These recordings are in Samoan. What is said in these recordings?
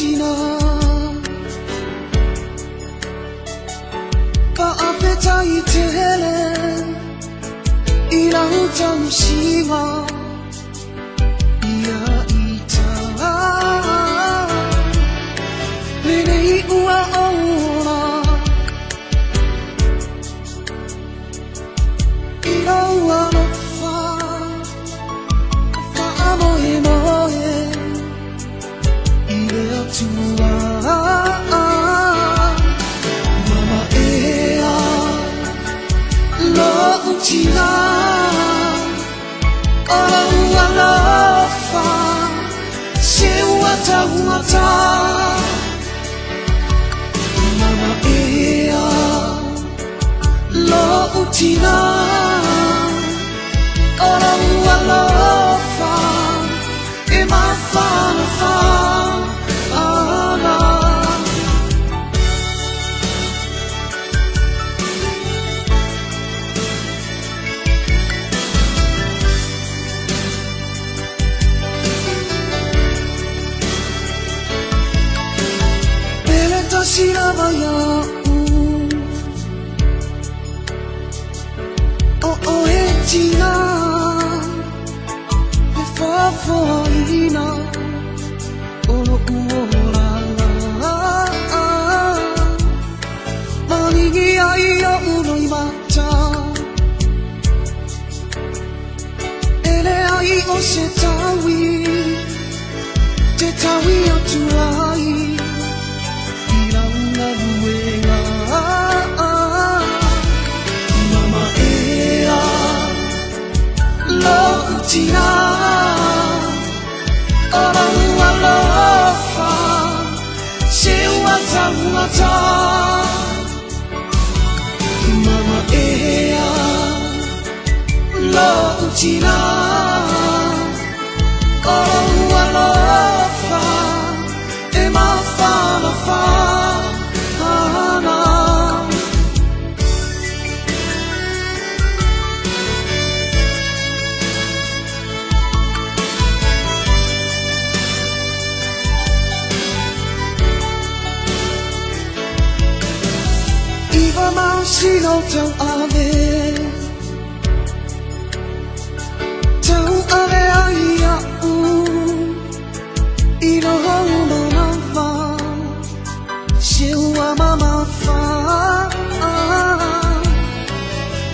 tina Fa'afetai tele I lau tausiga Ia ita Lenei ua ola I lou alofa Fa'amoemoe I le Atua Mama ea Lo'u tina O lou alofa Se ua taugata Mama ea Lo'u tina O lou alofa E mafanafana Pele tasi lava ia'u O oe tina E faafoaina O lo'u olaga Maligi ai o'u loimata E leai o se taui Te taui atu ai I lau galuega Mama ea Lo'u tina O lou alofa Se ua taugata Mama ea Lo'u tina O lou alofa E mafanafana Iva masina o tau ave Tau ave ai a'u I lou manava Se ua mamafa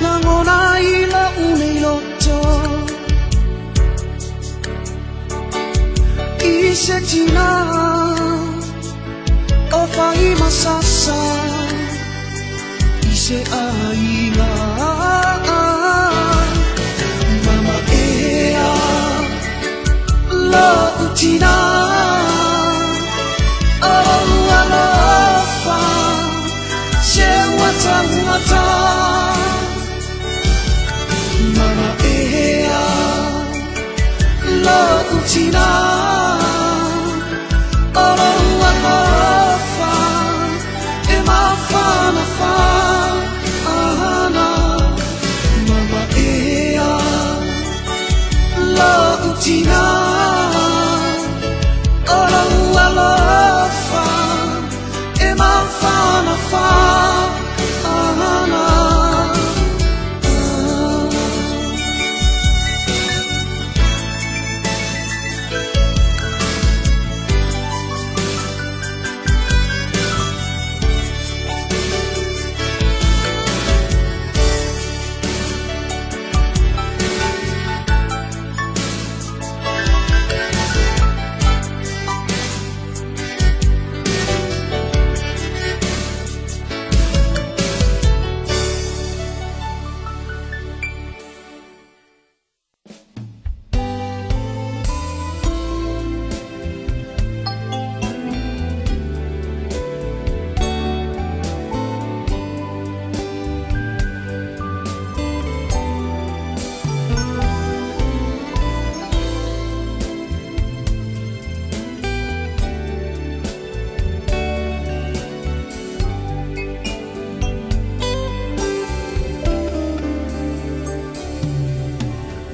Lagona i la'u nei loto I se tina O faimasasa I se aiga Mama ea Lo'u tina O lou alofa Se ua taugata Mama ea Lo'u tina O lou alofa E mafanafana Mama ea Lo'u tina O lou alofa E mafanafana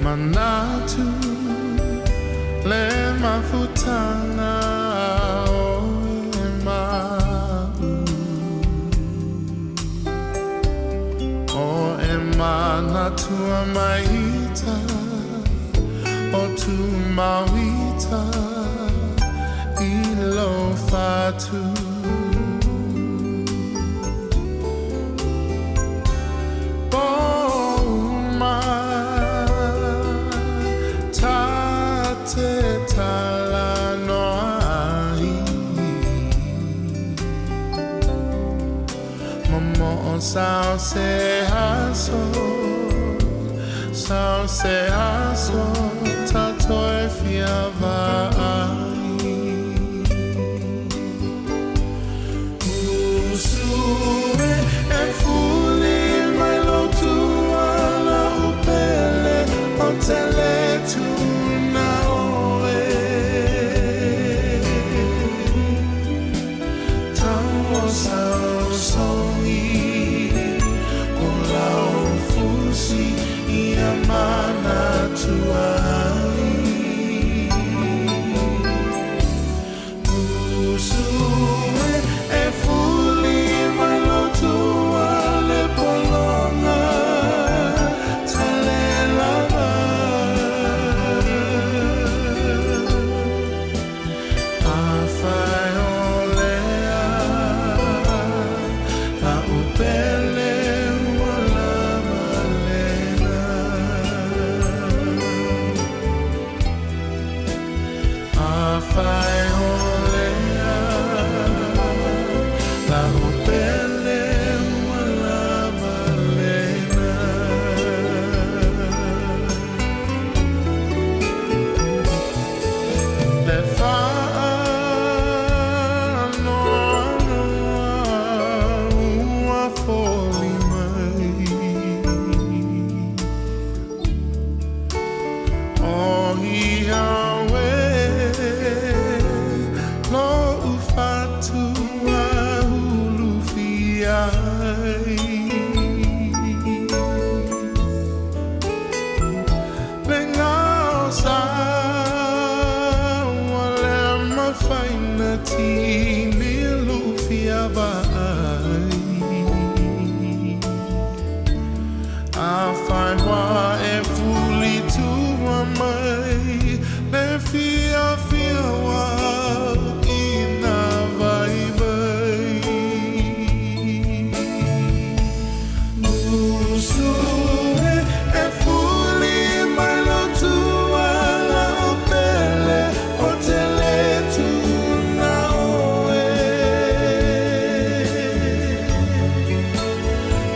Manatu le mafutana oe. Atua maita o tu mauita i lo fatu. Poma tate tala noai momo sao se aso sao se aso tatoe fia vaai usue e fuli mai lo tuala upele o tele tuna oe tau sao songi o lau fusi ia mana tuai usue e fuli mai lo tua le polonga tale lava afai olea la upele ua lava lena afai olea la upele ua lava lena. Le whaanoanoa ua foli mai o ia we lo ufatua hulu fiai le ngao sa ua le mafaina tini lufia vaai afai wa e fuli tua mai le fia fia wa ina vai vai usue e fuli mai lo tua la upele o tele tuna oe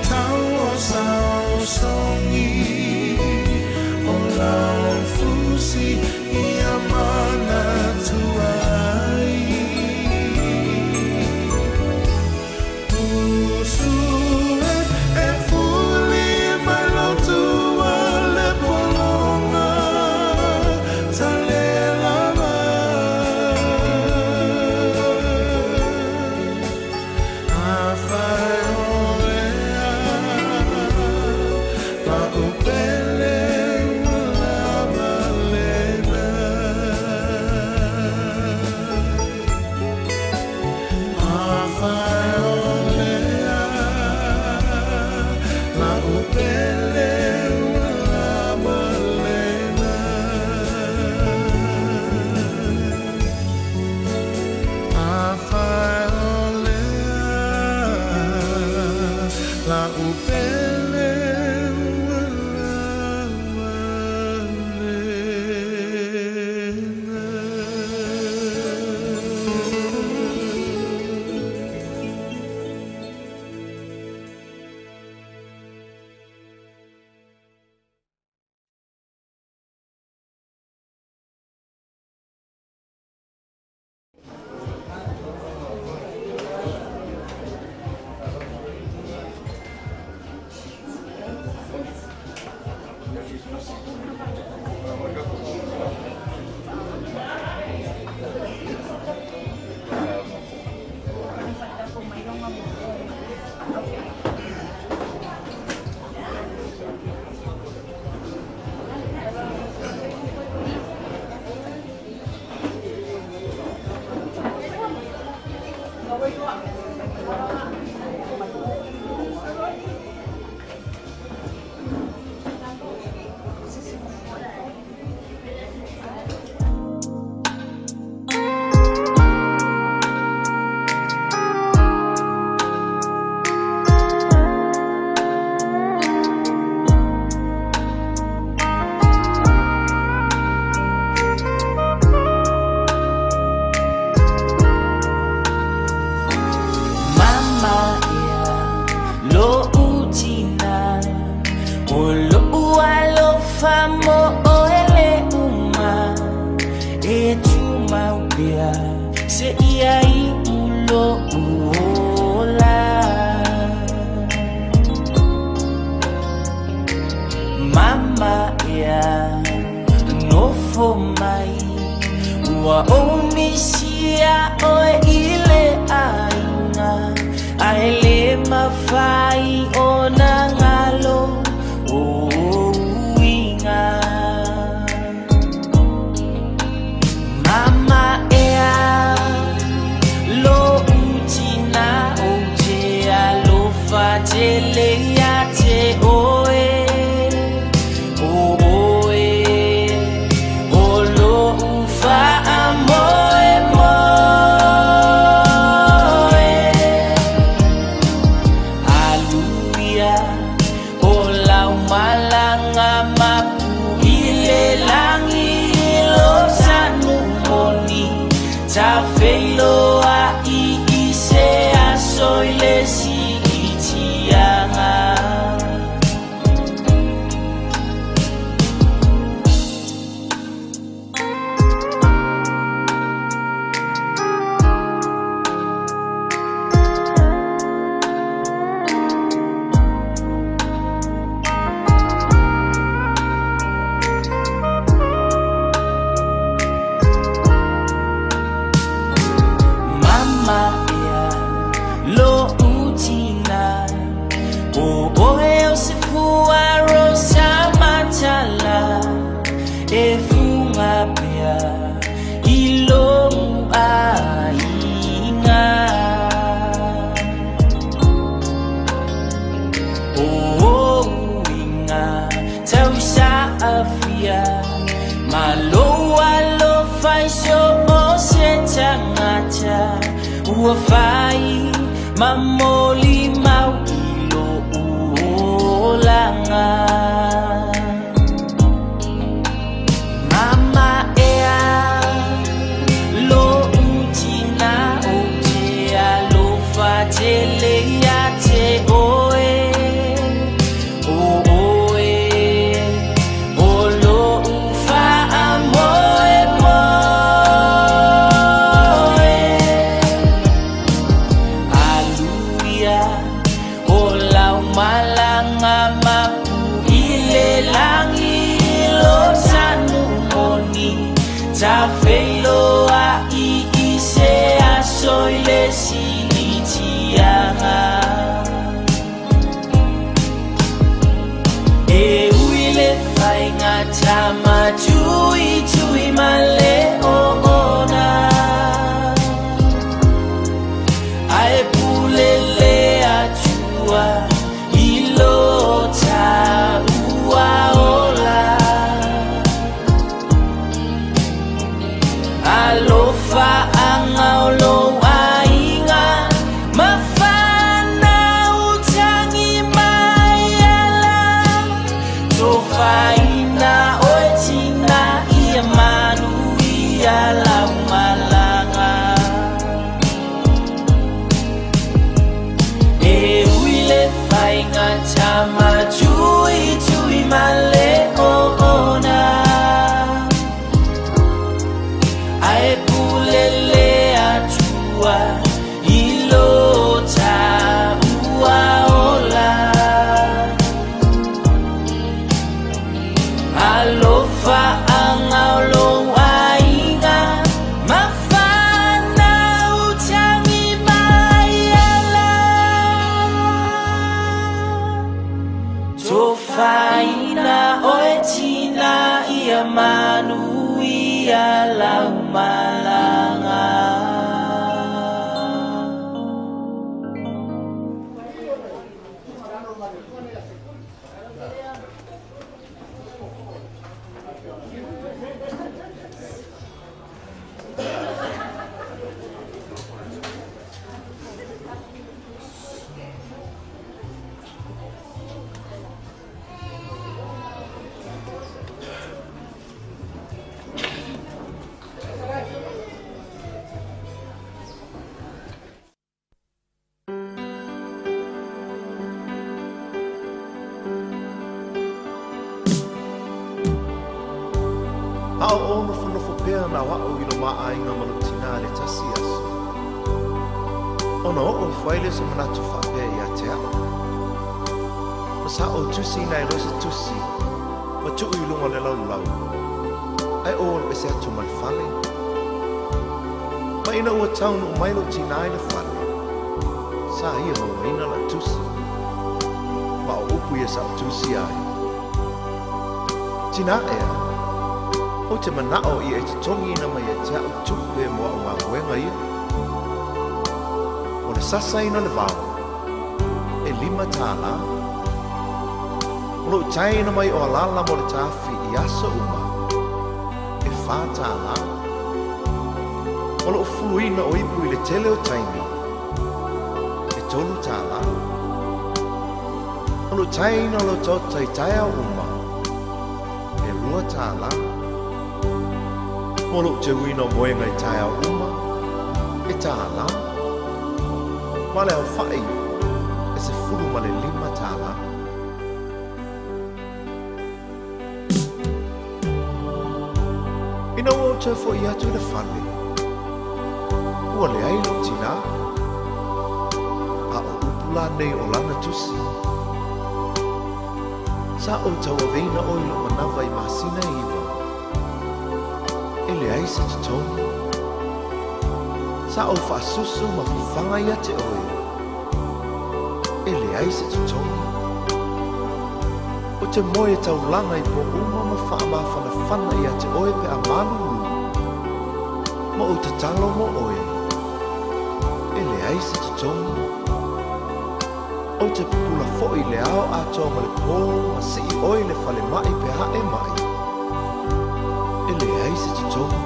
tau o sao songi o lau fusi ia mana tuai usue e fuli mai lo tua le polonga tale lava afai olea la upele ua lava lena afai olea la upele ua lava lena afai olea la upele ua lava lena. pea se ia i ulo uola. Mama ea nofo mai ua omisia oe ile aiga ae le mafai ona galo o uiga. Mama ea lo utina o te alofa tele ia te oe o oe o lo ufa a moe moe. Aluia o lau malanga mapu ile langi lo sanu moni ta feiloa i ise aso ile si itianga. Mama ea lo utina o oe o se fua rosa matala e funga pea i lo aiga. O uiga tausa afia malo alofa i so o se tagata ua fai mamoli mau i lo olaga. Mama ea lo utina o te alofa tele ia te oe o oe o lo ufa a moe moe. Aluia o lau malanga mapu ile langi lo sanu moni ta feiloa i ise aso ile si itianga. E uile faiga tama tui tui male o ona ae pulele atua i lo taua ola. Alofa anga o lou aiga mafana utangi mai ala tofaina oe tina ia manu ia lau malaga. E uile faiga tama tui tui male o ona ae pulele atua i lo taua ola. Alofa anga o lou aiga mafana utangi mai ala tofaina oe tina ia manu ia lau malaga. A o o nofo nofo faapea na o a'u i lo ma aiga ma lou tinā i le tasi aso, ona oo ifo ai lea o se manatu faapea ia te a'u. Ma sa ou tusiina ai loa se tusi ma tuu i luga o le laulau, ae ou alu ese atu ma le fale. Ma ina ua taunuu mai lou tinā i le fale, sa ia mauaina la'u tusi. Ma o upu ia sa ou tusia ai. Tinā ea, ou te mana'o ia e totogiina mai ia te a'u tupe mo a'u galuega ia. O le sasaina o le vao, e $5. O lo'u taeina mai o alala mo le tafi i aso uma, e $4. O lo'u fuluina o ipu i le tele o taimi, e $3. O lo'u taeina o lau taota i taeao uma, e $2. Mo lo'u teuina o moega i taeao uma, e $1. Ma le aofa'i e $15. Ina ua ou toe fo'i atu i le fale, ua leai lou tinā. A o upu la nei o lana tusi. Sa ou tauaveina oe i lou manava i masina e 9. E leai se totogi. Sa ou faasusu ma fafaga ia te oe. E leai se totogi. Ou te moe taulaga i pō uma ma faamafanafana ia te oe pe a malulu. Ma ou tatalo mo oe. E leai se totogi. Ou te pupula fo'i i le ao atoa ma le pō ma sii oe i le falema'i pe a e ma'i. E leai se totogi.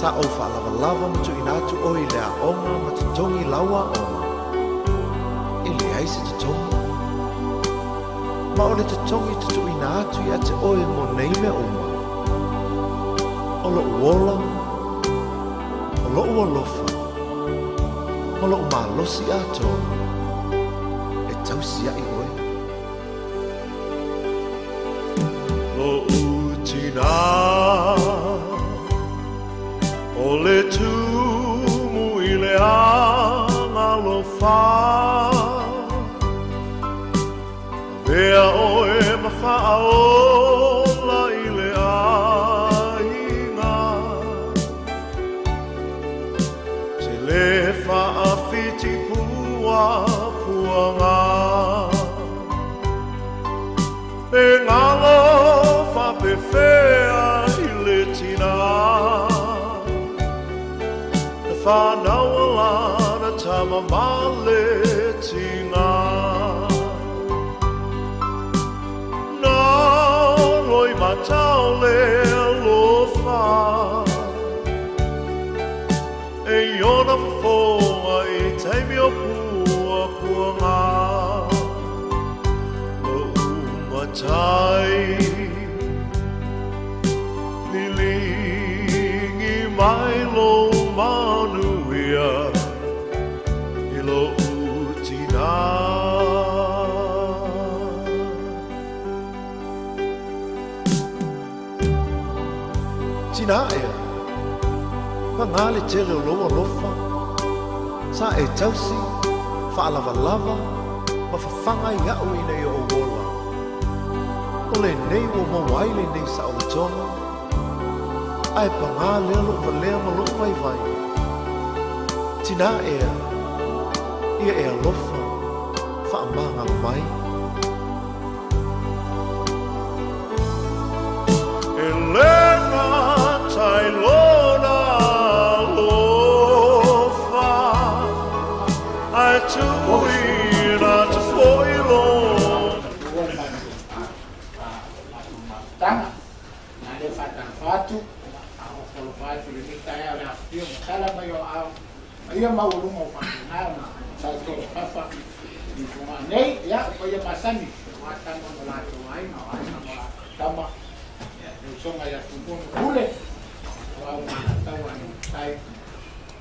Sa ou faalavalava ma tuuina atu oe i le aoga ma totogi lau aoga. E leai se totogi. Ma o le totogi tutuuina atu ia te oe mo nei mea uma. O lo'u ola, o lo'u alofa, ma lo'u malosi atoa, e tausia'i oe. Lo'u tinā, o le tumu i le agalofa. Avea oe ma faaola i le aiga. Te le faafiti pua puaga. E ngalo faapefea i le tinā. Na whanau lana tama ma le tinā. Na loi matau le alofa. E iona fofoga i taimi o pua puaga. Lo'u matai liligi mai lo manuia i lo'u tinā. Tinā ea, pagā le tele o lou alofa, sa e tausi, faalavalava, ma fafaga ia'u ina ia ou ola. O lenei ua maua ai lenei saolotoga, ae pagā lea lo'u valea ma lo'u vaivai. Tinā ea, ia e alofa, faamagalo mai. E le gata i lona alofa, ae tuuina atu fo'i lona. Tanga, na le whātana a o wholofa atu le mita ea le afio, ma tala mai o ao, ma ia maualunga o whātana na sa tolo fafa i tunga nei, ia, o paia masani, o atama mo lātou aiga, o aiga mo lātou tama, ia, le usoga ia tumua ma pule, o au malatau ai tai,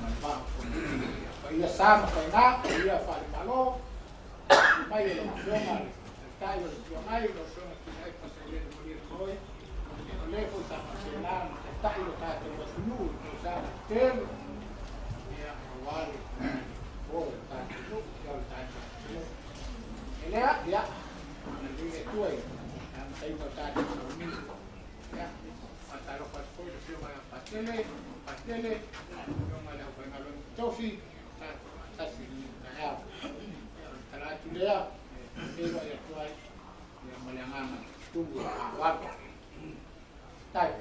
ma le vaa o fonui, ia, paia sa ma faigā, paia whalimalo, mai e lau afioga, le tai o le tuangai, lau afioga tinai pasailele molia le moe, o le foi sa faapena ona taitai lo tatou atunuu i tausaga tele, ia, aua le o le tatou nuu, ia, o le tatou atunuu. E lea, ia, agalelei le Atua i le amataina o tatou sauniga. Ia, faatalofa atu foi i le Afioga ia Patele, Patele, Afioga i le aufaigaluega totofi, tatou faatasi i lenei taeao. Ia, o le tala atu lea, e feiloai atu ai, ia, ma le agaga tumu o le faaaloalo. Tai.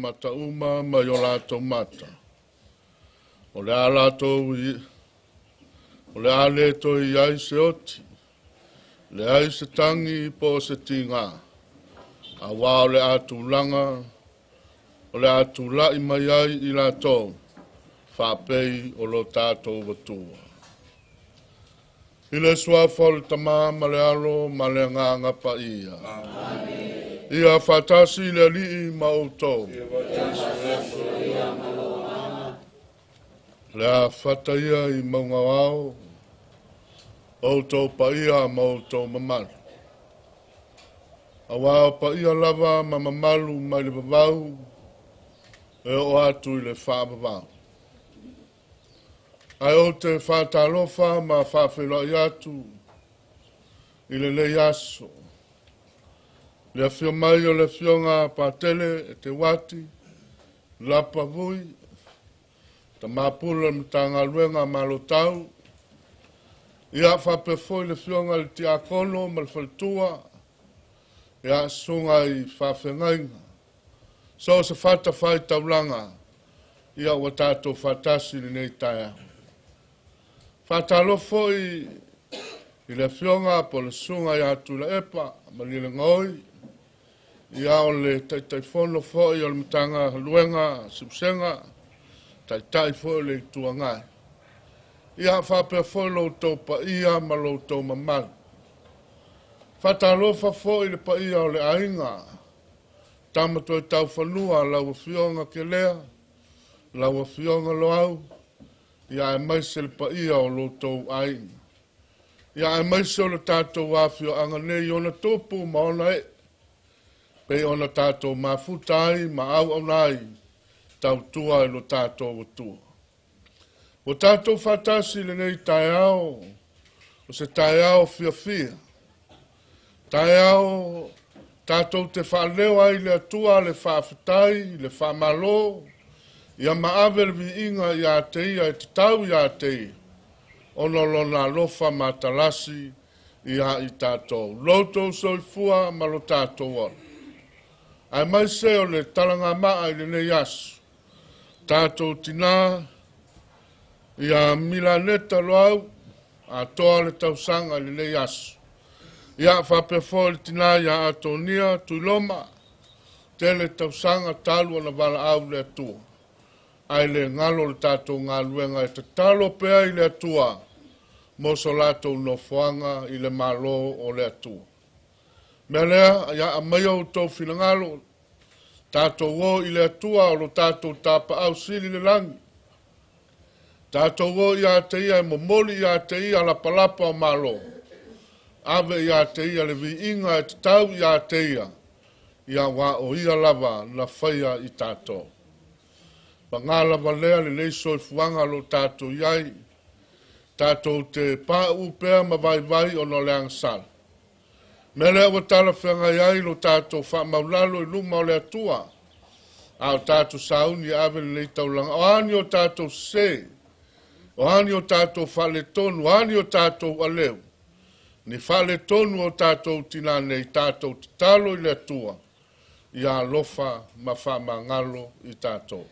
Mata uma mai o latou mata. O le a latou i, o le a le toe i ai se oti, le ai se tangi po o se tiga. Auā o le a tulaga, o le a tula'i mai ai i latou, faapei o lo tatou Atua. I le suafa o le Tamā ma le Alo ma le Agaga Paia. Ia faatasi le Alii ma outou. Le a fata ia i mauga o ao, outou paia ma outou mamalu. Auā o paia lava ma mamalu mai le vavau e oo atu i le faavavau. Ae ou te faatalofa ma faafeiloai atu i lenei aso. Le afio mai o le Afioga Patele Eteuati Lapa Vui, Tama Pule o le Matagaluega a Malotau, ia faapea foi le Afioga i le Tiakono ma le Faletua, ia susuga i faafeagaiga, so o se fatafaitaulaga, ia ua tatou faatasi i lenei taeao. Faatalofa foi i le Afioga po o le Susuga ia Tuilaepa Malielegaoi, ia o le Taitaifono foi o le Matagaluega Siusega, Taitai foi o le Itu Agai. Ia faapea foi lo outou paia ma lo outou mamalu. Faatalofa foi i le paia o le aiga, Tama Toetaufanua, lau Afioga Kelea, lau Afioga Loau, ia aemaise le paia o lo outou aiga. Ia aemaise o le tatou afioaga nei i ona tupu ma ona ee, pei ona tatou mafuta ai ma auauna ai, tautua i lo tatou Atua. Ua tatou faatasi i lenei taeao, o se taeao fiafia, taeao tatou te faaleo ai i le Atua le faafetai, le faamalo, ia ma ave le viiga ia te Ia e tatau ia te Ia, ona o Lona alofa matalasi ia i tatou. Lo outou soifua ma lo tatou ola. Aemaise o le talagamaa i lenei aso, tatou tinā ia Milaneta Loau, atoa le tausaga i lenei aso. Ia faapea foi le tinā ia Atonia Tuiloma, tele tausaga talu ona valaau le Atua. Ae le galo le tatou galuega e tatalo pea i le Atua mo so latou nofoaga i le Malo o le Atua. Mea lea, ia aumaia outou finagalo, tatou o i le Atua o lo tatou tapaau sili le lagi. Tatou o ia te Ia e momoli ia te Ia lapalapa o malo. Ave ia te Ia le viiga e tatau ia te Ia, ia aua o Ia lava na faia i tatou. Paga lava lea lenei soifuaga o lo o tatou i ai, tatou te pauu pea ma vaivai ona o le agasala. Mea lea ua talafeagai ai lo tatou faamaulalo i luma o le Atua, a o tatou sauni e ave lenei taulaga. O a ni o tatou sese, o a ni o tatou faaletonu, o a ni o tatou aleu, ni faaletonu o tatou tinā nei, tatou tatalo i le Atua, ia alofa ma faamagalo i tatou.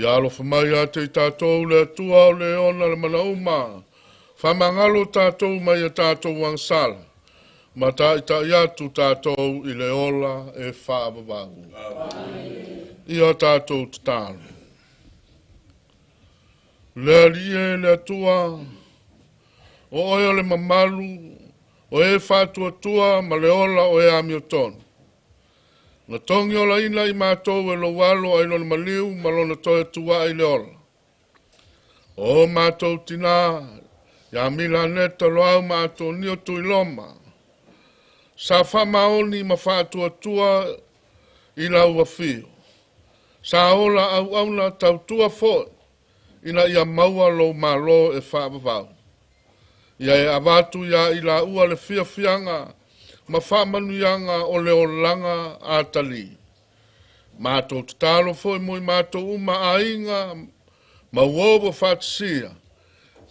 Ia alofa mai ia te i tatou le Atua o le ona le manauma, faamagalo tatou mai a tatou agasala, ma taitai atu tatou i le ola e faavavau. Ia tatou tatalo. Le Alii e le Atua, o oe o le mamalu, o e faatuatua ma le ola o e amiotonu. Na togi olaina i matou e lou alo ai lona maliu ma lona toe tuai i le ola. O matou tinā, ia Milaneta Loau ma Atonio Tuiloma, sa faamaoni ma faatuatua i lau afio. Sa ola auauna tautua fo'i, ina ia maua lou malo e faavavau. Ia e avatu iā i laua le fiafiaga ma faamanuiaga o le olaga atalī. Matou tatalo foi mo i matou uma aiga ma uō ua faatasia,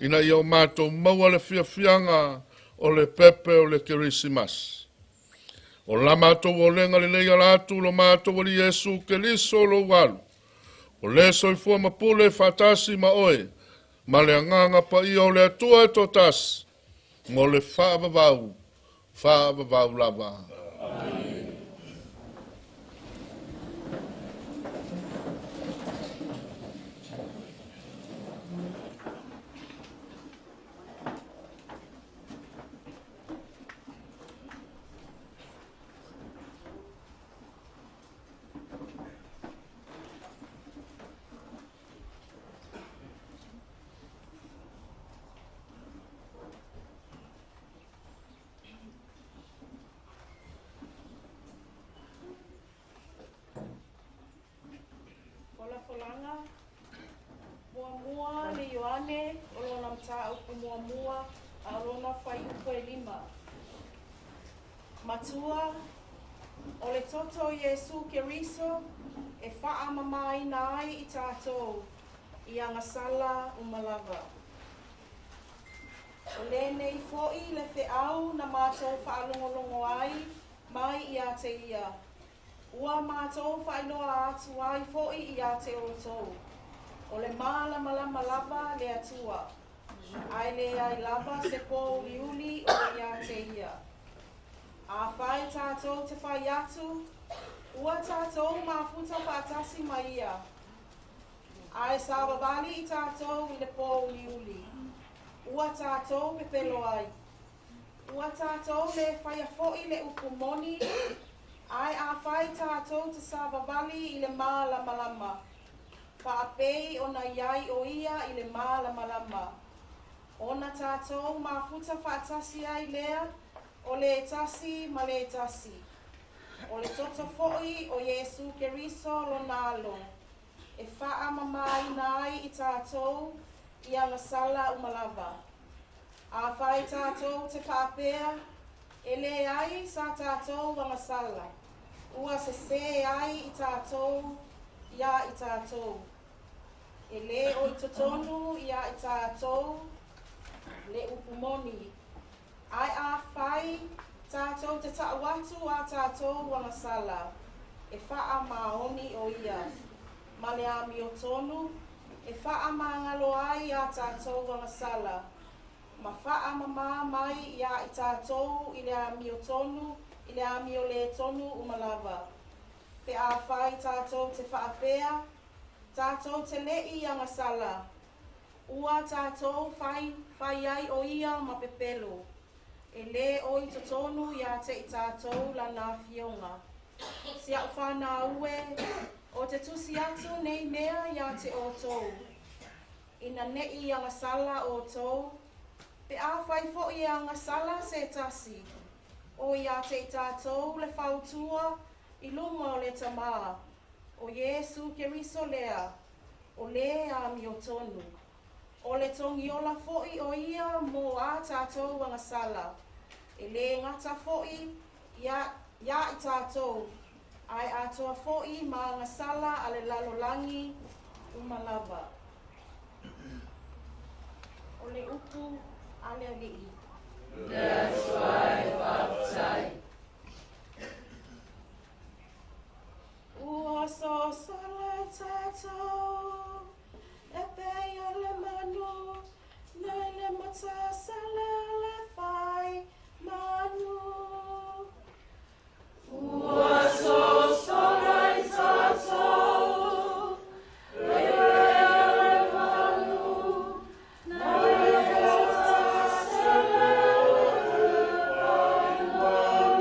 ina ia o matou maua le fiafiaga o le pepe o le Kerisimasi. O la matou olega lelei ala atu lo matou Alii Iesu Keriso lou Alu, o le soifua ma pule faatasi ma oe, ma le Agaga Paia o le Atua e toatasi, mo le faavavau, faavavau lava. Amene. Folafolaga Muamua le Ioane o lona mataupu muamua a o lona fuaiupu e 5. Matua, o le toto o Iesu Keriso e faamamaina ai i tatou i agasala uma lava. O lenei fo'i le feau na matou faalogologo ai mai ia te ia, ua matou faailoa atu ai fo'i ia te outou, o le malamalama lava le Atua, ae leai lava se pōuliuli o ia te ia. Afai tatou te fai atu, ua tatou mafuta faatasi ma ia, ae savavali i tatou i le pōuliuli, ua tatou pepelo ai. Ua tatou le faia fo'i le upu moni, ae afai tatou te savavali i le malamalama, faapei ona i ai o ia i le malamalama, ona tatou mafuta faatasi ai lea o le tasi ma le tasi. O le toto fo'i o Iesu Keriso lona Alo, e faamamaina ai i tatou i agasala uma lava. Afai tatou te faapea, e leai sa tatou agasala, ua sesē ai i tatou iā i tatou. E lē o i totonu iā i tatou le upu moni. Ae afai tatou te ta'u atu a tatou agasala, e faamaoni o ia, ma le amiotonu e faamagalo ai a tatou agasala, ma faamamā mai iā i tatou i le amiotonu i le amioletonu uma lava. Pe afai tatou te faapea, tatou te le'i agasala, ua tatou fai fai ai o ia ma pepelo, e lē o i totonu iā te i tatou lana afioga. Si a'u fanau e, o te tusi atu nei mea iā te outou, ina ne'i agasala outou, pe afai fo'i e agasala se tasi, o iā te i tatou le fautua i luma o le Tamā, o Iesu Keriso lea, o lē amiotonu. O le togiola fo'i o ia mo a tatou agasala, e lē gata fo'i iā iā i tatou, ae atoa fo'i ma agasala a le lalolagi uma lava. O le upu a le Alii. Le Atua e faafetai. Ua sosola i tatou e pei o le manu nai le matasala le fai manu. Ua sosola i tatou e pei o le manu nai le matasala le fai manu.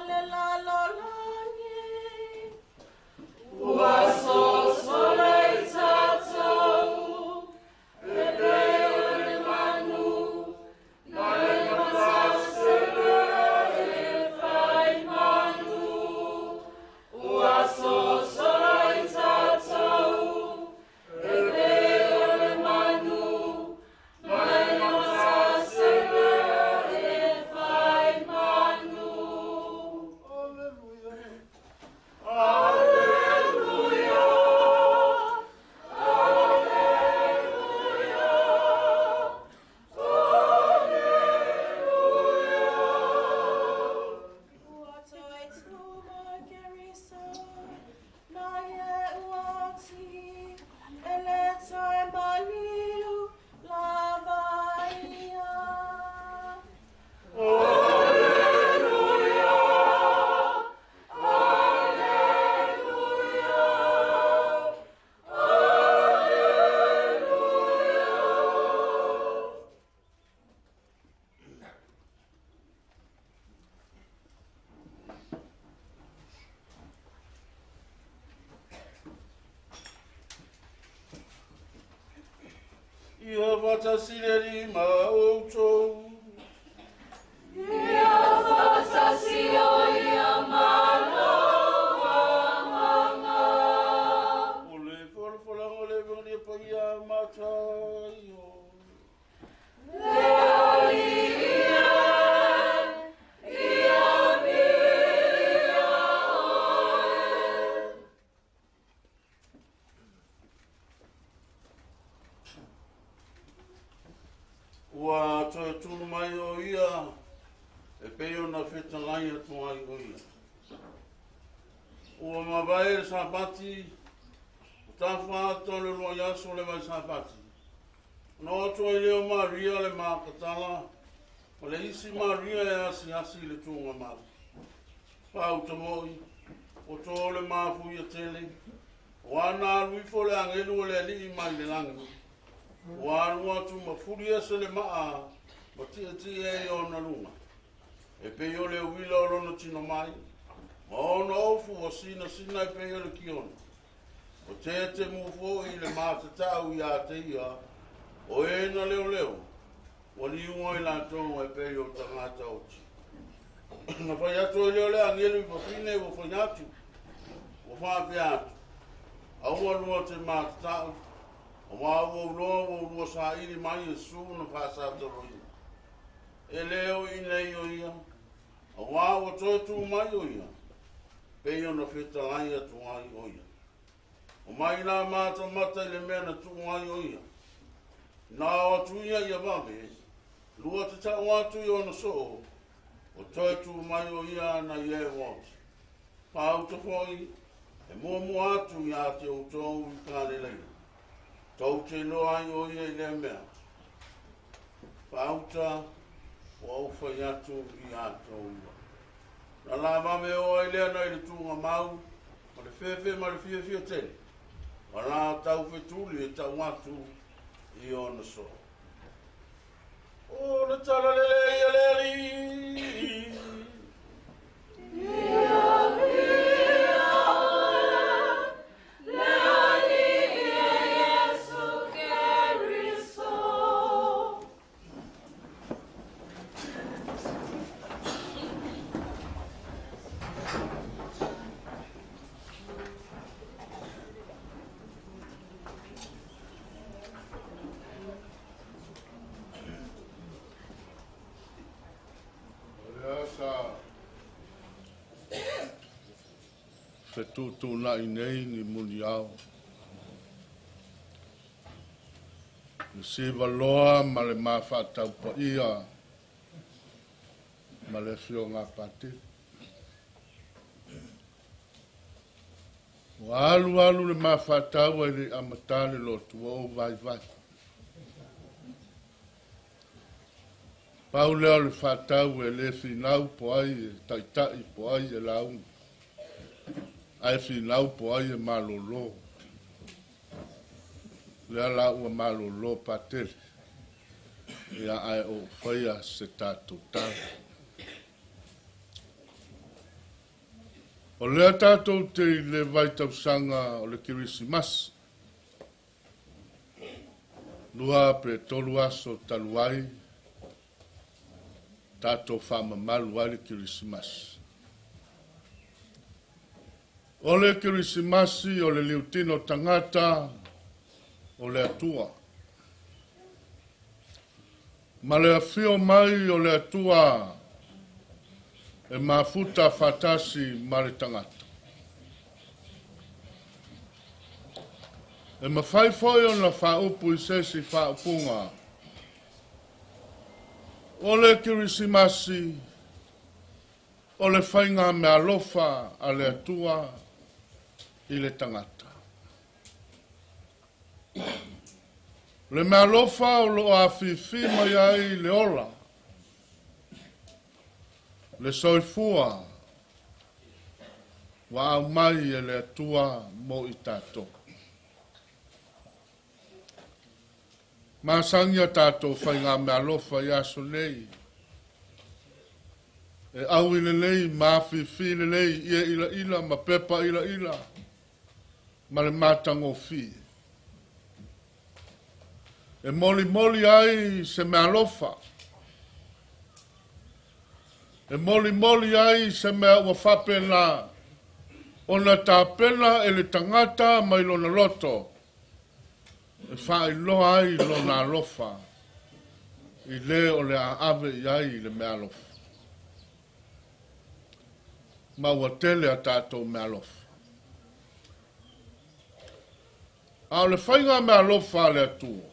le lalolagi. Ua sosola i tatou, e pei o le manu, nai le matasele e fai manu. Ua sosola i tatou, e pei o le manu, nai le matasele e fai manu. Alleluia. Alleluia. Alleluia. Ua toe tu mai Keriso, nai e uati, e le toe maliu lava ia. Alleluia. Alleluia. Alleluia. Ia faatasi le Alii ma outou. Ia faatasi o ia ma lou agaga. O le folafolaga o le Evagelia Paia a Mataio. Le Alii e, ia viia oe. Ua toe tū mai o ia e pei ona fetalai atu ai o ia. Ua mavae le Sapati, o tafa ata o le uluai aso o le vai Sapati. Ona o atu ai lea o Maria le Makatala, o le isi Maria e asiasi i le tuugamau. Faauta moi, o to le mafuia tele, o ana alu ifo le agelu o le Alii mai le lagi. Ua alu atu ma fuli ese le maa, ma tietie i ona luga. E pei o le uila o lona tino mai, ma ona ofu o sinasina e pei o le kiona. O te te mu fo'i le matatau ia te ia, o e na leo leo, ua liuga i latou e pei o tagata oti. Na fai atu ai lea o le agelu i fafine ua fai atu, ua faapea atu, aua lua te matatau, auā ua uloa ua ulua saili mai Iesu na faasataloina. E le o i nei o ia, auā ua toe tū mai o ia, pei ona fetalai atu ai o ia. O mai la matamata i le mea na tuu ai o ia. Na o atu ia ia vave, lua te tau atu i ona soo, o toe tū mai o ia na i e oti. Faauta foi, e muamua atu ia te outou i Kaleleia. Tou te iloa ai o ia i lea mea. Faauta, ua ou fai atu ia tou ua. Na la vave o ai lea nai le tuugamau, ma le fefe ma le fiafia tele. Ma la tau fetuli e tau atu i ona soo. O le tala lelei a le Alii. Ia viia oe, le Alii e Iesu Keriso. O lea sa fetuutuunai nei ni muniao. Le sivaloa ma le mafaataupaia ma le afioga a Patele. Ua alu alu le mafaataua i le amatā le lotu ua ou vaivai. Pau lea o le faatau e le finau po ai e taitai po ai e lauga. Ae finau po ai e malolo. Lea la ua malolo Patele. Ia ae ou faia se tatou tala. O lea tatou te i le vaitausaga o le Kerisimasi, 2 pe 3 aso talu ai, tatou faamamalu ai le Kerisimasi. O le Kerisimasi o le liutino tagata o le Atua. Ma le afio mai o le Atua e mafuta faatasi ma le tagata. E mafai foi ona faaupu i se isi faaupuga, o le Kerisimasi o le faiga meaalofa a le Atua i le tagata. Le meaalofa o loo afifi mai ai le ola, le soifua ua aumai e le Atua mo i tatou. Masani a tatou faiga meaalofa i aso nei, e aui lelei ma afifi lelei i ie ilaila ma pepa ilaila ma le matagofie. E molimoli ai se meaalofa, e molimoli ai se mea ua faapena ona tapena e le tagata mai lona loto, e faailoa ai lona alofa i le o le a ave i ai le meaalofa. Ma ua tele a tatou meaalofa. A o le faiga meaalofa a le Atua,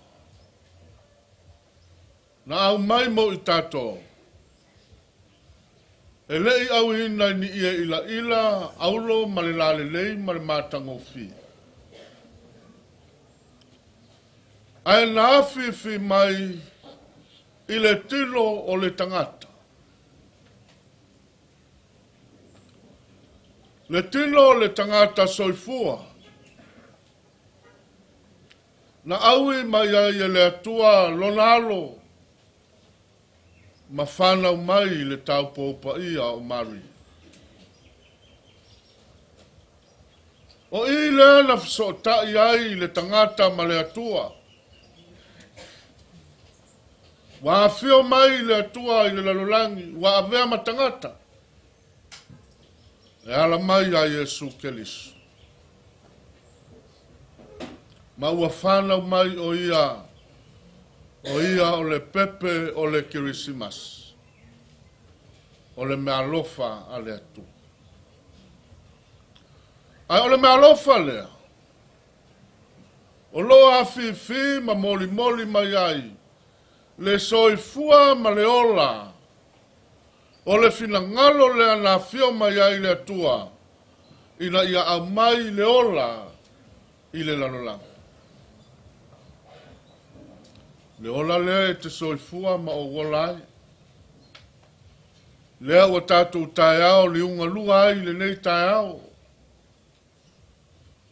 na aumai mo i tatou, e lei auina i ni ie ilaila, aulo ma le lalelei ma le matagofie. Ae na afifi mai i le tino o le tagata. Le tino o le tagata soifua, na aui mai ai e le Atua lona alo, ma whanau mai le taupoupaia o Maria. O i lea na feso'ota'i ai le tagata ma le Atua. Ua afio mai le Atua i le lalolagi, ua avea ma tagata, e ala mai a Iesu Keriso. Ma ua whanau mai o ia, o ia o le pepe o le Kerisimasi, o le meaalofa a le Atua. Ae o le meaalofa lea, o loo afifi ma molimoli mai ai le soifua ma le ola, o le finagalo lea na afio mai ai le Atua, ina ia aumai le ola i le lalolagi. Le ola lea e te soifua ma ou ola ai. Lea ua tatou taeao liugalua ai lenei taeao.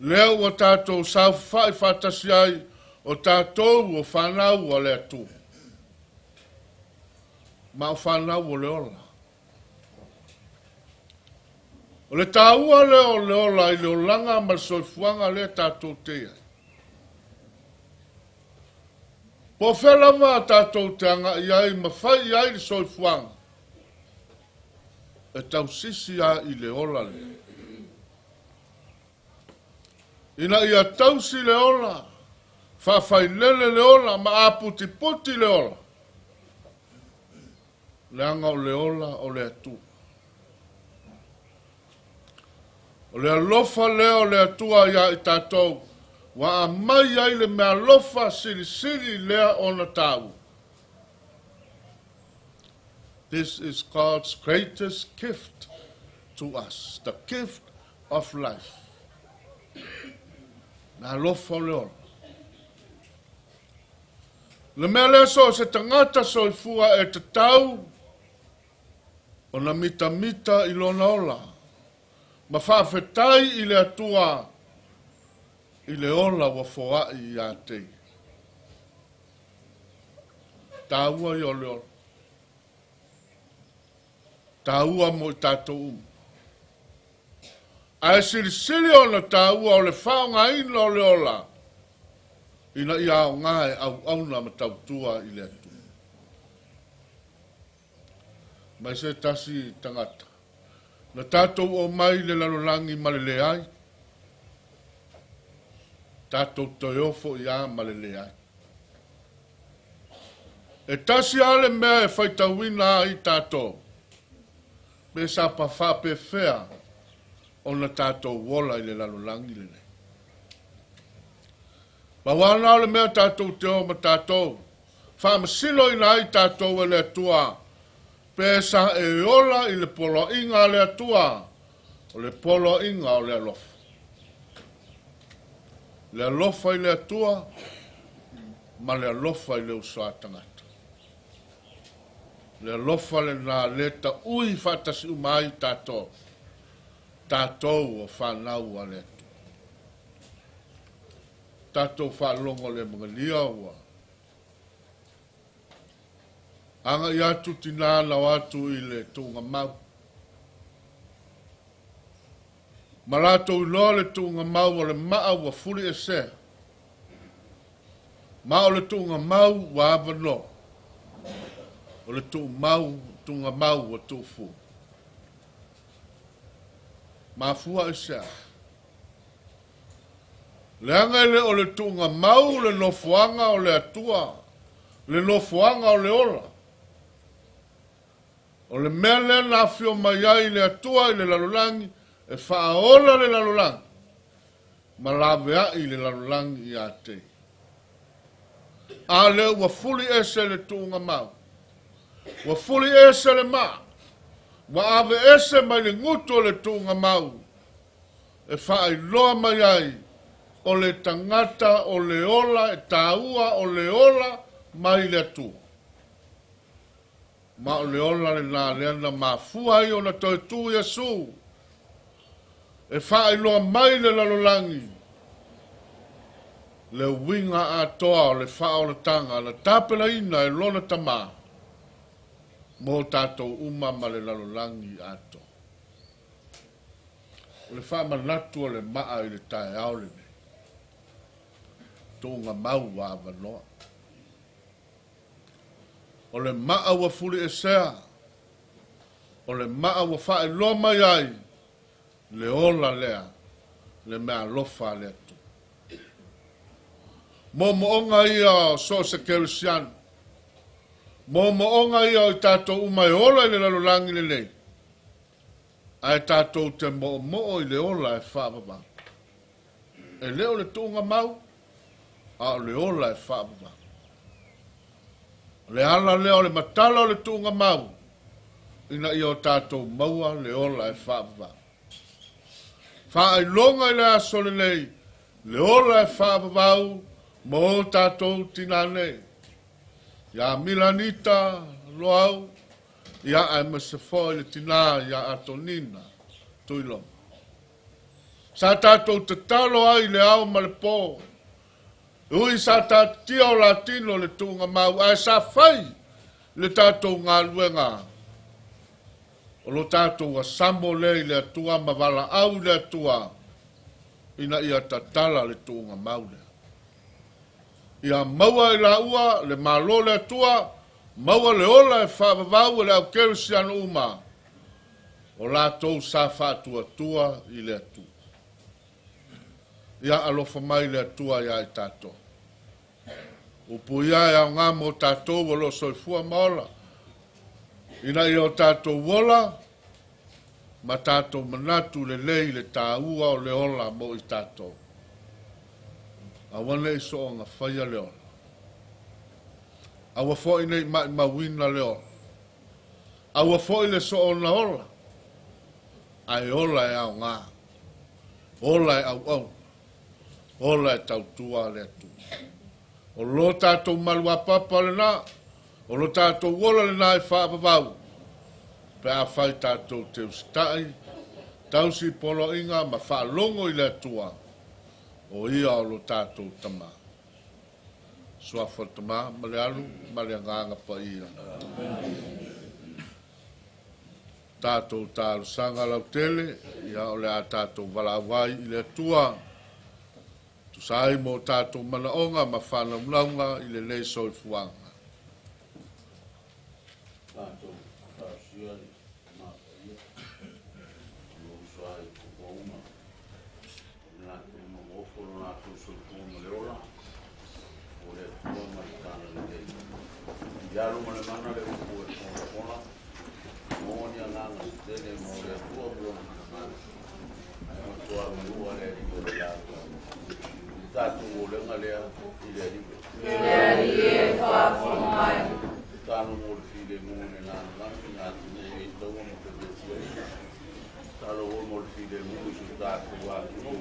Lea ua tatou saofafai faatasi ai o tatou o fanau a le Atua. Ma o fanau o le ola. O le taua lea o le ola i le olaga ma le soifuaga lea tatou te ai. Po o fea lava tatou te agai ai ma fai i ai le soifuaga, e tausisi a i le ola lea. Ina ia tausi le ola, faafailele le ola, ma aputiputi le ola. Leaga o le ola o le Atua. O le alofa lea o le Atua ia i tatou, ua aumai ai le meaalofa silisili lea ona taua. This is God's greatest gift to us, the gift of life. Meaalofa o le ola. Le mea lea so se tagata soifua e tatau ona mitamita i lona ola, ma faafetai i le Atua i le ola ua foai ia te ia. Taua ia o le ola. Taua mo i tatou uma. Ae silisili ona taua o le faaaogaina o le ola ina ia aoga e auauna ma tautua i le Atua. Mai se tasi tagata, na tatou omai i le lalolagi ma le leai, tatou toe o foi lava ma le leai. E tasi lava le mea e faitauina ai tatou, pe sa faapefea ona tatou ola i le lalolagi lenei. Pau lava lena o le mea tatou te o ma tatou faamasinoina ai tatou e le Atua, pe sa e ola i le poloaiga a le Atua, o le poloaiga o le alofa. Le alofa i le Atua ma le alofa i le uso a tagata. Le alofa lena lea taui faatasi uma ai tatou, tatou o fanau a le Atua. Tatou faalogo le magalia ua agai atu tinā na o atu i le tuugamau. Ma latou iloa le tuugamau o le maa ua fuliesea. Ma o le tuugamau ua avanoa. O le tuugamau ua tuufu. Mafua i se a? Leaga e le o le tuugamau le nofoaga o le Atua, le nofoaga o le ola. O le mea lea na afio mai ai le Atua i le lalolagi, e faaola le lalolagi, ma laveai le lalolagi ia te. A lea ua fuli ese le tuugamau, ua fuli ese le maa, ua ave ese mai le gutu o le tuugamau, e faailoa mai ai o le tagata o le ola e taua o le ola mai le Atua. Ma o le ola lena lea na mafua ai ona toe tu Iesu e faailoa mai le lalolagi le uiga atoa o le faaolataga na tapelaina e lona tamā mo tatou uma ma le lalolagi atoa. O le faamanatu o le maa i le taeao lenei. Tuugamau ua avanoa. O le maa ua fuliesea. O le maa ua faailoa mai ai le ola lea, le mea alofa a le Atua. Moomooga ia o so o se kerisiano. Moomooga ia o i tatou uma e ola i le lalolagi lenei. Ae tatou te moomoo i le ola e faavavau. E le o le tuugamau, a o le ola e faavavau. O le ala lea o le matala o le tuugamau, ina ia o tatou maua le ola e faavavau. Faailoga i le aso lenei, le ola e faavavau mo tatou tinā nei. Ia Milanita Loau, ia aemaise foi le tinā ia Atonina Tuiloma. Sa tatou tatalo ai le ao ma le pō. Ui sa tatia o latino le tuugamau, ae sa fai le tatou galuega. O lo tatou asamo lea i le Atua ma valaau i le Atua ina ia tatala le tuugamau lea. Ia maua i laua le malo le Atua, maua le ola e faavavau e le au kerisiano uma, o latou sa faatuatua i le Atua. Ia alofa mai le Atua ia i tatou. Upu ia e aoga mo tatou o lo o soifua ma ola. Ina ia o tatou ola, ma tatou manatu lelei le taua o le ola mo i tatou. Aua nei soonga faia le ola. Aua foi nei maimauina le ola. Aua foi le soona ola. Ae ola e aoga. Ola e auauna. Ola e tautua le Atua. O lo tatou maluapapa lena, o lo tatou ola lena e faavavau. Pe afai tatou te usitai, tausi poloaiga ma faalogo i le Atua, o ia o lo tatou tamā. Suafa o le Tamā ma le Alu ma le Agaga Paia. Amen. Tatou talosaga lautele, ia o le a tatou valaau ai i le Atua, tusa ai mo tatou manaoga ma faanaunauga i lenei soifuaga. Tatou talosia le Mapaia, o uso ai uma, o le latou nonofo, lo latou soifua ma le ola, o le Atua ma le talalelei. I alu ma le mana le upu e polapola, mo ni agaga tetele mo le Atua ma lona finagalo, ae matua manua le Alii o le latou. I tatou olega lea i le Alii. Le Alii e faafofoga mai. Talo mo le filemu i le lalolagi na atunuu e taua ma fevetsiaina. Talo foi mo le filemu i so tatou atunuu,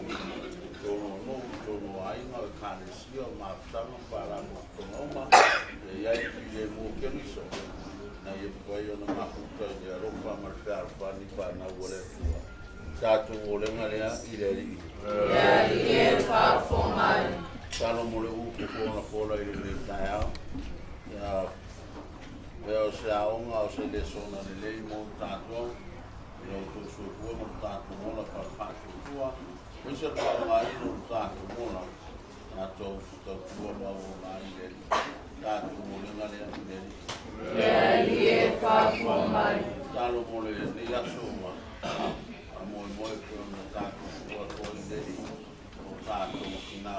totonu o nuu, totonu o aiga, o ekalesia, o mafutaga ma faalapotopotoga uma, ia i ai le filemu o Keriso, ina ia mafai ona mafuta i le alofa ma le fealofani fanau a le Atua. Tatou olega lea i le Alii. Le Alii e faafofoga mai. Talo mo le upu polapola i lenei taeao. Ia lea o se aoga o se lesona lelei mo tatou, i lo outou soifua ma le tatou ola faatuatua, aemaise le faaaogaina o le tatou ola, tatou te tautua ma auauna ai i le Alii. Tatou olega lea i le Alii. Le Alii e faafofoga mai. Talo mo lenei aso ua faamoemoe pei ona tatou tua atoa i le Alii o tatou tina.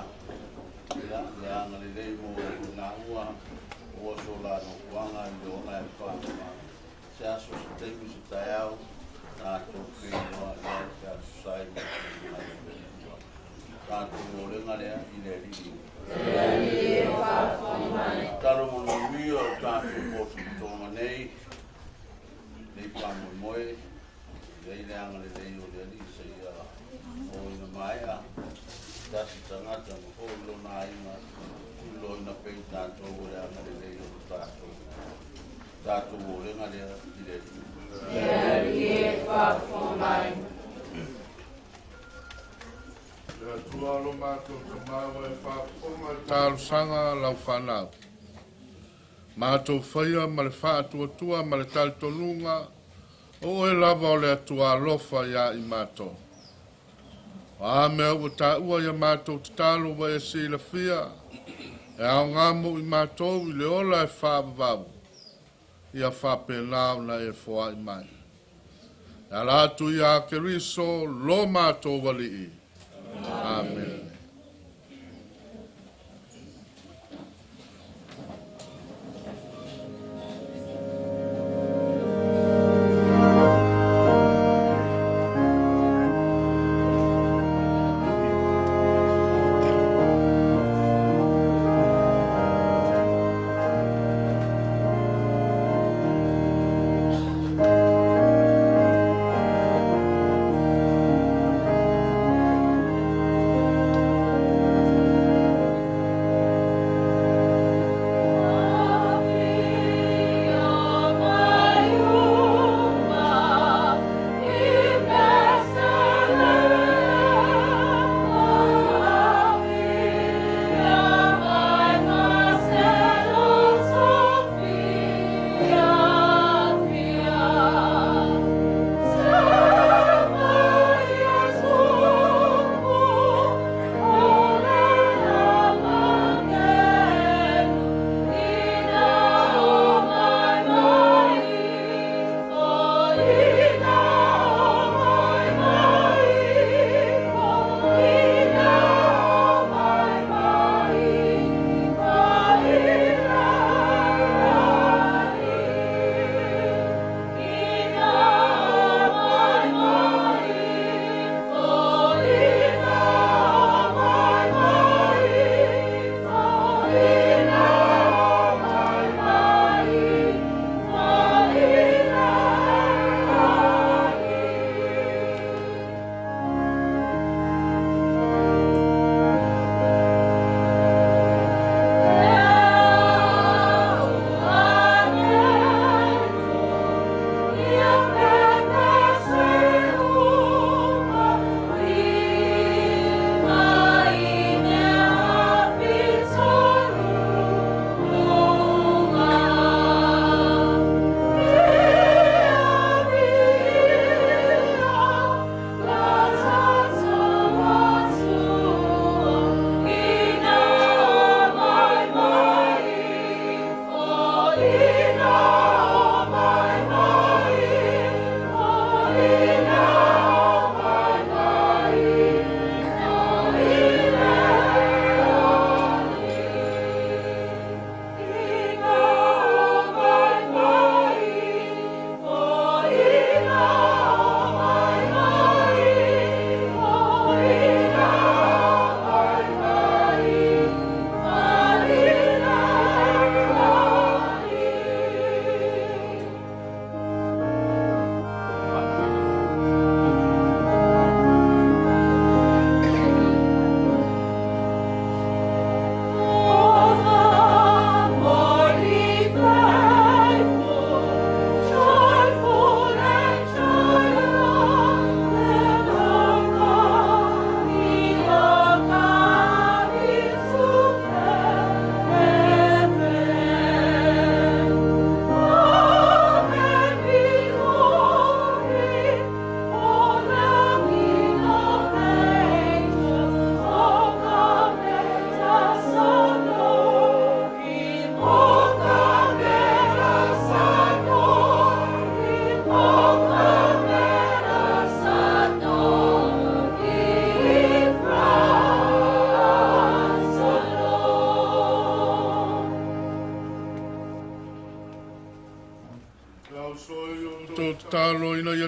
Ia, le agalelei mo laua, ua so la nofoaga i le ola e faamama. Se aso, se taimi, se taeao, tatou feiloai ai pe a tusa ai ma le finagalo o le Atua. Tatou olega lea i le Alii. Le Alii e faafofoga mai. Talo mo le manuia o tatou potopotoga nei, nei faamoemoe, i ai le agalelei o le Alii seia oina maea, tasi tagata ma foi lona aiga, tuliloaina pea i tatou o le agalelei o le tatou. Tatou olega lea i le Alii. Le Alii e faafofoga mai. Le Atua lo matou tamau e faafofoga i talosaga a lau fanau. Matou faia ma le faatuatua ma le talitonuga, o oe lava o le Atua alofa ia i matou. O a mea ua taua ia matou tatalo ua e silafia, e aoga mo i matou i le ola e faavavau, ia faapena ona e foai mai. E ala atu ia Keriso lo matou Alii. Amen.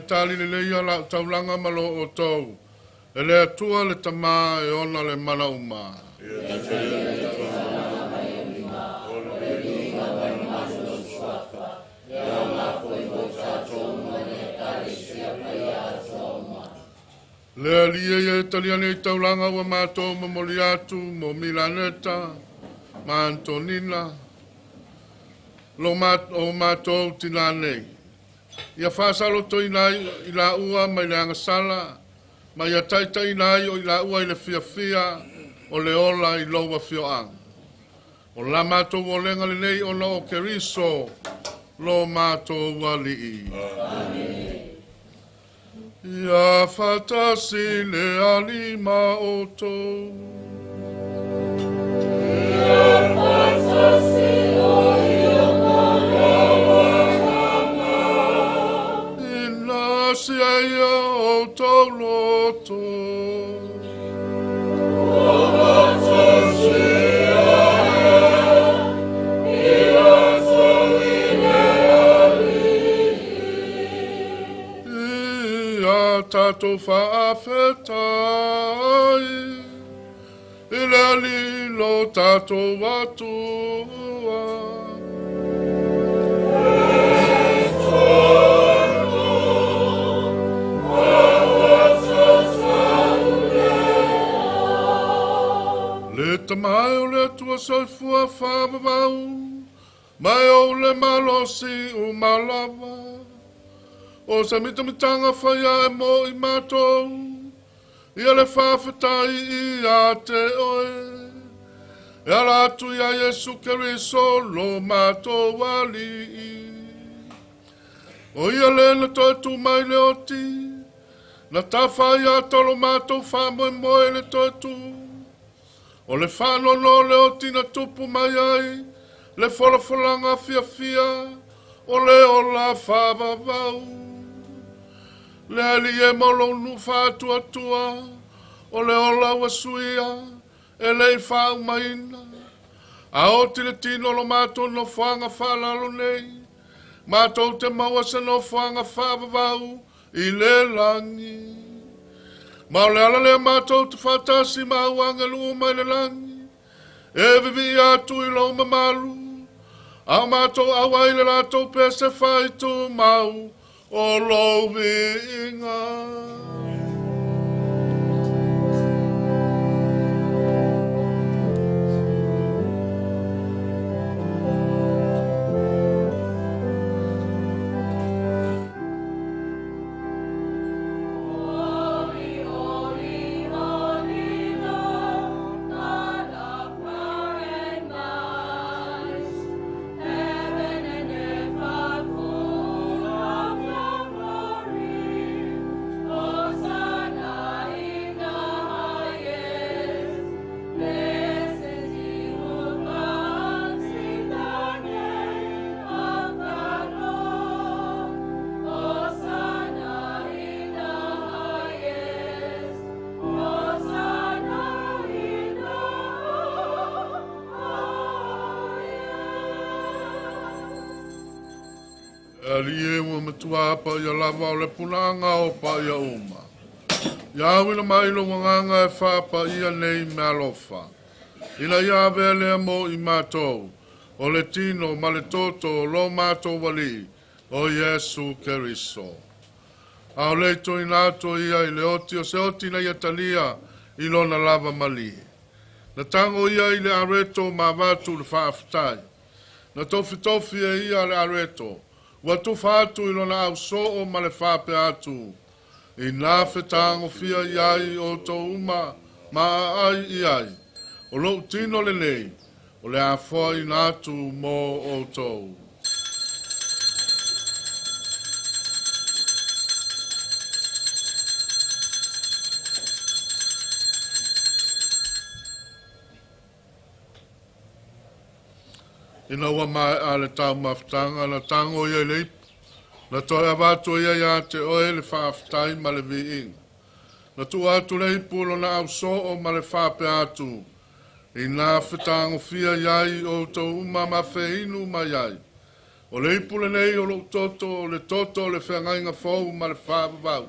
tali lelei ia la'u taulaga ma lo outou, e le Atua le Tamā e ona le mana uma. Le Alii e ia e talia nei taulaga ua matou momoli atu mo Milaneta ma Antonina, lo o matou tinā nei. Ia faasalotoina ai i laua mai le agasala, ma ia taitaiina ai o i laua i le fiafia o le ola i lou afioaga. O la matou olega lenei ona o Keriso lo matou Alii. Ia faatasi le Alii ma outou. Ia faatasi Ina sia ia outou loto. Ia tatou faafetai i le Alii lo tatou Atua. Le Tama e o le Atua soifua faavavau, ma e ou le malosi uma lava. O se mitamitaga faia e mo i matou, ia le faafetai ia te oe. E ala atu ia Iesu Keriso lo matou Alii. O ia le na toe tu mai le oti, na tafa ia tolo matou faamoemoe le toe tu. O le faanono le oti na tupu mai ai, le folafolaga fiafia, o le ola faavavau. Le Alii e ma lou nuu faatuatua, o le ola ua suia, e lei faaumaina. A oti le tino lo matou nofoaga faalalo nei, matou te maua se nofoaga faavavau i le lagi. Ma o le ala lea matou te faatasi ma au agelu uma i le lagi, e vivii atu i lou mamalu, a o matou auai le latou pese faitumau o lou viiga. Holy, holy, holy Lord, God of power and might. Heaven and earth are full of your glory. Hosanna in the highest. Blessed is he who comes in the name of the Lord. Hosanna in the highest. Hosanna in the highest. E Alii e ua matua paia lava o le punaaga o paia uma. Ia auina mai lou agaga e faapaia nei meaalofa. Ina ia avea lea mo i matou, o le tino ma le toto o lo matou Alii, o Iesu Keriso. A o le toina atu ia i le oti o se oti na ia talia i lona lava malie. Na tago ia i le areto ma avatu le faafetai. Na tofitofi e ia le areto, ua tufa atu i lona ausoo ma le faapea atu. Ina fetagofia i ai outou uma ma aai i ai. O lou tino lenei, o le afoaina atu mo outou. Ina ua mae'a le taumafataga na tago ia i le ipu, na toe avatu ia ia te oe le faafetai ma le viiga. Na tuu atu le ipu lona ausoo ma le faapea atu, ina fetagofia i ai outou uma ma feinu mai ai. O le ipu lenei o lou toto, o le toto o le feagaiga fou ma le faavavau.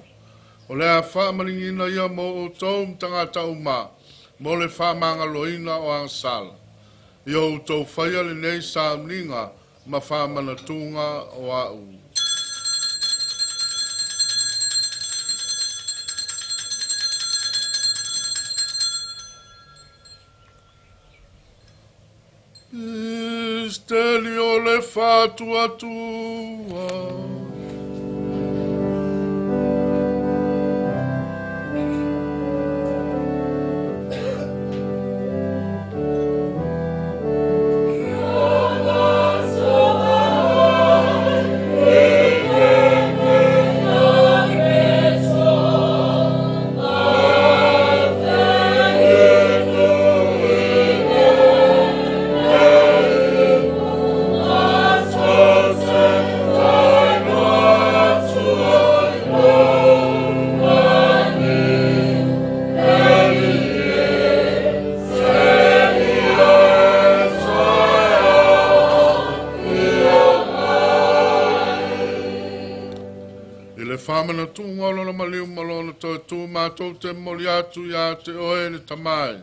O le a faamaliliina ia mo outou ma tagata uma, mo le faamagaloina o agasala. Ia outou faia lenei sauniga ma faamanatuga o a'u. Misteli o le faatuatua. I le faamanatuga o lona maliu ma lona toe tu matou te momoli atu iā te oe le Tamai,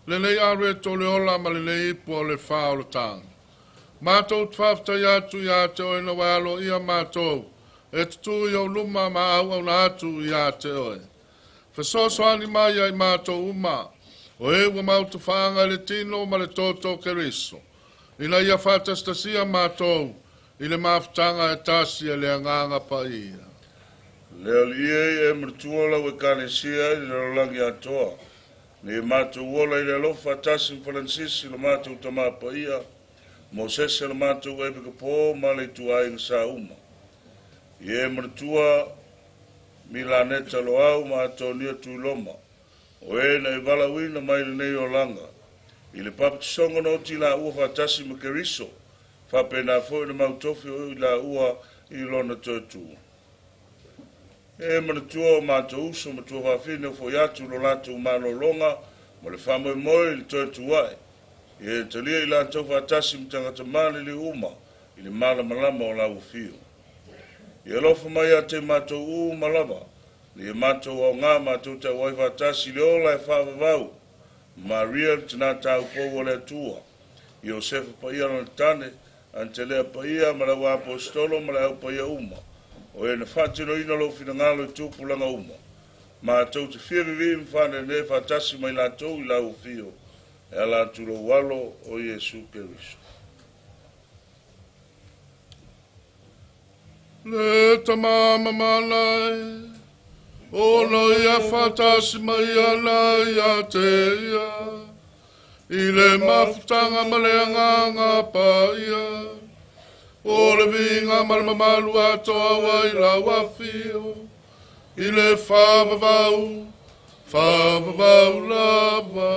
lenei areto o le ola ma lenei ipu o le faaolataga. Matou te faafetai atu iā te oe na ua e aloaia matou, e tutū i ou luma ma auauna atu iā te oe. Fesoasoani mai ai matou uma, o e ua mautofaaga i le tino ma le toto o Keriso, ina ia faatasitasia matou i le mafutaga e tasi e le Agaga Paia. Le Alii e manatua lau Ekalesia i le lalolagi atoa. Nei matou ola i le alofa tasi ma Faransisi lo matou Tamā Paia, Mosese lo matou Epikopo ma le ituaiga sa uma. Ia e manatua Milaneta Loau ma Atonia Tuiloma, o e na e valaauina mai lenei olaga. I le papatisoga na oti laua faatasi ma Keriso, faapena foi na mautofi o i laua i lona toe tu. E manatua o matou uso ma tuafafine o foi atu lo latou malologa ma le faamoemoe i le toe tuae. Ia e talia i latou faatasi ma tagata maliliu uma i le malamalama o lau afio. Ia alofa mai ia te matou uma lava, ina ia matou aogā matou te auai faatasi i le ola e faavavau. Maria le tina taupou o le Atua, Iosefa paia lona tane, Antelea paia ma le au aposetolo ma le au paia uma, o e na faatinoina lou finagalo i tupulaga uma. Matou te fia vivii ma faaneenee faatasi mai latou i lau afio, e ala atu lou alo o Iesu Keriso. Le Tama mamana e, ona ia faatasi mai ana ia te ia, i le mafutaga ma le Agaga Paia, o le viiga ma le mamalu atoa ua i lau afio, i le faavavau, faavavau lava.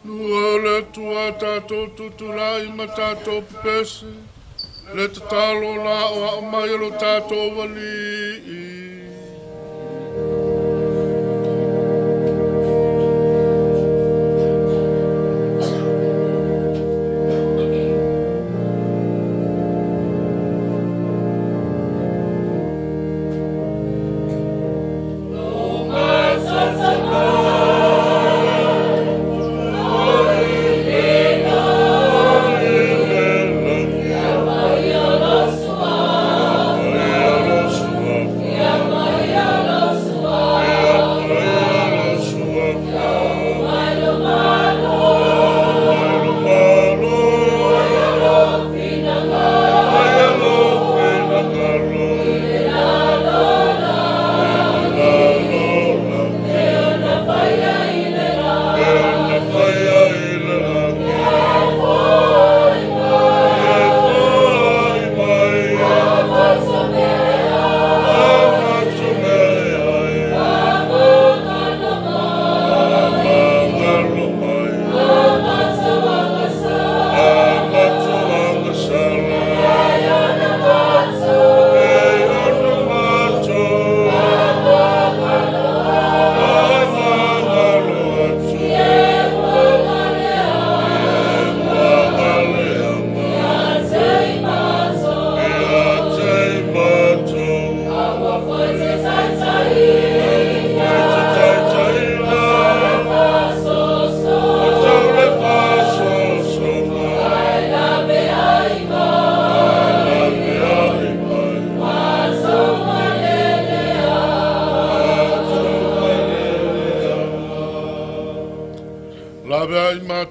Lua le Atua tatou tutulai ma tatou pepesi, le tatalo na aoao mai e lo tatou Alii. Ia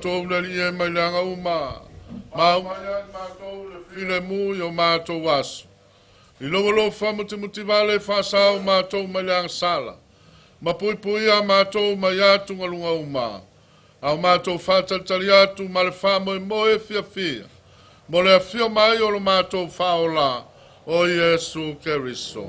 matou le Alii e mai le aga uma. Ma aumai ia i matou le filemu i o matou aso. I lou alofa mutimutivale faasao matou mai le agasala. Ma puipuia matou mai atugaluga uma. A o matou faatalitali atu ma le faamoemoe fiafia. Mo le afio mai o lo matou faaola o Iesu Keriso.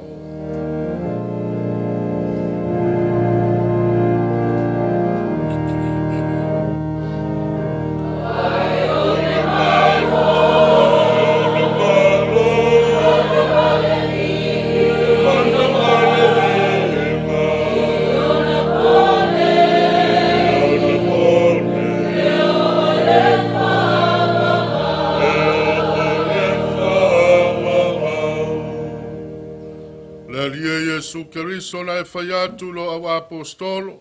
Le Alii e Iesu Keriso na e fai atu lo au apostolo,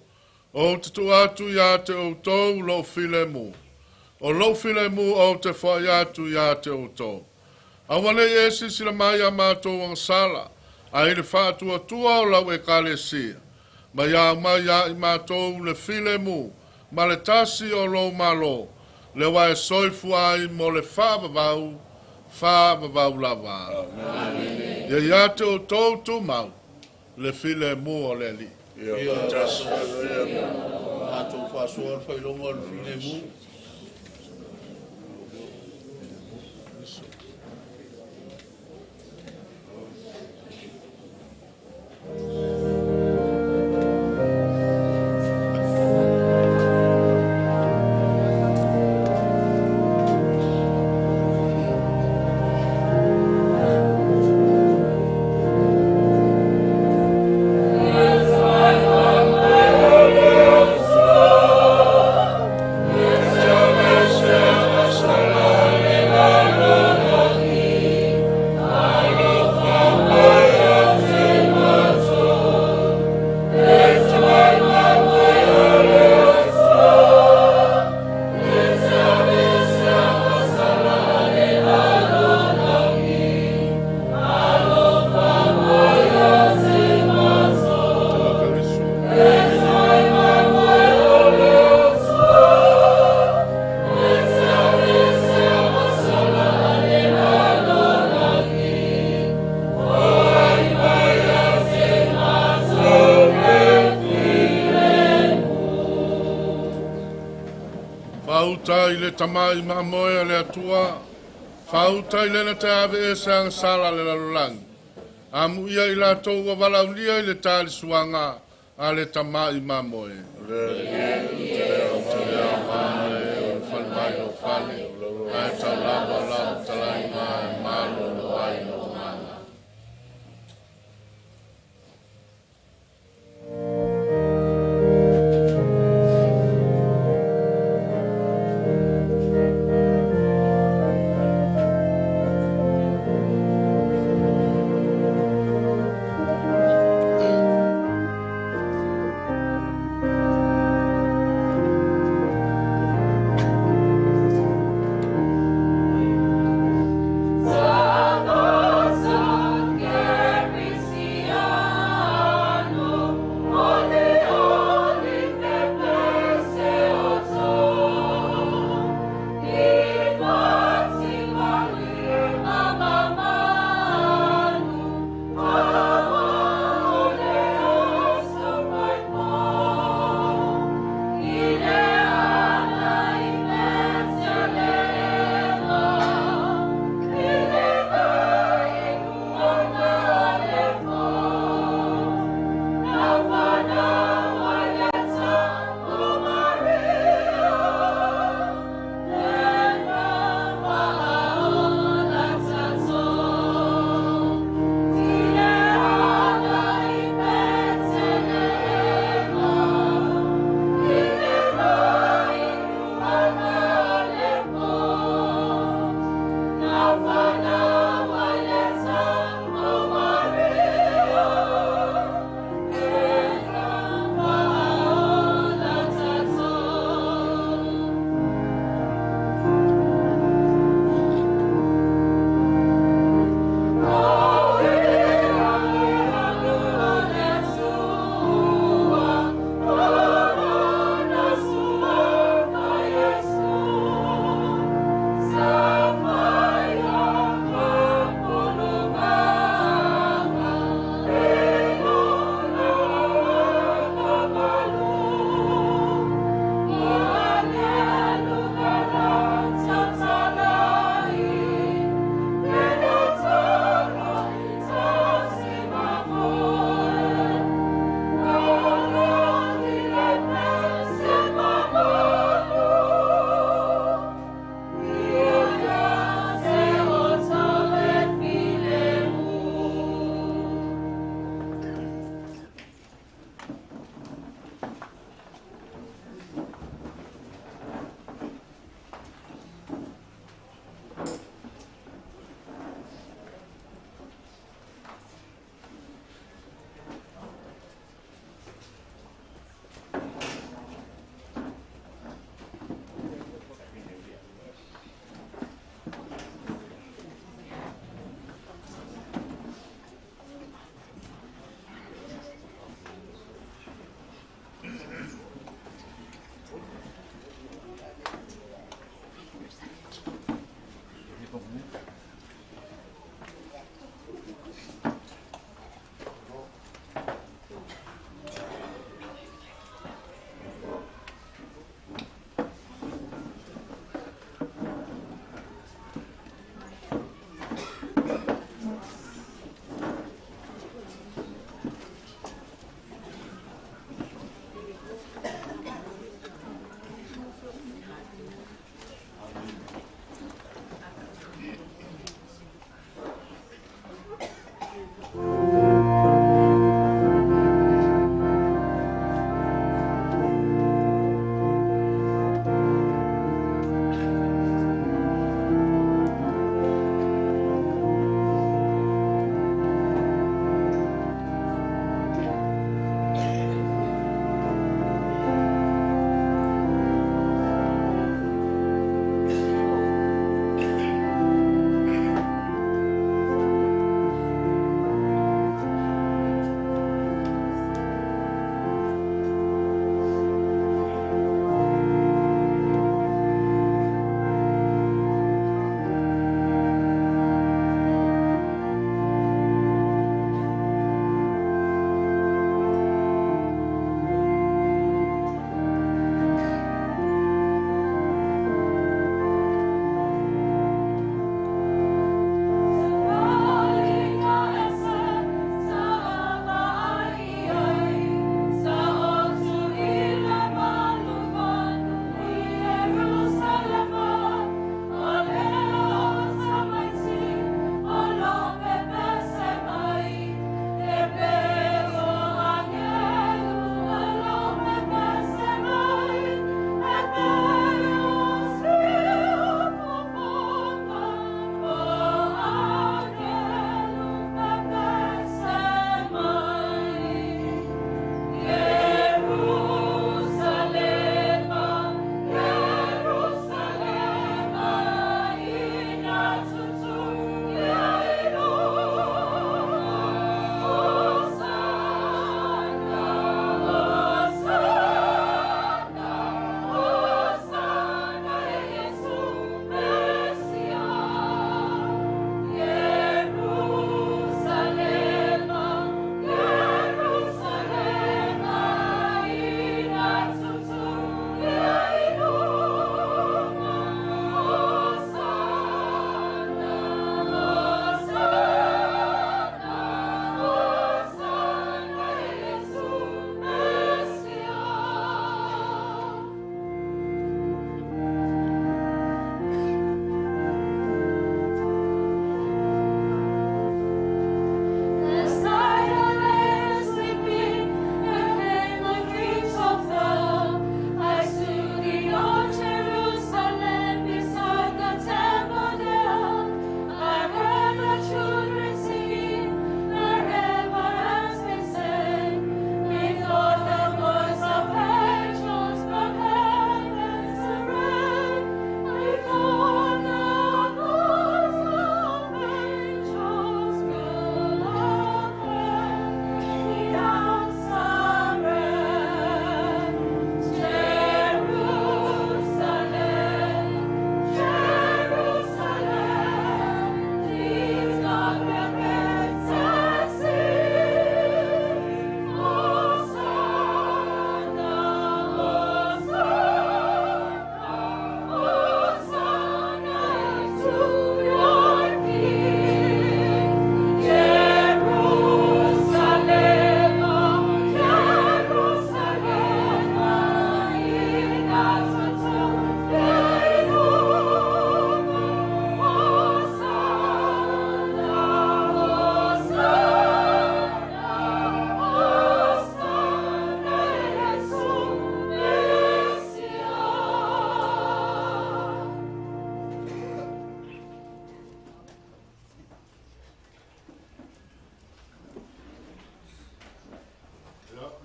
o te tuu atu ia te outou lou filemu. O lou filemu ou te foai atu ia te outou. Aua nei e silasila mai ia matou agasala, ae i le faatuatua o lau Ekalesia. Ma ia aumai ia i matou le filemu ma le tasi o lou Malo, le ua e soifua ai mo le faavavau, faavavau lava. Ia ia te outou tumau le filemu o le Alii. Ia faatasi ai matou faasoa le faailoga o le filemu. Fauta i le tamai maamoe a le Atua, fauta i lena te ave e se agasala le lalolagi. Amuia i latou ua valaaulia i le talisuaga a le tamai maamoe. Le Alii e te le aoga e o le fale mai lou fale, ae taulava lau talaiga e malolo ai lou agaga.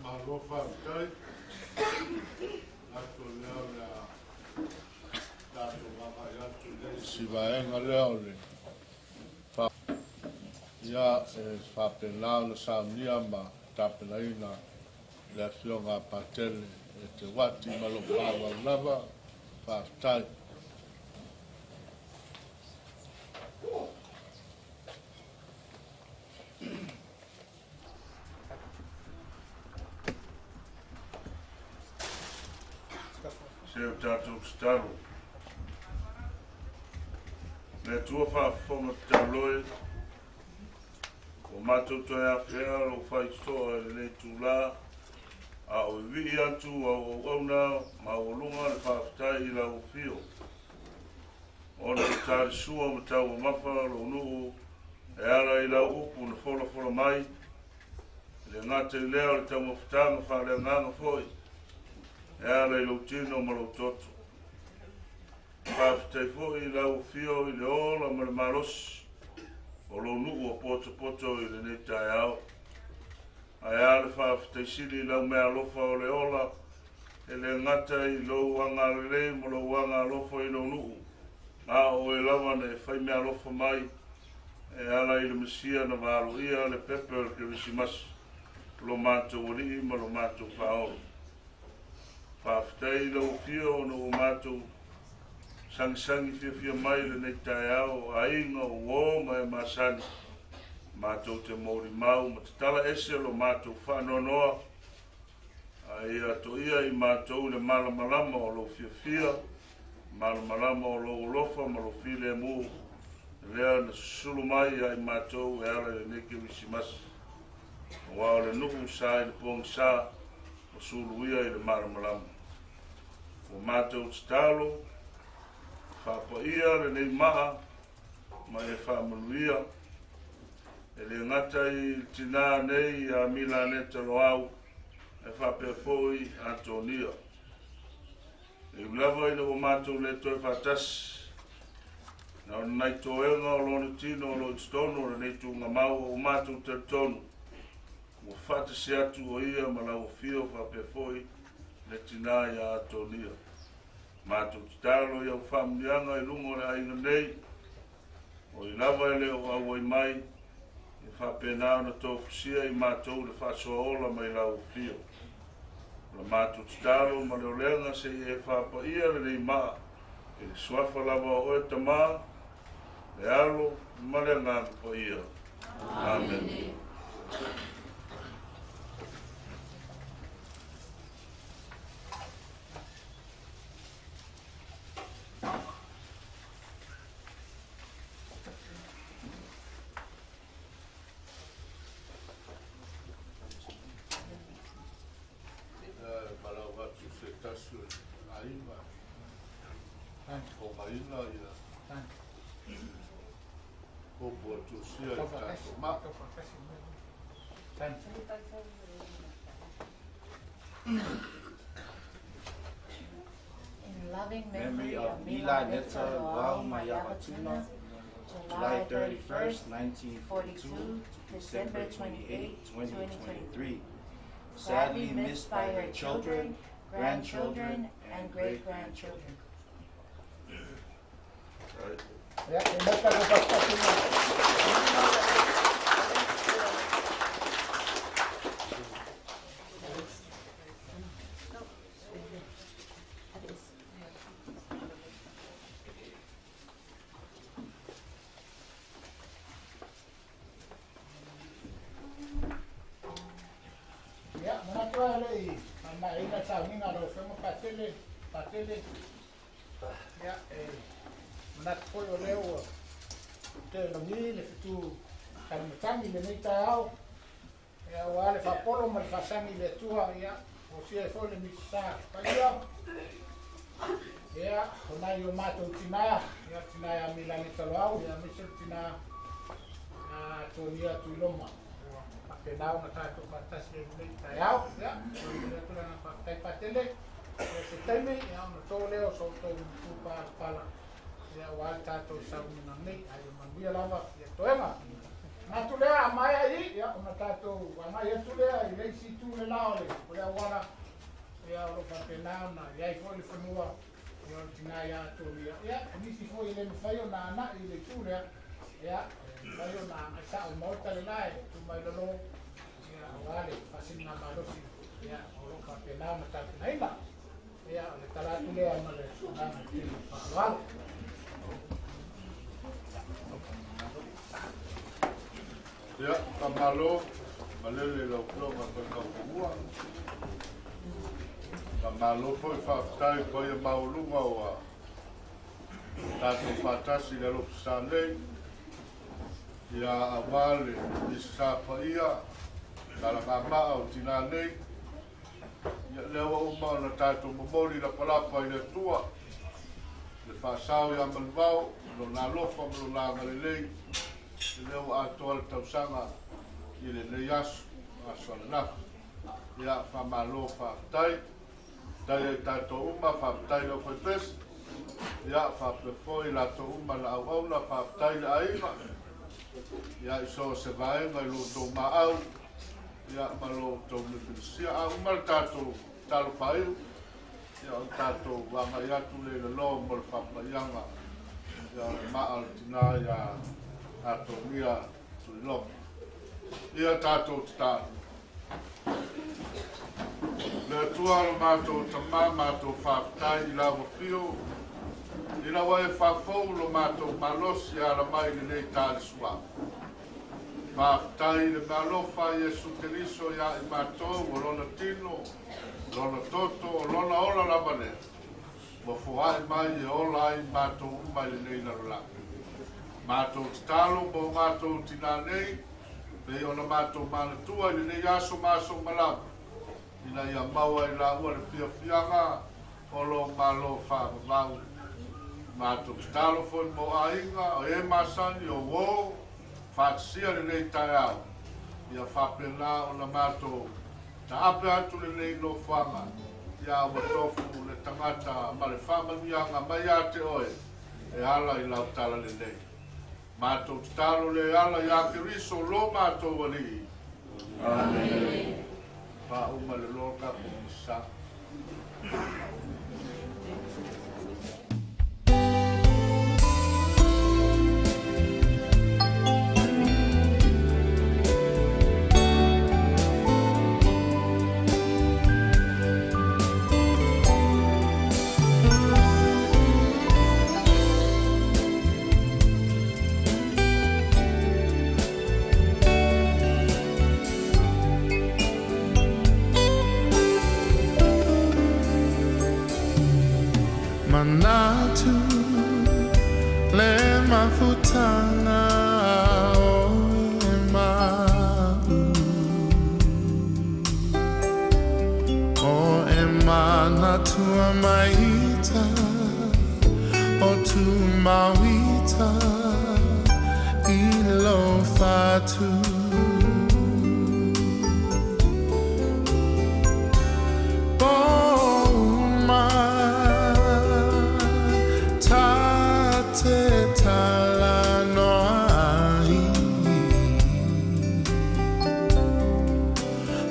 Malo faafetai latou lea o le a tatou agai atu i le isi vaega lea o le ia e faapena ona saunia ma tapenaina le afioga a Patele Eteuati ma lou faaaloalo lava. Faafetai. Se o tatou tatalo. Le Atua faafofoga tatalo e, ua matou toe afea lou faitotoa i lenei itulā, a o vivii atu au auauna maualuga le faafetai i lau afio, ona ua talisua ma tauamafa lou nuu E ala i lau upu na folafola mai, e le gata i lea o le taumafataga faaleagaga foi, e ala i lou tino ma lou toto. Faafetai foi i lau afio i le ola ma le malosi o lou nuu o potopoto i lenei taeao. Ae a le faafetai sili i lau meaalofa o le ola, e le gata i lou agalelei ma lou agalofa i lou nuu, a o oe lava na e fai meaalofa mai, e ala i le Mesia na valoia le pepe o le Kerisimasi, lo matou alii ma lo matou faaolo. Faafetai i lau afio ona ua matou sagisagi fiafia mai i lenei taeao o aiga o uō ma e masani, matou te molimau ma tatala ese lo matou faanoanoa, a ia toia i matou le malamalama o lou fiafia, malamalama o lou alofa ma lou filemu, lea na susulu mai ia i matou e ala i lenei Kerisimasi. Aua o le nuu sa i le pogisa, o suluia i le malamalama. Ua matou tatalo, faapaia lenei maa ma e faamanuia, e le gata i le tinā nei ia Milaneta Loau, e faapea foi Antonia. E ui lava ina ua matou le toe faatasi, na o nai toega o lona tino o lo o i totonu o lenei tuugamau o ua matou talitonu, ua faatasi atu o ia ma lau afio faapea foi le tinā ia Antonia. Matou tatalo i au faamuniaga i luga o le aiga nei, o i lava e le o auai mai, e faapena ona tofusia i matou le faasoaola mai lau afio. O le matou tatalo ma le olega se i e faapaia lenei maa, i le suafa lava o oe Tamā, le Alo ma le Agaga Paia. Amene. Valaau atu se tasi o aiga togaina ia upu a tusia i tatou maa. In loving memory of Mila Neta Loau Maiavatuna, July 31st, 1942 to December 28, 2023. Sadly missed by her children, grandchildren, and great-grandchildren. Ia, e mata ko faatasi mai. Ia, manatu ai le i faamaeaina sauniga a lau Afioga Patele, Patele. Ia, e manatu foi o lea ua toe lagi le fetu talimatagi i lenei taeao. Ia, aua le faapolo ma le faasagi i le Atua, ia, osia ai foi le Misasa paia. Ia, o nai o matou tinā, ia, tinā ia Milani Taloau, ia, aemaise le tinā a Tonia Tuiloma. Ua faapena ona tatou faatasi ai lenei taeao. Ia, momoli atu le agaga faafetai Patele. Ia, se taimi, ia, ona to lea o so outou matu palapala, ia, aua le tatou sauniga nei. Ae ia manuia lava ia toega. Manatu lea a maea i, ia, ona tatou agai atu lea i le isi itu le la o le, o le auala, ia, o lo o faapena ona i ai foi le fanua, ia, o le tinā ia Atonia. Ia, o nisi foi e le mafai ona agai i le itu lea, ia, e mafai ona agai sao i le maota le la e tu mai lalo, ia, aua le faasiligamalosi, ia, o lo o faapena ona tapenaina. Ia, o le tala atu lea ma le agaga tele o le faaaloalo. Ia, faamalo malele i lau Afioga Faitaufanua. Faamalo foi faafetai i paia maualuga ua tatou faatasi i le alofa sa nei, ia aua le Misasa paia, talagamaa o tinā nei. Ia, lea ua uma ona tatou momoli lapalapa i le Atua, le faasao ia Manuvao, lona alofa ma lona agalelei. I lea ua atoa le tausaga i lenei aso, aso ananafi. Ia, faamalo faafetai. Tai ai tatou uma, faafetai le aufaipesi. Ia, faapea foi latou uma na auauna, faafetai le aiga. Ia, i so o se vaega i lo outou maau, ia, ma lo outou mefilisia. A uma le tatou talo faaiu, ia, o tatou agai atu le lalo mo le faapaiaga, ia, o le maa o le tina ia Atonia Tuiloga. Ia tatou tatalo. Le Atua lo matou tamā, matou faafetai i lau afio, ina ua e faafou lo matou malosi e ala mai lenei talisua. Faafetai i le meaalofa a Iesu Keriso ia i matou, o lona tino, lona toto, o lona ola lava lea, ua foai mai e ola ai matou uma i lenei lalolagi. Matou tatalo mo matou tinā nei, pei ona matou manatua i lenei aso ma aso uma lava, ina ia maua i laua le fiafiaga o lo malo faavavau. Matou tatalo foi mo aiga, o e masani o uō, faatasia lenei taeao, ia faapena ona matou taape atu lenei nofoaga, ia ua tofu le tagata ma le faamanuiaga mai ia te oe e ala i lau tala lelei. Matou tatalo le ala ia Keriso lo matou Alii. Amen. Faauma le loa tatou misa. Manatu le mafutanga o e mau o e manatua maita o tu mauita i lo fatu. Bo-uma ta te tala noa ai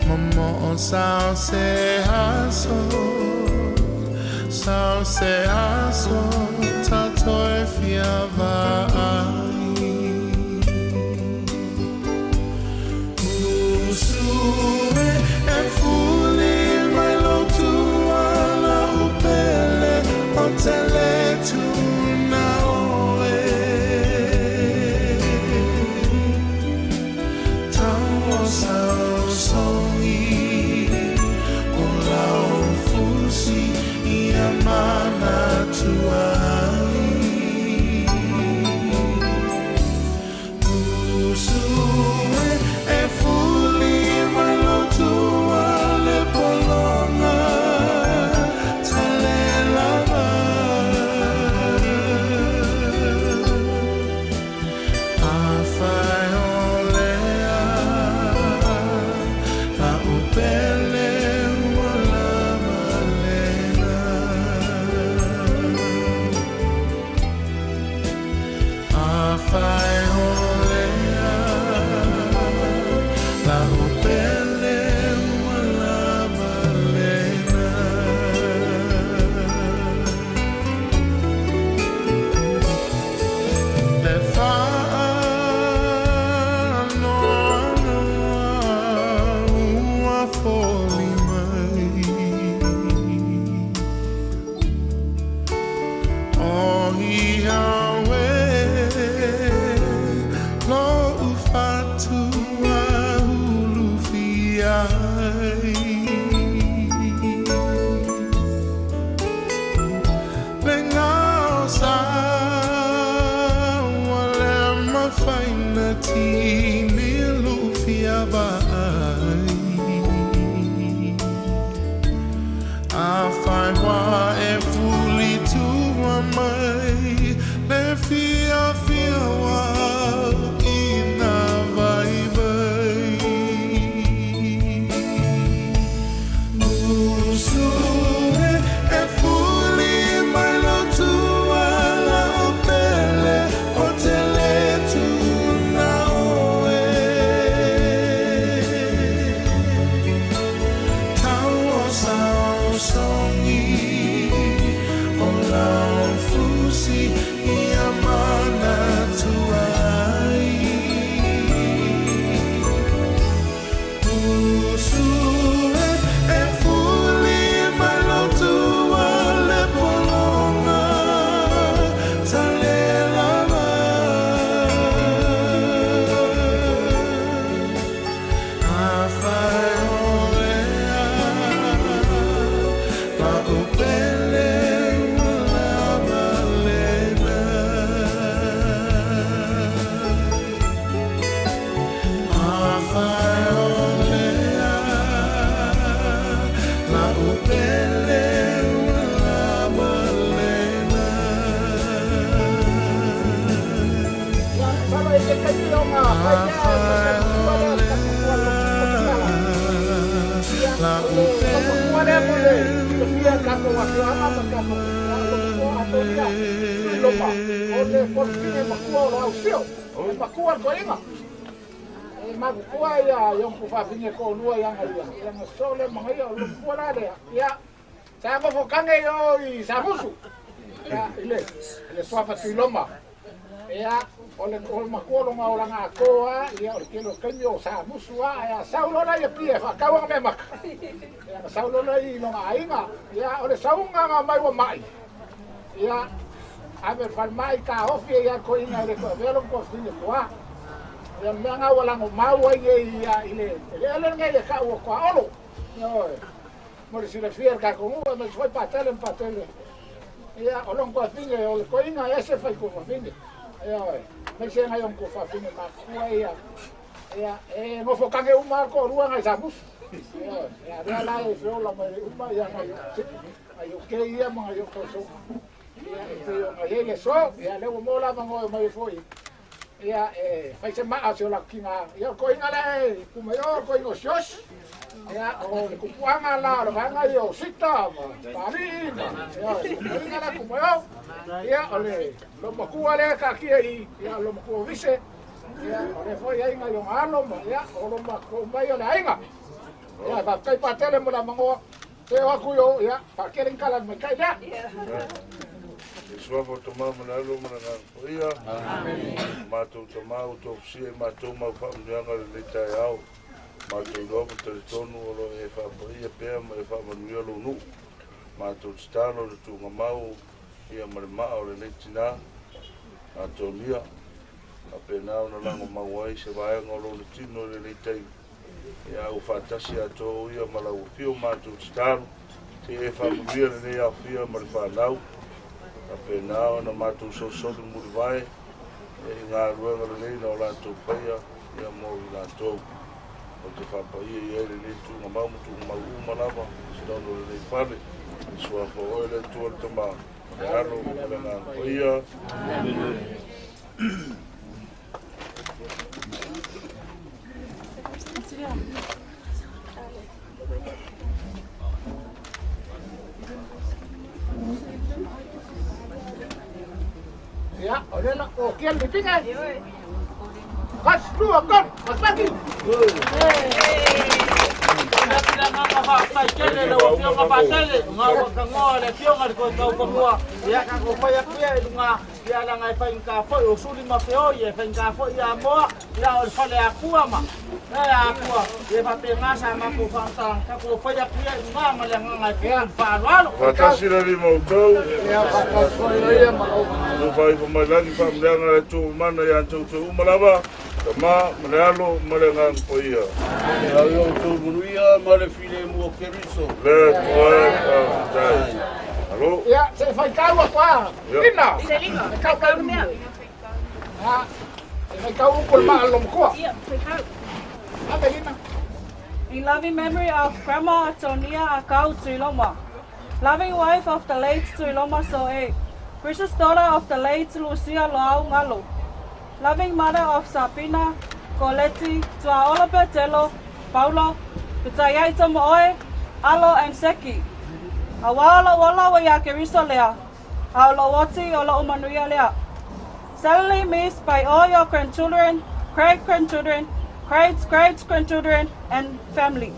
momo o sao se aso, sao se aso ta toe fia vaai. Usue e fuli mai lo tuala upele o tele tuna oe. Tau o sao songi o lau fusi ia mana tuai. Usue e fuli mai lo tua le polonga tale lava. A whai o lea, a ia tatou afioaga ma tatou ia o lo matua Atonia Tuiloma o le fofine makua o lo ausio e makua le toeaina e makutua ia i ona faafine toalua ia aga ia ia na sole magaia o lo matua la lea ia sa nofo kage i o i Samusu ia i le suafa Tuiloma ia o le matua longa o langa atoa ia o le tele o taimi o Samusu a ia sau lola ia pia faatau aga mea maka ia na sau lola i longa aiga ia o le sauga na mai ua mai ia ave falemai taofi ia toeaina i le toavea lona tuafafine tua ia mea na ua lagomau ai ia i le eleele lenei le ta'u o Toaolo ioe mo le silafia le tatou nuu e maise foi Patele ma Patele ia o lona tuafafine o le toeaina e ese faituafafine ioe maise nai ona tuafafine matutua ia ia e nofo kage uma le toalua nai Samusu ioe ia lea la e feola mai le uma ia nai o ke ia ma nai o tausoga ia e pei ona iai le so ia lea ua mo lava goe mai foi ia e fai se maa se o latou tiga ia o toeaina lea e kumai o toeaina o siosi ia o le tupuaga la o le vaega ia o Sita ma Palii ma ia toeaina la kumai o ia o le lomatua lea taatia i ia o lomatua o Vise ia o le foi aiga i ona alo ma ia o lomatua mai o le aiga ia faafetai Patele mo le amagoa se o atu i o ia faatele ni kala mai kai lea. Le suafa o Tamā ma le Alo ma le Agaga Paia. Matou Tamā ua tofusia i matou mau faamanuiaga lenei taeao. Matou iloa ma talitonu o lo e faapaia pea ma e faamanuia lou nuu. Matou tatalo le tuugamau ia ma le maa o lenei tinā Atonia. Faapena ona lagomau ai se vaega o lona tino i lenei taimi. Ia ua faatasi atoa ia ma lau afio matou tatalo. Se e faamanuia lenei afia ma le fanau. Faapena ona matou solisoli mulivae i galuega lelei na o latou faia ia mo i latou. O te faapaia i ai lenei tuugamau ma tuugamau uma lava i totonu o lenei fale. I suafa oe le Atua le Tamā, ma le Alo ma le Agaga Paia. Amene. Ia, o le la o kia le pinga. Kas lua kon, masaki. Faafetai lau afioga Patele, nga ua kangoa le afioga le koe tau ia ka ko fai aku ia i lunga ia langa e faigata foi o suli ma feoi e faigata foi ia moa ia o le fale akua ma e akua e faapena sa matou faamatalaga ka ko fai aku ia i lunga ma le agaga e pea faaaloalo. Faatasi le lima outou. Ia faatasi foi ia ma lou. Ua faaifo mai lagi faamanuiaga le Atua mamana ia te outou uma lava, Tamā ma le Alo ma le Agaga Paia. Ia i outou manuia ma le filemu o Keriso. Le Atua e faafetai. Alo. Ia, se fai kau aku a. Lina. Selina. Kau kau mea. Ha. Se fai kau upu le maa lo matua. Ia, fai kau. Ave Lina. In loving memory of Grandma Atonia Akau Tuiloma, loving wife of the late Tuiloma Soe, precious daughter of the late Lucia Loau Ngalo, loving mother of Sabina, Coletti, Tuaola Bertello, Paulo, Pitayai Tomoe, Alo and Seki. Awala wala wa ya Keriso lea, Aolo wati o lo umanuia lea. Sadly missed by all your grandchildren, great-grandchildren, great-great-grandchildren, and family.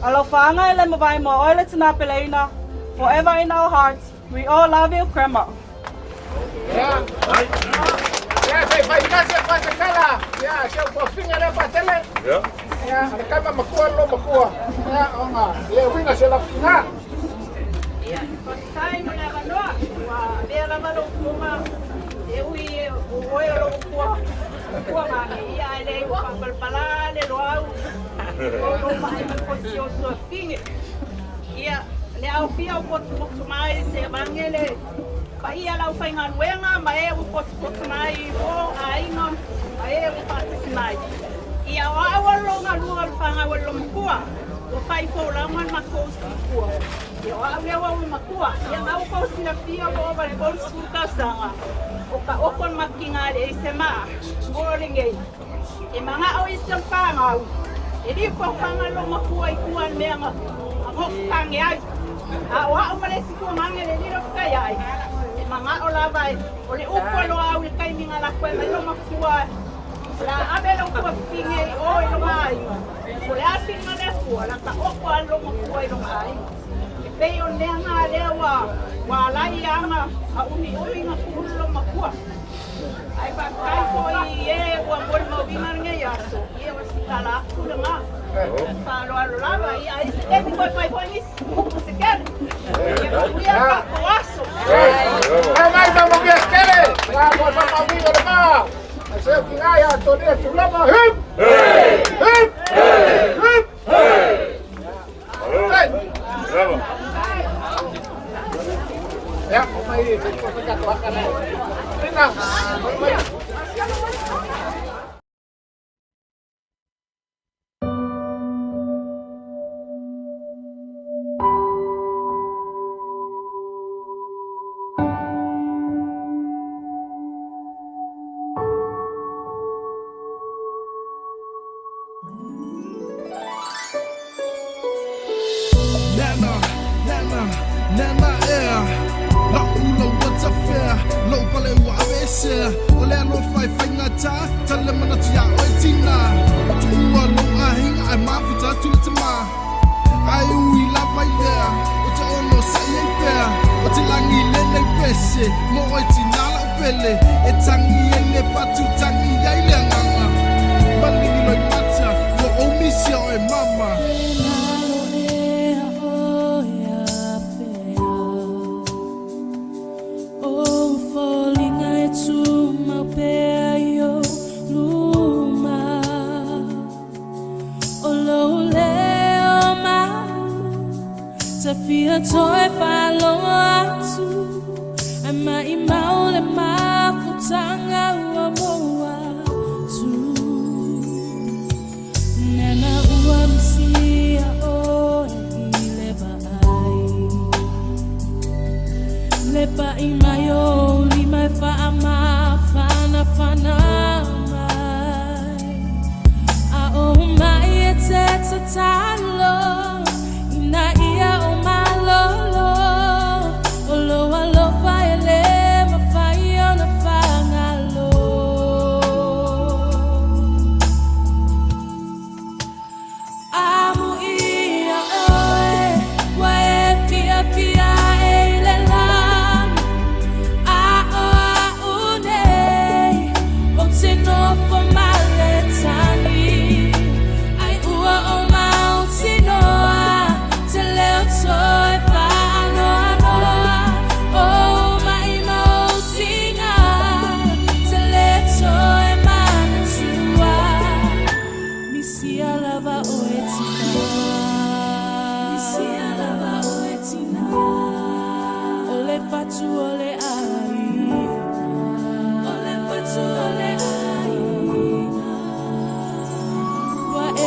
Alofaanga ele mawai mo oile tina peleina, forever in our hearts. We all love you, Grandma. Ia. Ia, se fai kasi pa se kala. Ia, se o finga le Patele. Ia. Ia, le kama makua lo makua. Ia, ona, ia winga se la finga. Ia, faafetai mo le avanoa ua avea lava lou kuga e ui o oe o lou kua kua mage ia e lei ua faapalapala le loau o lou maai ma fosi o tuafine ia le aofia o potupotu mai se mange le paia lau faigaluega ma e ua potupotu mai o aiga ma e ua faatasi mai ia o au o lo galua o le fagau e le lomakua ua faifoulaga le matou sifua ia o au lea ua ua matua ia gau kou silafia ua ova le 30 tausaga o ka oko le makiga le eise maa mo legei e maga'o isi o le fagau e li faofaga lo makua i kua le meaga agofu kage ai A o a'u ma le isi tuamaga le lilo fetaia'i, e maga'o lava e o le upu a Loau i le taimi na lafo ai mai lou matua, o le a ave lou tuafafine i o i lona aiga, po o le a siliga le Atua, o le a ta'oto a lou matua i lona aiga. E pei o le mea na lea ua ua alai ana a'umi'umi na tu'u lou matua. Ae fa'afetai fo'i i ē ua molimauina lenei aso, ia o se tala atu lena. Fa'aloalo lava, ia ai se taimi toe fai fo'i nisi upu se tele. Ia manuia le tatou aso. Mai Mamagia Skele, la mo Mamagia le ma. Se o tinai a Antonia Tulama, hip! Hip! Hip! Bravo. Ya, o mai, se ko se ka to haka nei. Ina, mai. Nana, nana, nana ea La'u lau ua tafea Lou pale ua aveesea O le alofa e faigata Tale manatu iā oe tina Ua tuua lou aiga Ae mafuta atu le tama Ae ui lava i lea O te onosai ai pea O te lagi lenei pese Mo oe tina la'u pele E tagi ai le fatu Tagi ai le agaga Maligi loimata Ua ou misia oe mama. Fia toe whaloa atu Ai mai mau le mafutanga ua moa tu Nana ua misia oe i le vaai Le pa'i mai o lima e whaamawhanawhana mai A o mai e te tatalo Ina ia o malolo O lo alofa e le mawhai ona whangalo Amu ia oe Ua e fia fia e i le lani A o a'u nei O te nofo ma le tagi Ai ua o mautinoa Te leo toe whaanoanoa O mai mautinga Te le toe manatua Misia lava oe tina Misia lava oe tina O le fatu o le aiga O le fatu o le aiga Ua e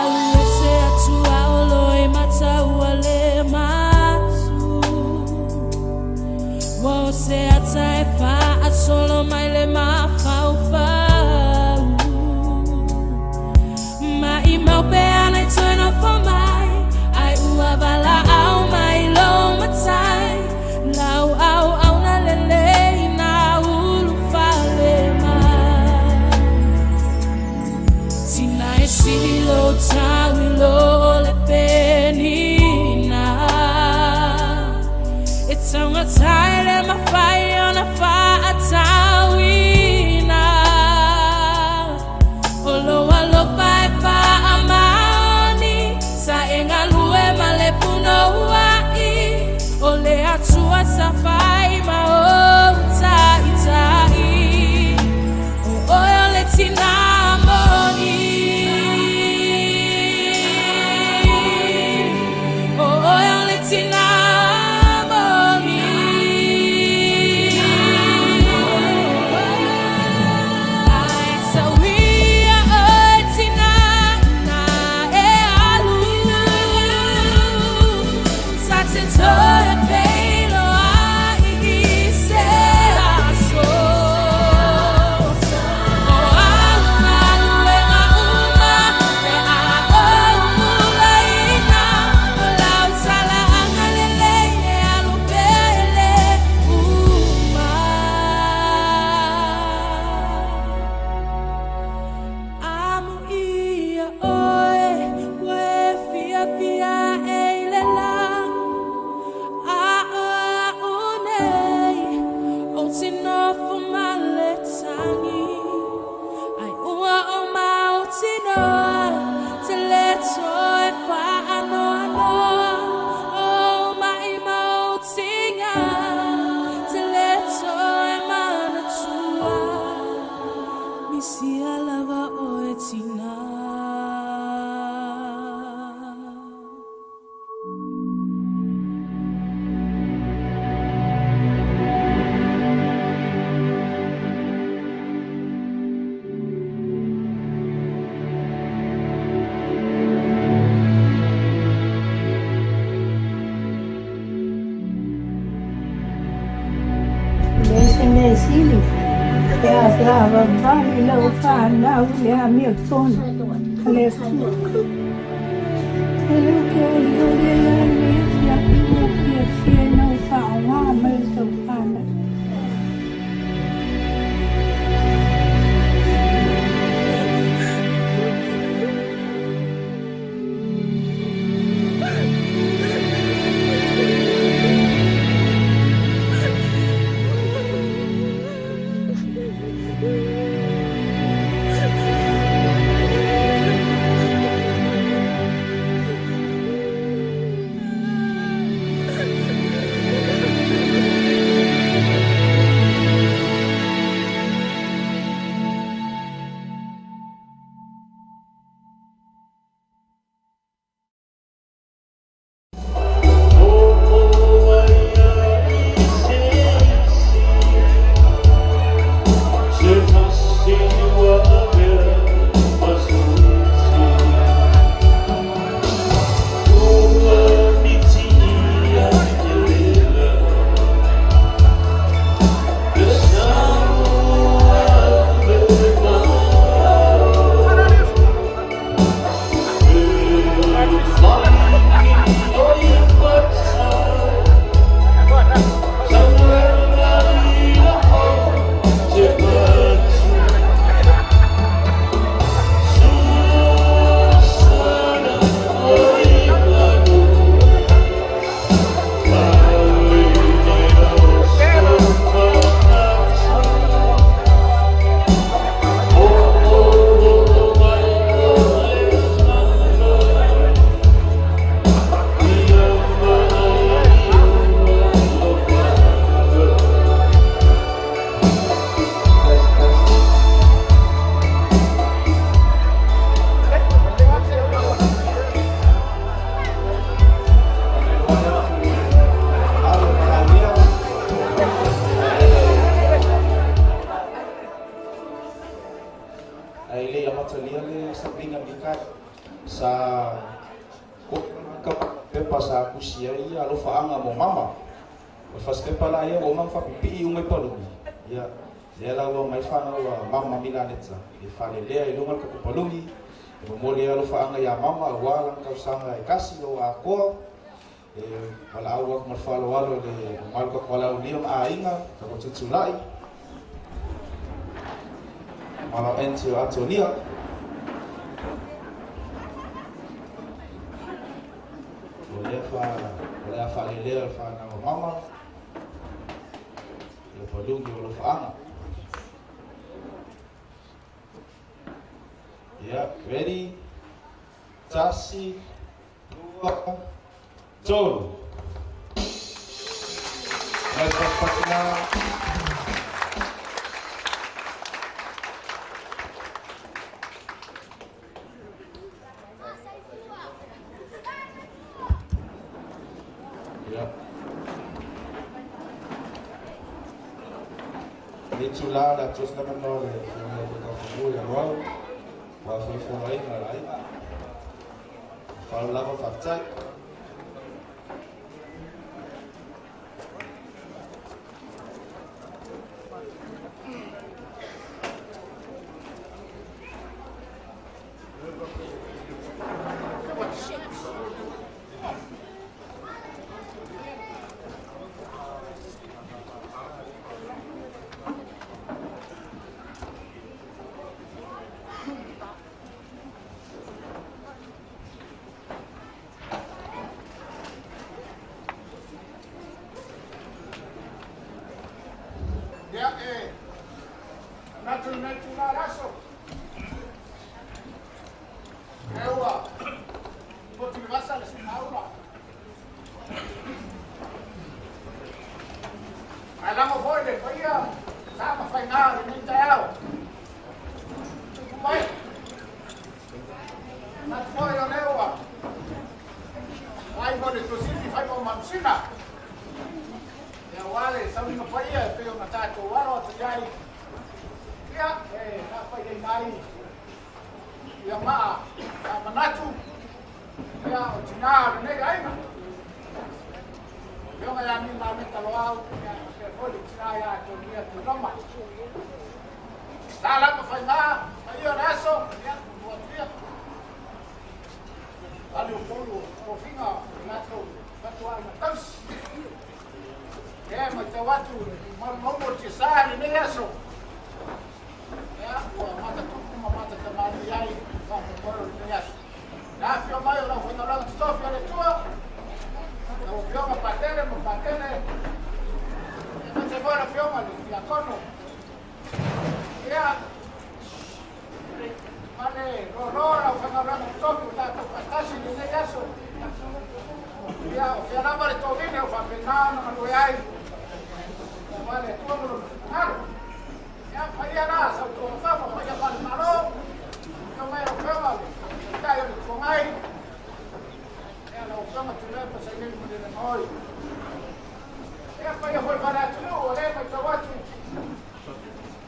alu ese atu a olo i mata ua le matu Ua o se ata e whaasolo mai le mafaufau Mai mau pe ana i toe nofo mai Ai ua vala au mai lo matai Lau au au na lele i nā ulu fale mai Tina e sili lo tau i lo le penina E taugata e le mawhai ona whaatauina O lo alofa e whaamaoni Sa e ngalue ma le puno uai O le atua sa whai ma o tai tai O oe o le tina moni O oe o le tina moni Ai sauia oe tina na e alu Sa te toe peilo ai i se aso O au galuega uma e a ou ulaina O lau tala agalelei. Lavavali lau fanau le amiotonu a le Atua. E le o ke olioli ai a lenei afiafi ua fiafia ina ua faaaogā mai le taufanau. Ae le i amatalia le sauniga mika sa ka pepa sa tusi ai alofaaga mo mama. O le fasipepa la ia ua uma ona faapipii uma i paluni. Ia, lea la ua aumai fanau a mama Milaneta e falelea i luga o le tatou paluni e momoli ai alofaaga iā mama aua lana tausaga e tasi ina ua atoa. E valaau atu ma le faaaloalo i le mamalu o tatou alaaulia ma aiga, tatou tutulai. Mamalu aunty o Atonia. O lea fa o le a faalelea le fanau a mama le palungi o alofaaga. Ia, ready? Tasi, lua, tolu. Mai patipati la. Ia. Le itulā le atu ai se avanoa i le Afioga ia Toetaufanua ia Loau aua foafogaina o le aiga. Faaaloalo lava, faafetai. Ia, e manatu i lenei itula o le aso, lea ua potu i le vasa le siumaula. Ae lago foi le paia sa ma faiga o lenei taeao. Tupu mai. Manatu foi o lea ua vaai foi le Tuasivi fai ma o Manusina. Ia aua le sauniga paia e pei ona tatou alo atu i ai. Ia, e faafaileina ai ia maa faamanatu ia o tinā o lenei aiga. Afioga ia Mila Meta Loau, ia faapea foi le tinā ia Atonia Tuiloma. Sa lama faiga ma ia o le aso, ia, ua atu ia. Ale o polu tofiga o latou fatuaiga tausi. Ia, matau atu le maumauga o tiasa i lenei aso. Ia, ua matatupu ma matatamani ai faamoemoe o lenei aso. Le afio mai o lau faitaulaga totofi a le Atua, lau Afioga Patele ma Patele, aemaise foi lau Afioga le Tiakono. Ia, ma le loaloa lau faitaulaga totofi ua tatou faatasi i lenei aso. Ia, o fea lava le tovine o faapena ona galue ai, aua le Atua ma lona finagalo. Ia, paia la Sautuafafa, paia faale-Malo, afio mai lau Afioga le Taitai o le Itu Agai, ia lau Afioga Tuilaepa Sailele Malielegaoi. Ia, paia foi faale-atunuu, o lea e matau atu,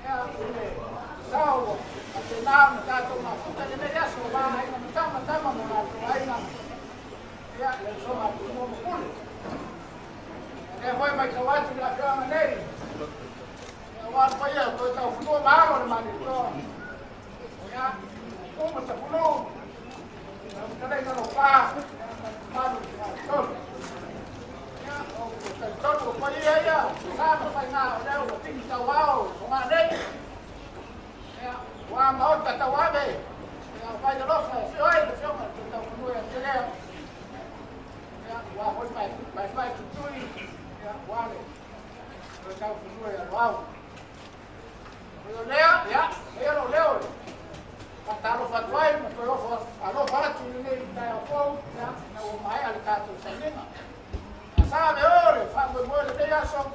ia, i le sao ua faapena ona tatou mafuta i lenei aso, aua aiga ma tama, tama ma latou aiga, ia, le usoga a Tumua ma Pule. O lea foi e matau atu i le afioaga nei, aua le paia o toe taufanua ma alo o le Malietoa. Ia, Upu ma Tapunuu, lau fetalaiga Lopa, ia, ma le mamalu i le Faletolu. Ia, ou te talitonu o paia ia, sa ma faiga o lea ua tini tauao i Fogaa nei. Ia, ua maota tauave, ia, o vai alofa e afio ai le afioga i le Toetaufanua ia te lea. Ia, ua foi paepae tutui, ia, ua le Toetaufanua ia Loau. O lea, ia, leia lou leo e faatalofa atu ai ma toe ofo alofa atu i lenei taeao fou, ia, ina ua maea le tatou sainiga. A sa ave o le faamoemoe lenei aso,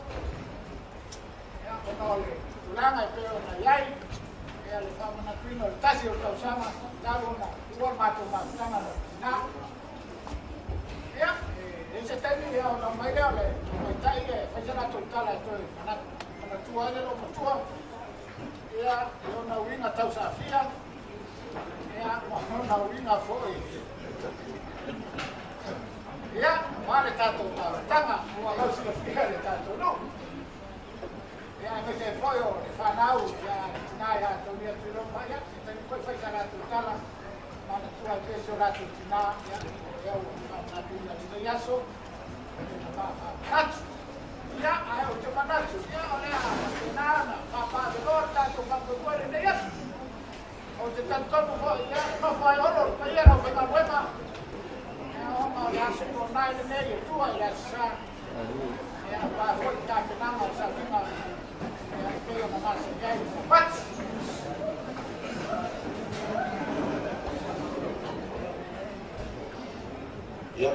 ia, ona o le tulaga e pei ona i ai, ia, le faamanatuina o le tasi o le tausaga talu ona tuua le matou mafutaga ma le tina. Ia, e i se taimi ia ona mai lea o le tamaitai e fai se latou tala e toe manatua ai le loomatua, ia, i ona uiga tausafia, ia, ma ona uiga foi. Ia, aua le tatou mafutaga ua lausilafia le tatou nuu. Ia, aemaise ai foi o le fanau ia le tina ia Tonia Tuiloma, ia, se taimi foi fai sa latou tala, manatua ai pea si o latou tina, ia, o lea ua faamanatuina i lenei aso, na faamanatu. Ia, ae ou te manatu, ia, o le a faapena ona papaaveloa le tatou faamoemoe i lenei aso. Ou te talitonu foi, ia, nofo ai Olo le paia o le aufaigaluega, ia, ona o le aso tonae lenei e tua i le Aso Sa, ia, aua foi le tapenaga o le sauniga, ia, e pei ona masani ai le Sapati. Ia,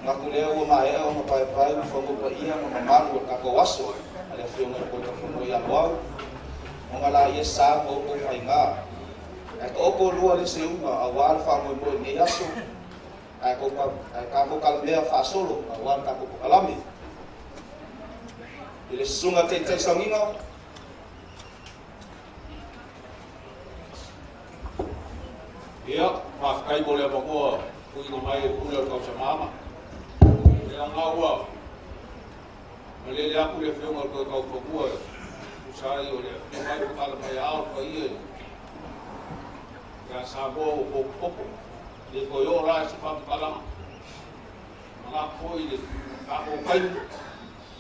manatu lea ua maea ona paepae ma fanua paia ma mamalu o le tatou aso a le Afioga i le Koetafanua ia Loau, ona la ia sa ma outou faiga. Ae taoto lua le seuga aua le faamoemoe i lenei aso, ae tatou talamea faasolo aua le tatou polokalame. I le susuga taitai sauniga, Ia, faafetai mo le avanoa tuuina mai e le Pule o le Tausamaaga. Leaga ua malele atu le Afioga i le Toetaufanua e tusa ai o le afio mai ma tala mai aao le paia ia Samoa ua potopoto. E le toe oo la i se faamatalaga. Manatu foi i le tatou taimi,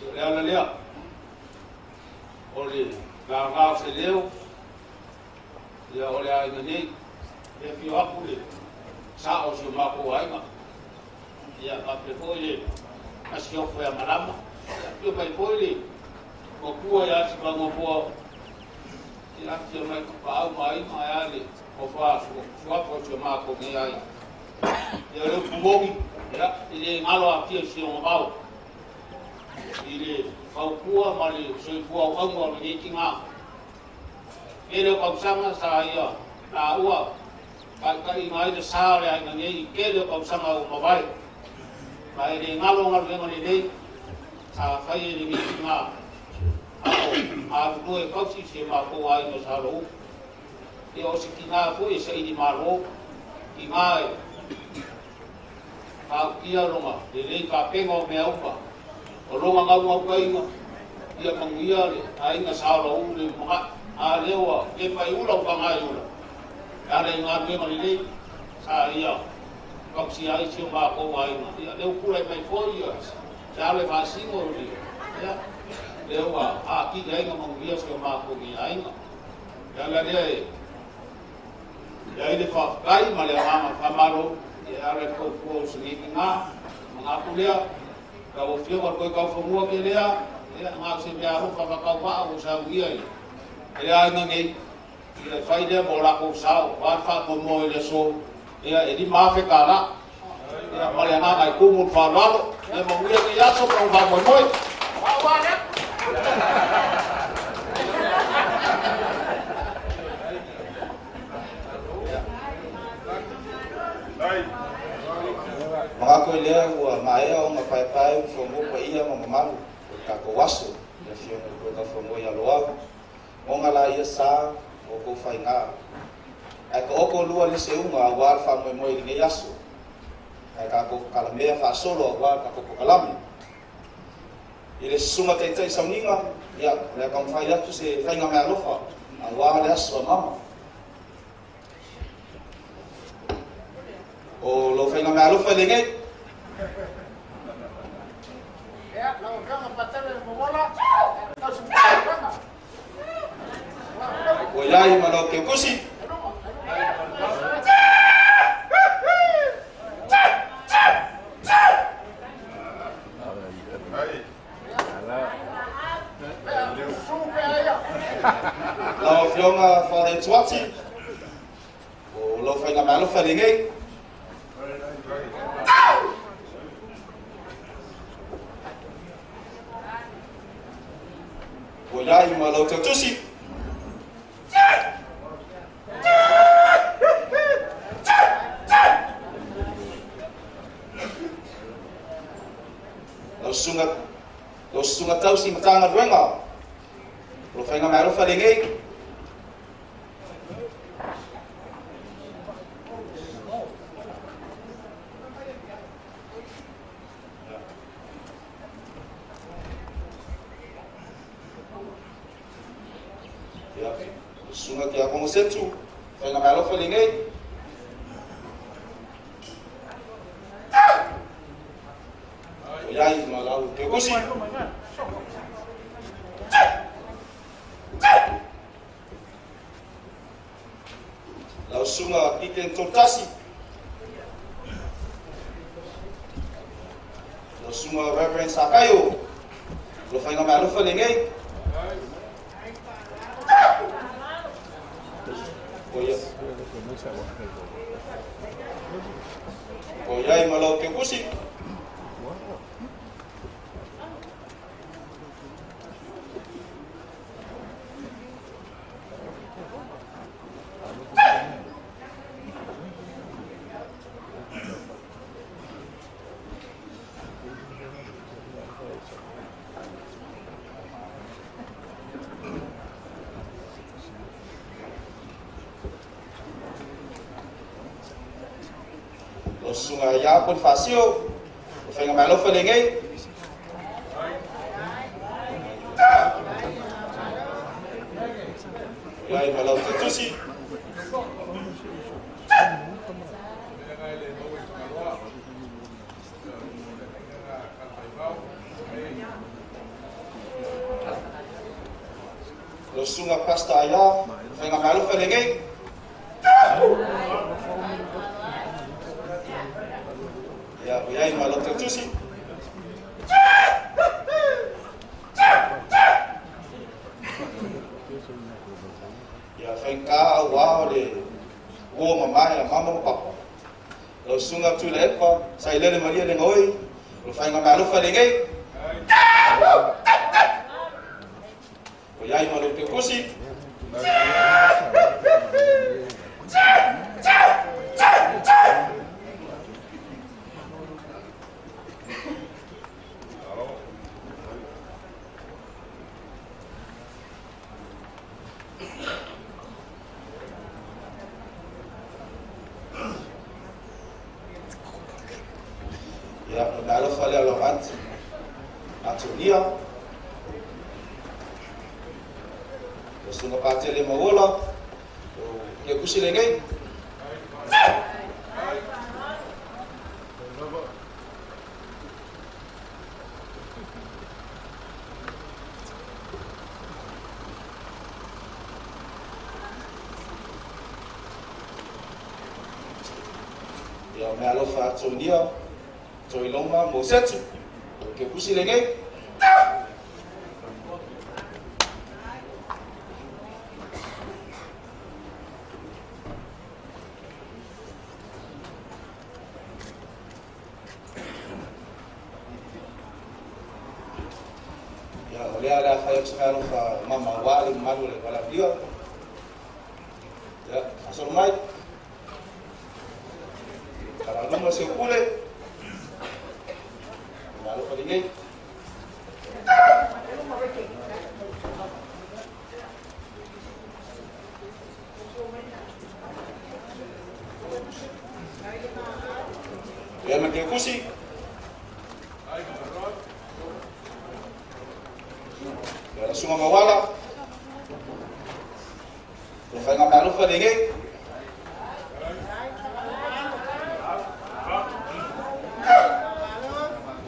o le ala lea o le laga o se leo, ia o le aiga nei, e afio atu le sao o si o matou aiga, ia faapea foi le masiofo ia Malama, ia afio mai foi le matua ia Simagomoa, ia afio mai Tapaau ma aiga, ae a le ofa suafa o si o matou nei aiga. Ia o le upu moni, ia e le galo atia i si ona vao i le fautua ma le soifua auauna o lenei tina. Tele o tausaga sa ia taua taitaiina ai le sa o le aiga nei i tele o tausaga ua mavae. Ma e le galo galuega lelei sa fai e lenei tina a o galulue tausi si o matou aiga sa lou. Ia o se tina foi e saili malo, tina e tautia lona lelei tapena o mea uma, o lona naunautaiga ia manuia le aiga sa lou le lumanai. A lea ua le mai ula o paga i ula. E ala i galuega lelei sa ia tausia ai si o matou aiga. Ia lea ua tulai mai foi ia se alo e faasino i le ia lea ua atili ai ona manuia si o matou nei aiga. O le ala lea e i ai le faafetai ma le agaga faamalo e ala i le tautua o si nei tina. Manatu lea, lau Afioga i le toe taufanua ke lea, ia na o se mea alofa faatauvaa ua saunia i le aiga nei, ia e fai lea mo latou sao, aua le faamoemoe i le aso, ia e $5,000 tala. Ia ma le agaga e tumu i le faaaloalo, ia manuia lenei aso ma lou faamoemoe. Manatu i lea ua maea ona paepae utufanua paia ma mamalu o le tatou aso i le Afioga i le Toetaufanua ia Loau, ona la ia sa o outou faiga. Ae taoto lua le seuga aua le faamoemoe i lenei aso, ae tatou kalamea faasolo aua le tatou kokalame. I le susuga taitai sauniga, ia, o le a taumafai atu se faiga meaalofa aua le aso a mama. O lou faiga meaalofa i lenei. Ia, lau Afioga Patele le Momola, tau se faiga. Ua iai ma lau teutusi. Lau Afioga Faletuati, o lau faiga meaalofa lenei. Ua iai ma lau teutusi. Lau susuga, lau susuga tausi Matagaluega, o lau faiga meaalofa lenei. Ia, susuga Tiakono Setu, faiga meaalofa lenei. O iai ma lau teutusi. Lau susuga Kiten Toltasi. Lau susuga Reverend Sakaio. Lau faiga meaalofa lenei. O iai ma lau teutusi. Lau susuga ia Bonifacio, o faiga meaalofa lenei. O iai ma lau teutusi. Lau susuga Pastor Aia, o faiga meaalofa lenei. Ia, o iai ma lau teutusi. Ia, faigata auā o le uo mamae a mama ma papa. Lau susuga Tuilaepa, Sailele Maria le Gaoi, o faiga meaalofa lenei. O iai ma lau teutusi. Ia, o le meaalofa lea lau aunty Antonia. O susuga Patele Mauola, o ke kusi lenei. Ia mea alofa Atonia, Toiloma Mosetu, o ke kusi lenei. Ia o lea le afai o se mea alofa mama wā le malu le wala via. Ia, asolo mai. Kala luma se pule. Mea alofa lenei. Ia ma ke kusi. Ia la sunga mawala. O whainga mea alofa lenei.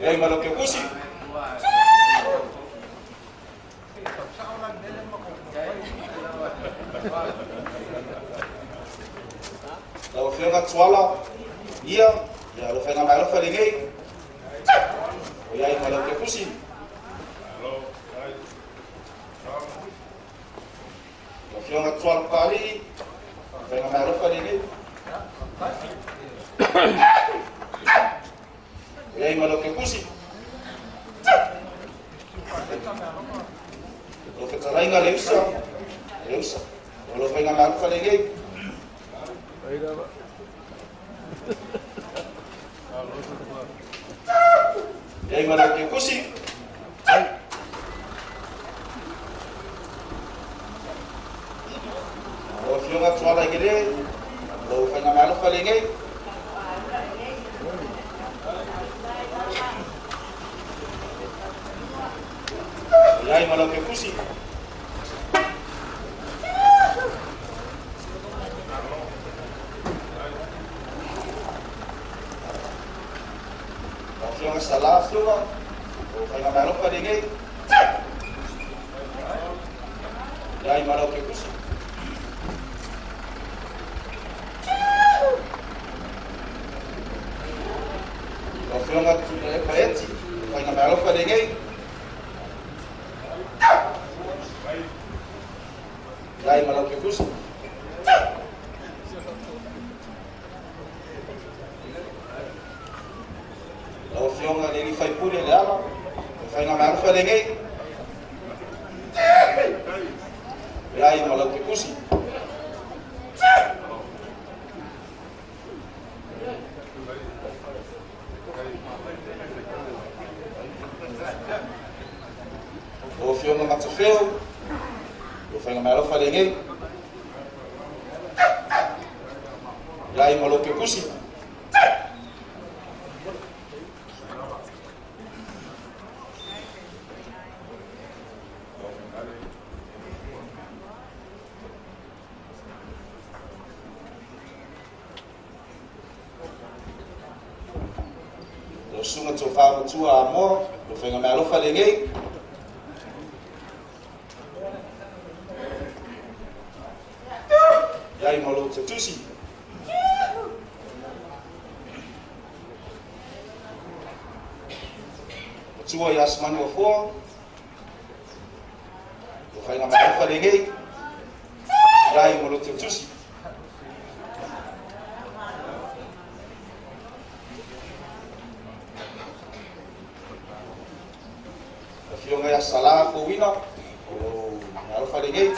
Ia i malo ke kusi. Lau afioga Tuala, ia, ia lo whainga mea alofa lenei. O ia i malo ke kusi. Lau afioga Tuala Pali, whainga mea alofa lenei. O ia i malo ke kusi. Lo whetarainga le usa, le usa. O lo whainga mea alofa lenei. Ia i malo ke kusi. O afioga Tuala i kere, lo whainga mea alofa lenei. Ia i malo ke kusi. O afioga Sala afioga, o whainga mea alofa lenei. Ia i malo ke kusi. O afioga Tuilaepa Eti, o whainga mea alofa lenei. Ia i malo ke kusi. Lau afioga le Faipule le ala, o whainga mea alofa lenei. Ia i malo ke kusi. O afioga Matafeo, o whainga mea alofa lenei. Ia i malo ke kusi. O sunga tō whaamatua a moa, o whainga mea alofa lenei. Ia i malo te tusi. Matua i Asimani wa foa, o whainga mea alofa lenei. Ia i malo te tusi. Afioga ia Sala Fowina, o mea alofa lenei.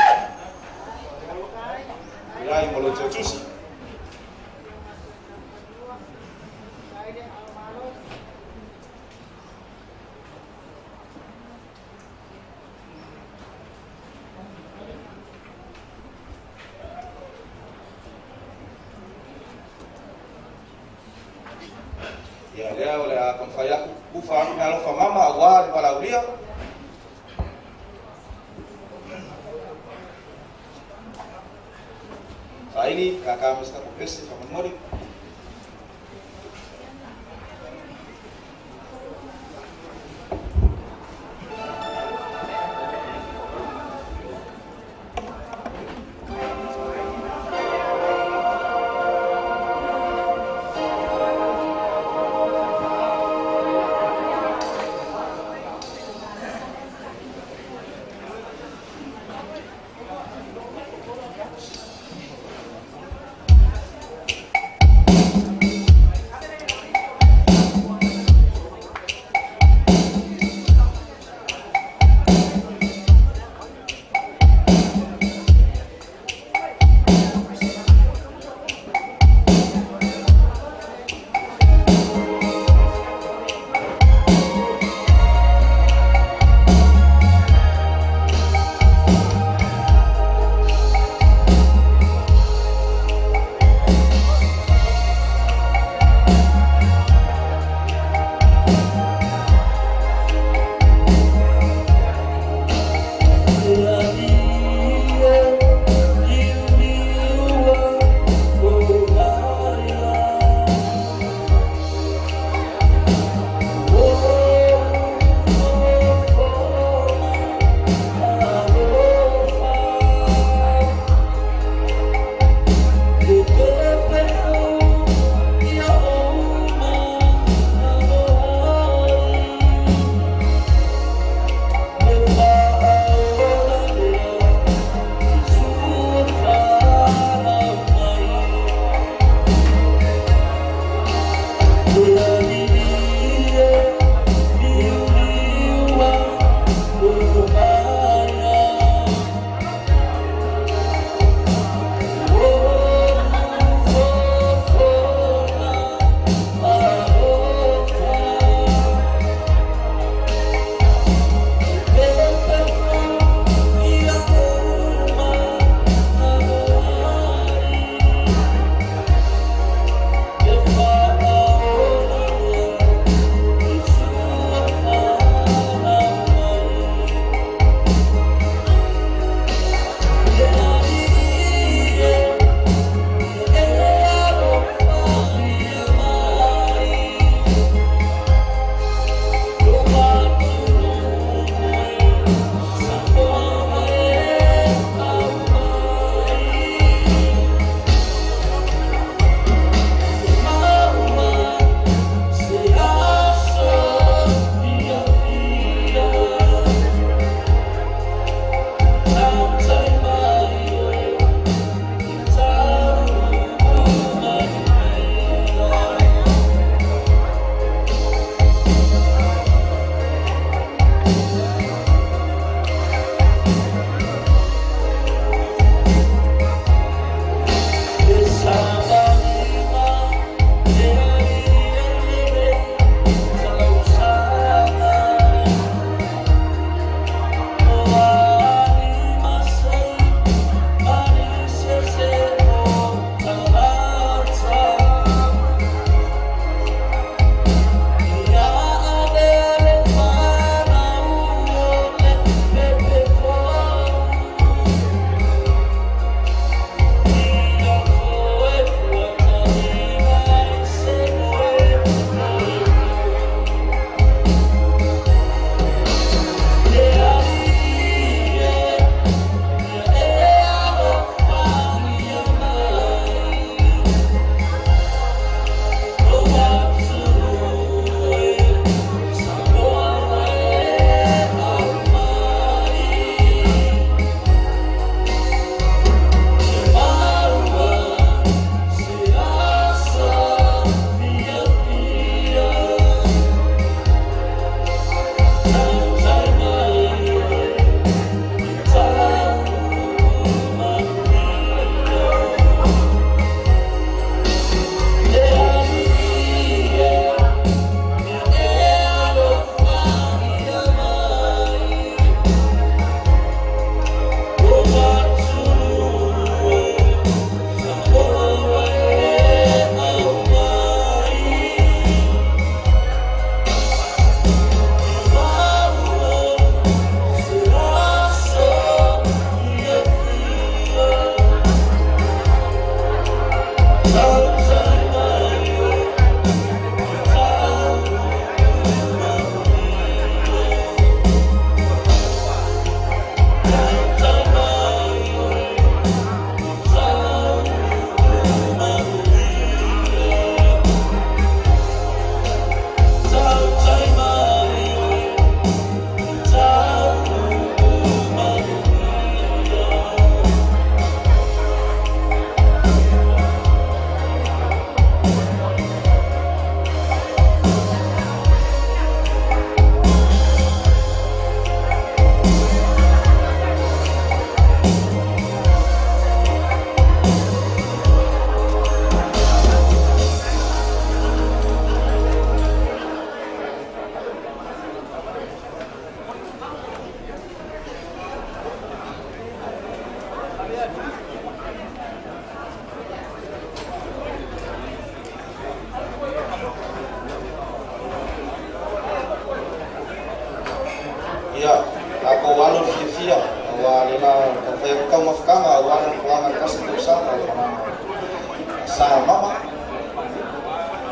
Ia i malo te tusi. Ia lea o le a kamwhai aku ufa anu mea alofa mama a wā le walaulia. Vaili kaka ma se tatou pese faamolemole.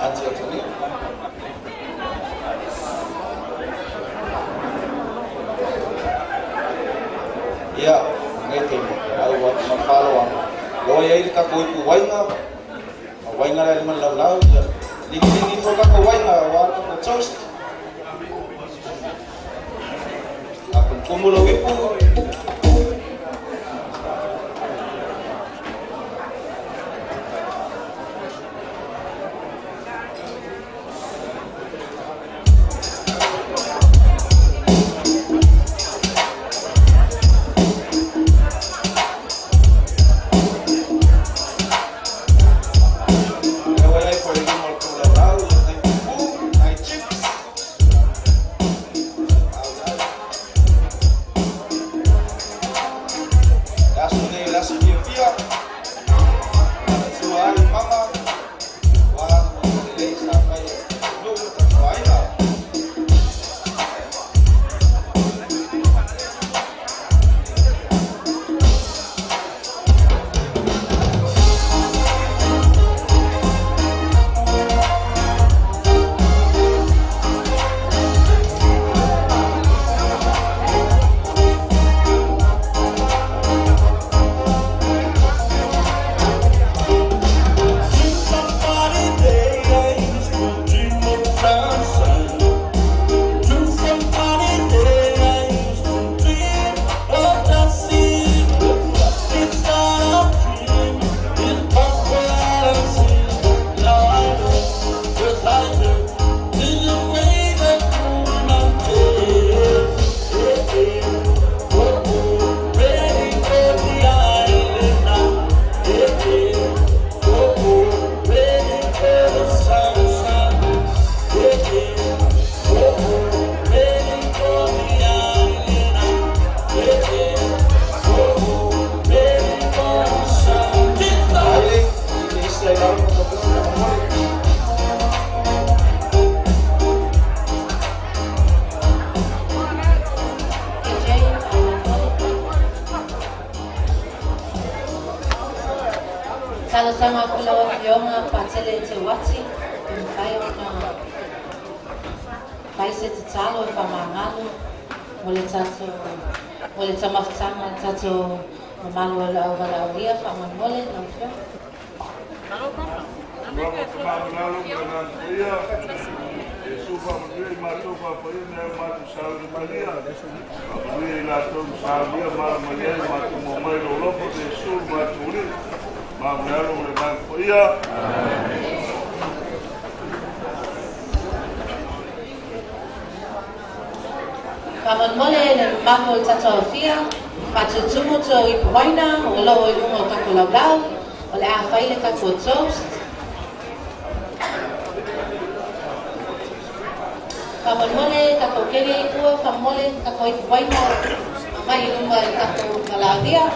Auntie Antonia. Ia, nei taimi, au ma fa'aloalo loa ai le tatou ipu uaiga, ma uaiga lea lima le laulau, ia ligiligi ifo le tatou uaiga auā le tatou toast. A tumutumu lou ipu. Talosaga aku i lau Afioga Patele Teuati e mafai ona fai se tatalo e faamagalo mo le tatou mo le taumafataga o le tatou mamalu o le auvalaaulia faamolemole lau Afioga. Iesu faamanuia i matou faapaia me ai o matou sauni malia. Faamanuia i latou na saunia malamalia ai matou maua mai lou alofa ma Iesu lo matou Alii. Ma mo le Alo ma le Agaga Paia. Faamolemole le mamalu o le tatou afia, faatutumu tou ipu uaina o loo i luga o tatou laulau, o le a fai le tatou toast. Faamolemole tatou kele i tua, faamolemole tatou ipu uaina aumai i luma i le tatou valaaulia.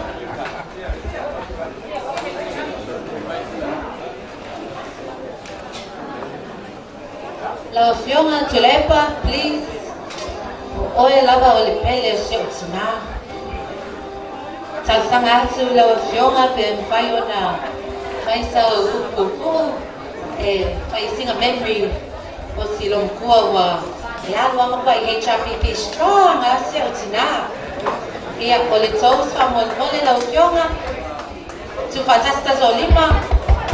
Lau Afioga Tuilaepa, please, o oe lava o le pele o si ou tinā. Talosaga atu i lau Afioga pe mafai ona fai sau upu puupuu e fai sina memory o si lomatua ua e alu lava matua i HRPP strong lava si ou tinā. Ia, o le toast faamolemole lau Afioga, tuufaatasi tatou lima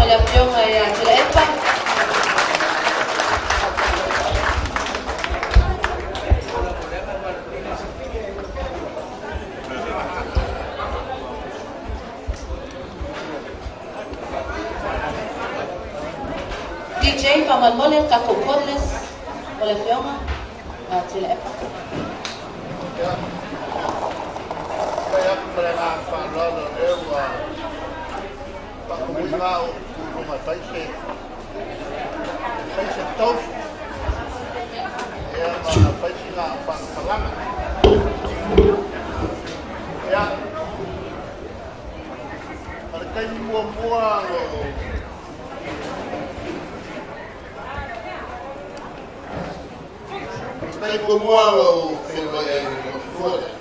o le Afioga ia Tuilaepa. DJ, faamolemole le tatou cordless mo le Afioga a Tuilaepa. Ia, fai atu ma le agaga faaaloalo o lea ua faatumuina au i luga e fai se fai se toast ia ma fai sina faamatalaga. Ia, o le taimi muamua o taimi muamua o feiloai ai i le matua lea,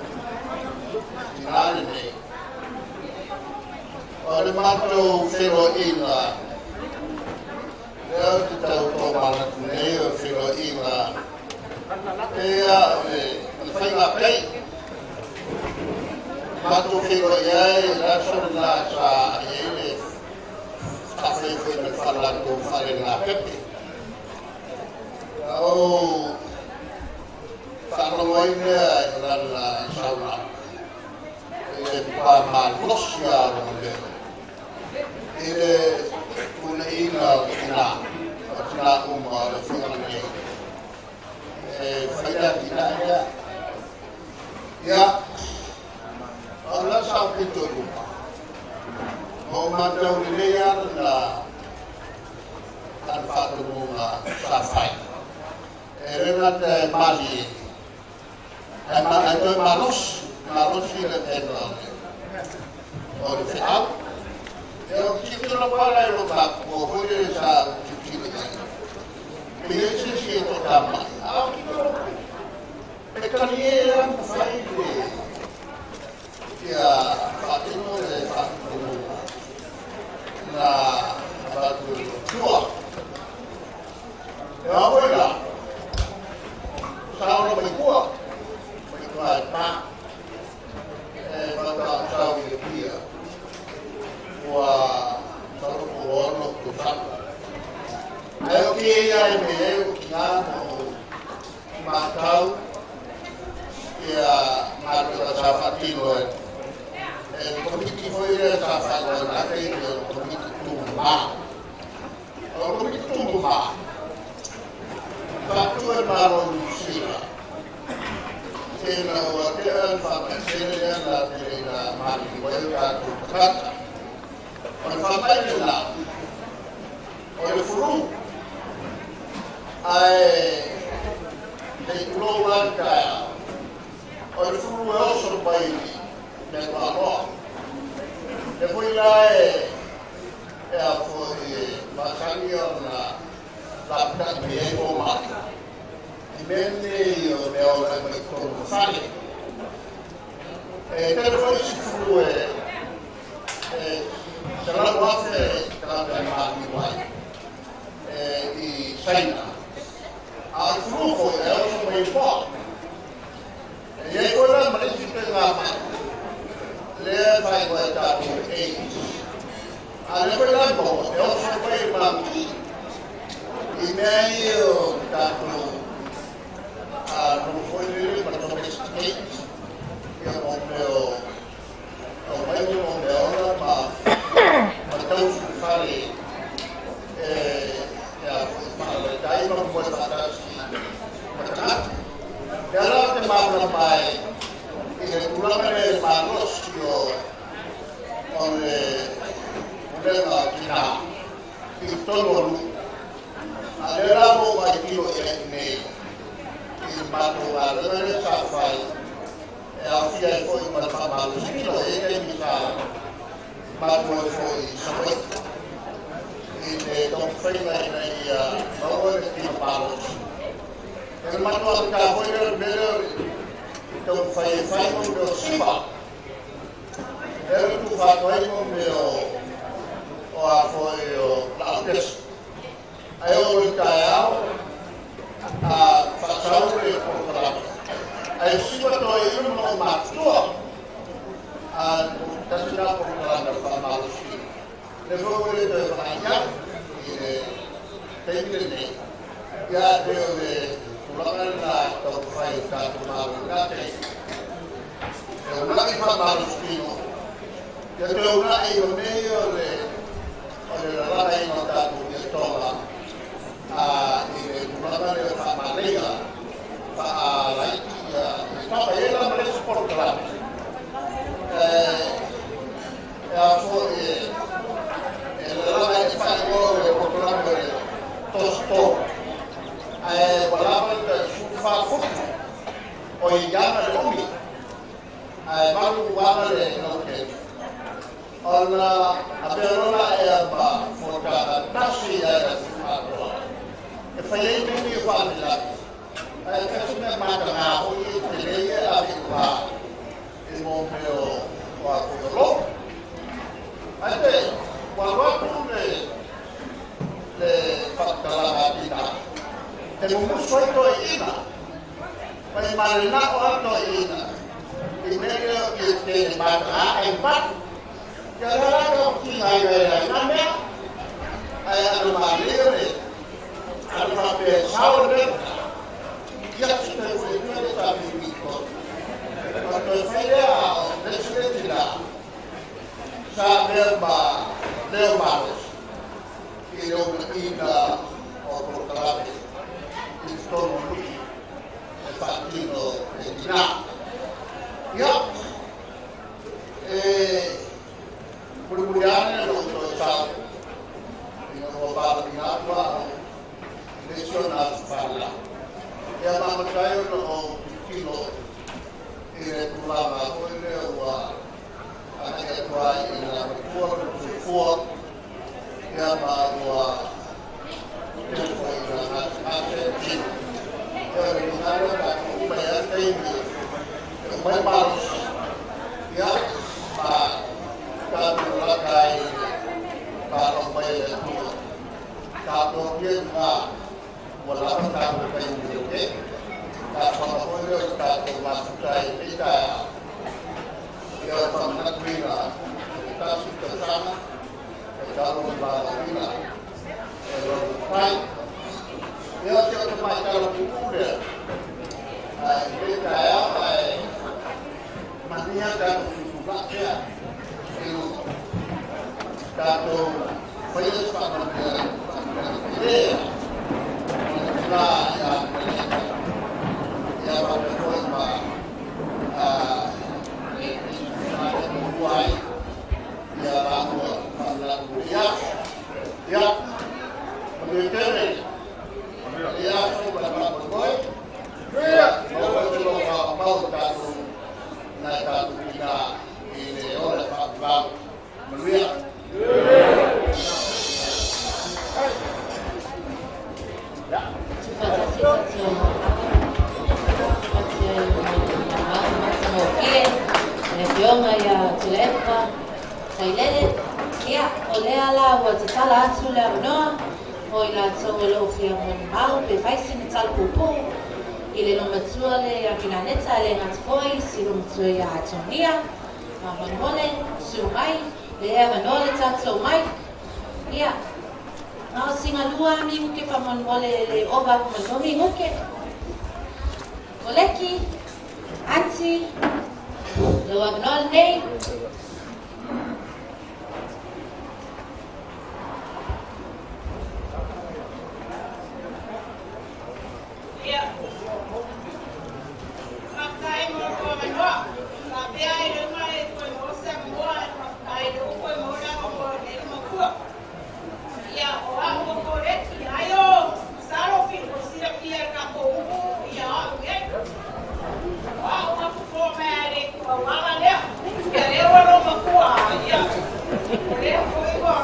tina lenei. O le matou feloaiga, lea ou te tau ai le aso lena sa i ai le faafai foi ma le faalatou faalelega pepe. Na ou faalogo ai lea i lana saunoaga i le matua malosi lava o lona leo i le punaina o tinā, o tinā uma o le afioaga nei e fai le atinae lea. Ia, o le sa pito i luma, ma o matau lelei lava lana faatonuga sa fai. E le gata e malie, ae toe malosi, malosi le mea o le feau. E o tilotilo pala e lo matua foi le sa tilotilo i ai. Pe i ai se isi e toatamai, a o tilotilo e tali e a mafai le ia faatino le faatonuga na avatu e le Atua. E ao foi la, sa ona mai tua, mai tua e pā, e faatoa sau i Apia, ua masalo po ua 6 tausaga. Ae o kēia e mea ai o tinā ma o matau ia galuega sa faatino e le komiti foi lea sa faaigoaina ake i le komiti tumamā. O le komiti tumamā, faatu e le Malo o Niu Sila ina ua tea le faamaisele lea na tele ina maliliu ai o tatou tagata. O le faamai lenā, o le flu, ae sei tulou la le taeao, o le flu e oso mai i meatualoa. Le foi la e a foi e masani ona lapatai mai ai fomai i mea nei o mea ola mai totonu o fale. E tele foi isi flu e 100,000 tagata e maliliu ai i Saina. A o le flu foi e oso mai i poa. E i ai foi la ma le isi ituaiga mai lea e faaigoa e tatou le AIDS. A lea foi la maua e oso mai i mamusi i mea ia o tatou nofo foi lele ma domesticate ia mo mea o mai mo mea ola ma tausi i fale e a foi faalaitai ma moe faatasi ma tagata. Lea la ou te malamalama ai i le tulaga lea i le malosi o le pulega o tinā i totonu o nuu. A lea la ua ou vaitilo i ai nei i le matou galuega lea sa fai e aofia ai foi ma le faamalositino e i ai taimi sa matou ai foi i Savaii i le taumafaiga ina ia maua le tino malosi. E le matou agatā foi lea o le mea lea o le taumafai e fai mo mea o siva. Lea ua tufa atu ai mo mea o a foi o laau pesi. Ae oo i le taeao a faasau le polokalame. Ae siva toeaina ma aumatutua. A tasi la polokalame o le faamalositino. Le foi ua le toe vaai ai i le taimi lenei. Ia pei o le tulaga lena e taumafai e le tatou Malo i lena taimi. E uunai faamalositino, ia toe uunai o mea ia o le lalagaina o tatou iatoga i le tulaga lea o faamanaia faalaiti ia toga. E i ai la ma le isi polokalame e a foi e lalaga ai faaigoa o le polokalame o le tositolu, ae ua lava le 14 futu o i ana le umi ae 8 ana le lautele ona avea loa la ea ma fonotaga tasi ai le atoa e fai ai mea nei o faalavelave. Ae tasi mea matagā foi e tele ia e ave i luga i mo mea o a foi o lo ae pe ua alu atu le faamatalaga a tinā e mumusu ai toeaiina mai malenao a toeaiina i mea lea o ia tele matagā ae matu. Ia la la ka ki ngai ngai ngai na mea. Ai ano ma le le. Ano ma pe sao le. Ia si te ui le le ta mi mi ko. Ma to fai le a o le si le ti la. Sa le ma le ma lo. I le o ina o prokalame. I tonu lui. E whaatino e tina. Ia, e mulimuli ane lo toe tau. Ina ua wāla atua o le sio na whāla. Ia mamatai o o tino i le tulaga foi lea ua agai atu ai i la matua ma le soifua ia ma ua tele foi i la gasegase tino. Ia le luga lea tatou uma i ai taimi e umai malosi ia ma tatou lata ai i le malo mai e le Atua. Tatou ia i luga ua lava tatou taimi e tausaga foi lea o tatou mafuta ai lenei taeao. Ia o le faamanatuina o le tasi tausaga e talo le valaauina e lona fai. Ia o si o tamaitala puupuu lea ae lenei taeao ae manuia tatou tutulai pea i luga. Tatou faia se faamanuiaga tele i le tina ia Meleka ia faapea foi ma le tina e muamua ai ia lāua faalatou ia. Ia, manuia tele i aso ma le faamoemoe. Maua se loga mau tatou nai tatou tina i le ola e faavavau. Manuia. Le Afioga ia Tuilaepa Sailele, ia, o lea la ua tatala atu le avanoa mo i latou o lo o fia molimau pe fai sina tala puupuu i le loomatua lea ia Pinaneta e le gata foi si loomatua ia Atonia. Faamolemole, susu mai, lea e avanoa le tatou mic. Ia, na o sina lua minuke faamolemole e le ova aku ma le 3 minuke. Koleki, aunty, lou avanoa lenei. Ia. Faafetai mo lou avanoa. Faapea ai le uma e toe maua se avanoa e faafetai le upu e maua le avanoa o lenei matua. Ia, o au o Koleki, ai o masalo o silafia e le tatou upu ia au nei. O au a fofo mai a le auala lea. Ia lea ua lou matua, ia. O lea foi ua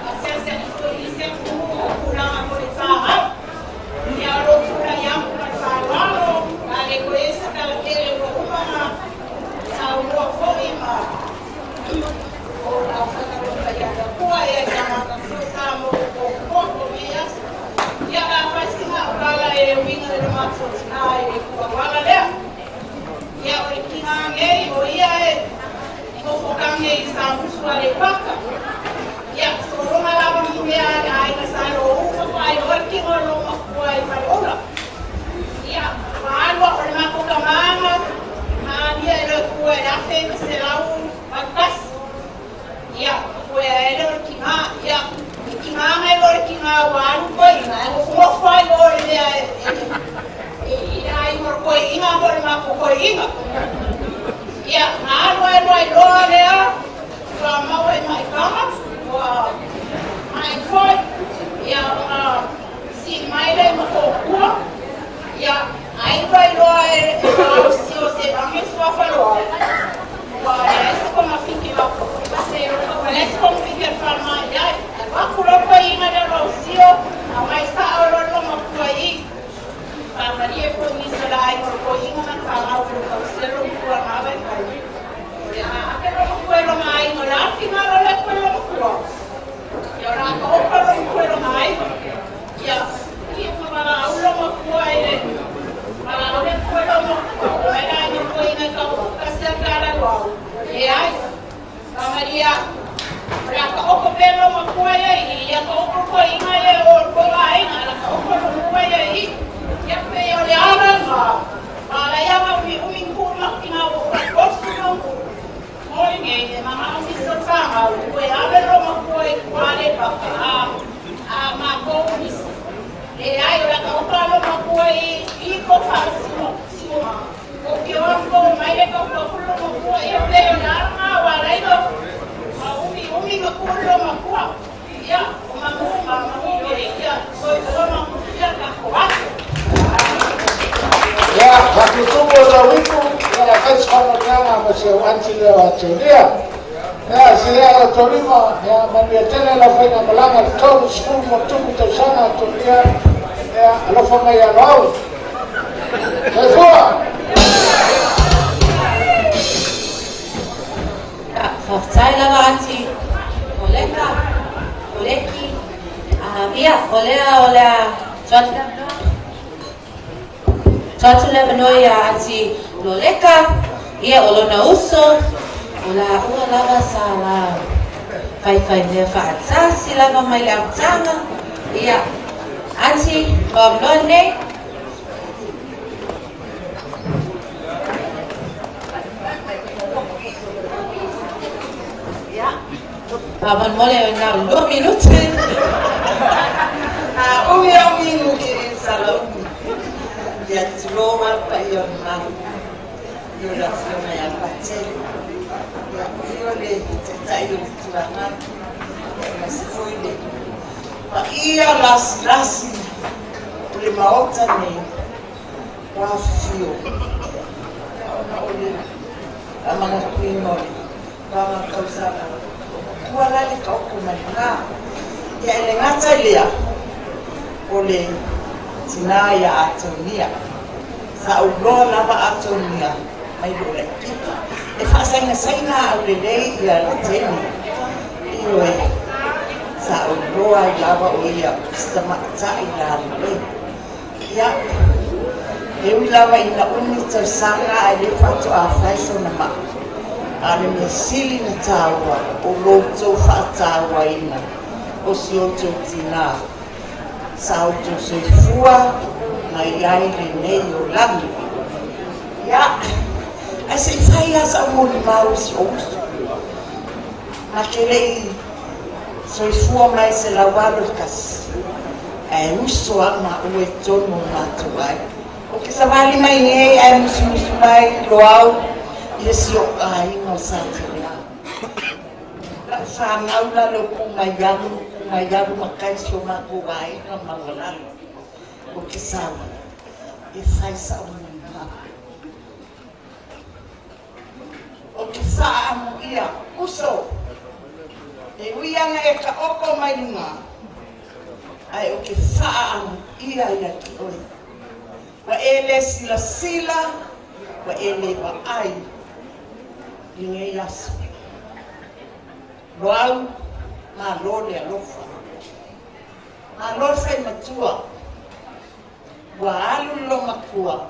asiasi atu foi i isi atunuu o tulaga mo le fāau. Ia o lou tulai atu ma le faaaloalo, a le toe i ai se tala tele ua uma ona saunoa foi ma o lau faatalofa ia te Atua ia i tagata foi Samoa ua potopoto i lenei aso. Ia a fai sina au tala e uiga i le matou tinā i le itu auala lea. Ia o le tinā nei o ia e nofo tage i Samusu a Aleipata. Ia sologa lava ma mea a le aiga sa lou faatoa iloa le tino o lou matua i Faleula. Ia ua alu o le matou tamaga maania e le Atua i le 1981. Ia toe ae lea o le tinā. Ia le tinā mai loa le tinā ua alu toeaina e nofonofo ai loa le mea e i le aiga o le toeaina mo le matou toeaina. Ia na alu ai loa i loa lea ua maua i maitaga ua mai foi. Ia ona sii mai lea i Motootua. Ia ai loa i loa e faausi o se vage suafa loa. Ua leai se togafiti ua leai se togafiti a le falemai i ai. Alu atu loa le toeaina lea o Lausio, aumai sao loa le loomatua i i. Faamalie foi nisi o le aiga o le toeaina ma le fanau o lo o tausia le loomatua na vaitaimi. O le a ake le loomatua i lona aiga, o le a le finagalo o le Atua i le loomatua? Ia o le a taoto le loomatua i lona aiga. Ia, ia ma valaau le loomatua i le valaau le Atua i le loomatua, o ai le aiga o le toeaina e tau kasi a tala loa. Leai. Faamalie atu. ka oko pelo makua ia i ia ka oko ko inga ia o ko aiga la ka oko makua ia i ia pe o le ala ma ala ia ma umi umi ku ma ina o o su no mo nge e ma ma si so sa ma o e ave ro makua i kuale pa ka a ma ko ni le ai o la ka oko lo makua i ko fa si si o ke o ko mai le ka ko lo makua ia pe o la ma wa lai no ma umi umi ma ku lo makua ia o ma mu ma mu ia so o ma ku ia ka ko atu. Ia, fa'atutumu o tauipu, ia la fai se fa'amanuiaga mo si ou anti lea o Atonia. Ia, silea o tolima, ia, manuia tele lau faiga malaga le 30+ tausaga Atonia, ia, alofa mai ia Loau. Soifua! Faafetai lava ati o leka, o leki. Ia, o lea o lea atu le avanoa ia ati Loleka, ia o lona uso, o la ua lava sa la faifai mea fa'atasi lava mai le amataga. Ia, ati, o avanoa nei. Faamolemole o na 2 minute. A umi au minuti e sala umi. Ia tulo wa pa ia malu. Ia la fioga ia Patele. Ia ia le taitai o le tulaga. Ia ma se foi le. Pa ia lasi lasi. O le maota nei. Wa fio. Ia ona o le amanga kuinga o le vaga tausaga. Ua la le kaoko mai ngā. Ia ele ngata lea o le tina ia Atonia. Sa uloa lava Atonia mai lo le kiki. E whaasaina saina au le lei ia le teni. Ioe, sa uloa i lava o ia sta maatai la le. Ia, e ui lava ina umi tausaga ae le faatoa fai sona maa. A le mea sili na tāua o loutou faatauaina o si outou tinā. Sa outou soifua mai ai lenei o lagi. Ia, ae seʻi fai a sa'u molimau i si ou uso. Ma ke leʻi soifua mai 181. Ae uso ama ue tonu o matou ai. O ke savali mai nei ae musumusu mai Loau ia si o'u aiga o sa telea. La'u fanau la leo ku mai alu, ku mai alu makai si o makou aiga maualalo. O ke sau e fai sa'u molimau. O ke fa'aamu ia uso e ui ana e ka oko mai luga ae o ke fa'aamu ia ia ki oe. Ua e le silasila, ua e le vaai i nei aso. Loau, malo le alofa. Malo le faimatua. Ua alu le lomakua.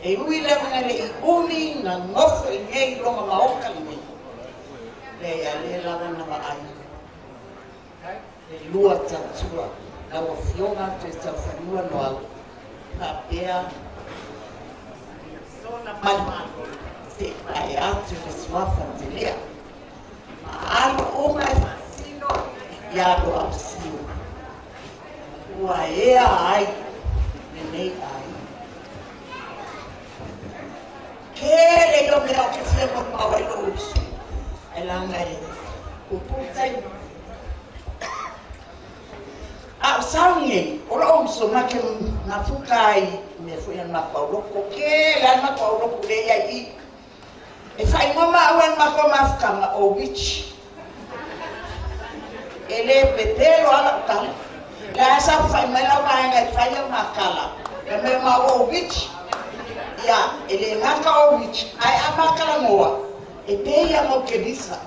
E ui leva le i umi na nofo i nei longa maoka lenei. Le ia le lava na vaai. Le lua tautua. Lau afioga toe taufanua Loau. Faapea sona malu te ae atu le suafa telea. Ma alu uma e faasino ia Loau Siu. Ua ea ai lenei ai. Kele i o mea o ke fia molimau ai lou uso. Ai laga e puputai. A o sau nei, o lou uso ma ke mafuka ai mea foi ana makou auloko. Kele ana makou auloko le iai i. E faaigoa maʻau ana makou mafukaga o witch. E le pepelo ala o tala. Le a sa fai mai lau vaega e fai au makala. E mea maua o witch. Ia, e le ngaka o witch. Ae a makala ngoa, e pe ia mau kelisa.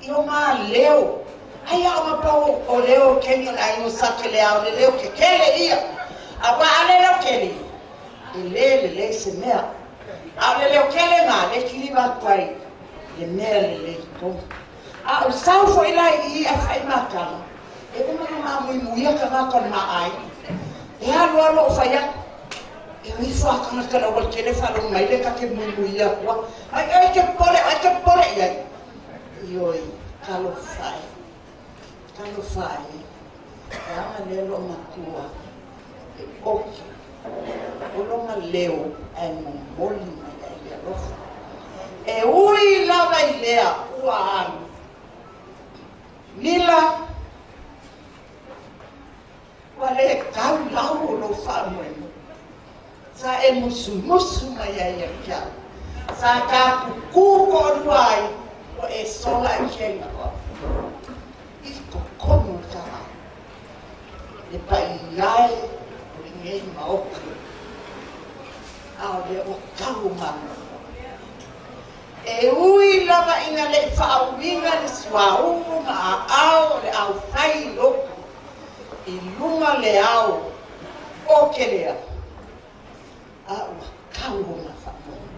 I o ngā leo. Ai a o ngā pau o leo keni o na ino sa ke le ao le leo ke kele ia. A wa ale leo keli. E le le le se mea. A o le leo kele ngā le kili watu ai. Le mea le le i tonu. A o sau foʻi la i i ae faaimakala, e uma ona mamuimuia tagata o le maʻaiga. E alu alu ou fai atu, e o ifo a tagata le aualatele faalogo mai lea ta te muimuia atua. Ai oe e te popole, o ai e te popole i ai? Ioe, talofa e, talofa e, e aga lea loo matua e oki o lona leo ae momoli mai ai le alofa. E ui lava i lea ua alu mila ua lē tau lau o lou faamoemoe sa e musumusu mai ai ia te au sa tatukū toalua ai ua e sola i kiaiga o au i totonu o le taavale le paia e o lenei maota a o lea ua tau o mamoe. E ui lava ina le i faauiga le suauu ma aao o le aufai lotu i luga le ao o Kelea, a ua tau ona faamoemoe.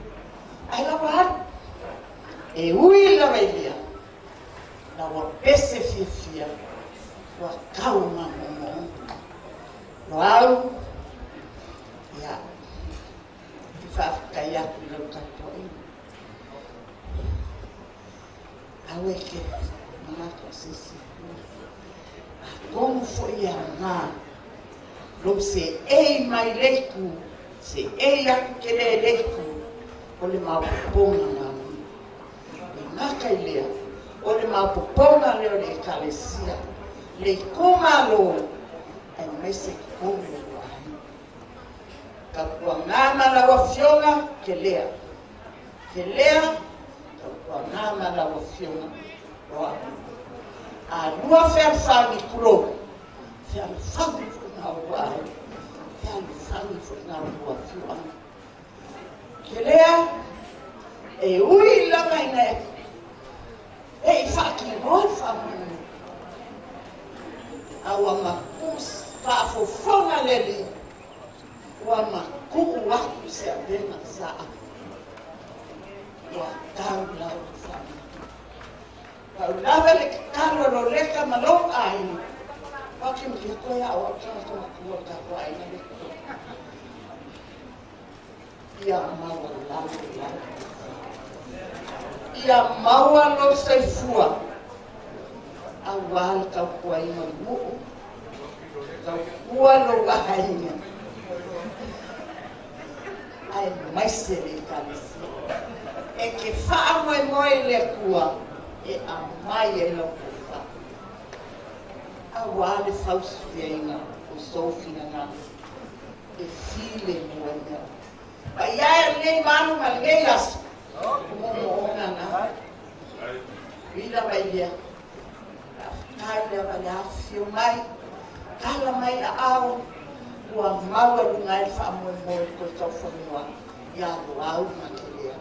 Ae la ua alu. E ui lava i lea, la ua pese fiafia, ua tau ona moomooga. Loau, ia, ou te faafetai atu i lau tapuaiga. Aua e te manatu o se isi itu. Atonu foi e aoga lou seei mai le itu, seei atu tele i le itu o le maopoopoga galue. E gata i lea, o le maopoopoga lea o le Ekalesia, le itumalo, aemaise totonu o lua aiga. Tautuana ma lau Afioga Kelea. Kelea, tautuana ma lau Afioga Loau. A lua fealofani, tulou, fealofani foi na olua aiga, fealofani foi na olua afioaga. Kelea, e ui lava ina e i faatinoa le faamoemoe, a ua mapu faafofoga le Alii, ua matuu atu se avega sa ave, ua tau lau le faamoemoe. Pau lava le tatalo a Loleta ma lou aiga, aua te matua toe a o au tagata matua o le tatou aiga lea totogi. Ia maualalo lau Ia maua lou soifua aua le tautuaina o le nuu, tautua lou aiga, aemaise le Ekalesia. E te faamoemoe i le Atua e aumai ai lau tofa aua le fausiaina o sou finagalo e filemu ai mea uma. Paia e o lenei malu ma lenei aso, o moomooga na. Ui lava i lea, faafetai lava le afifio mai, tala mai aao, ua maualuga ai le faamoemoe o le toe taufanua ia Loau ma Kelea,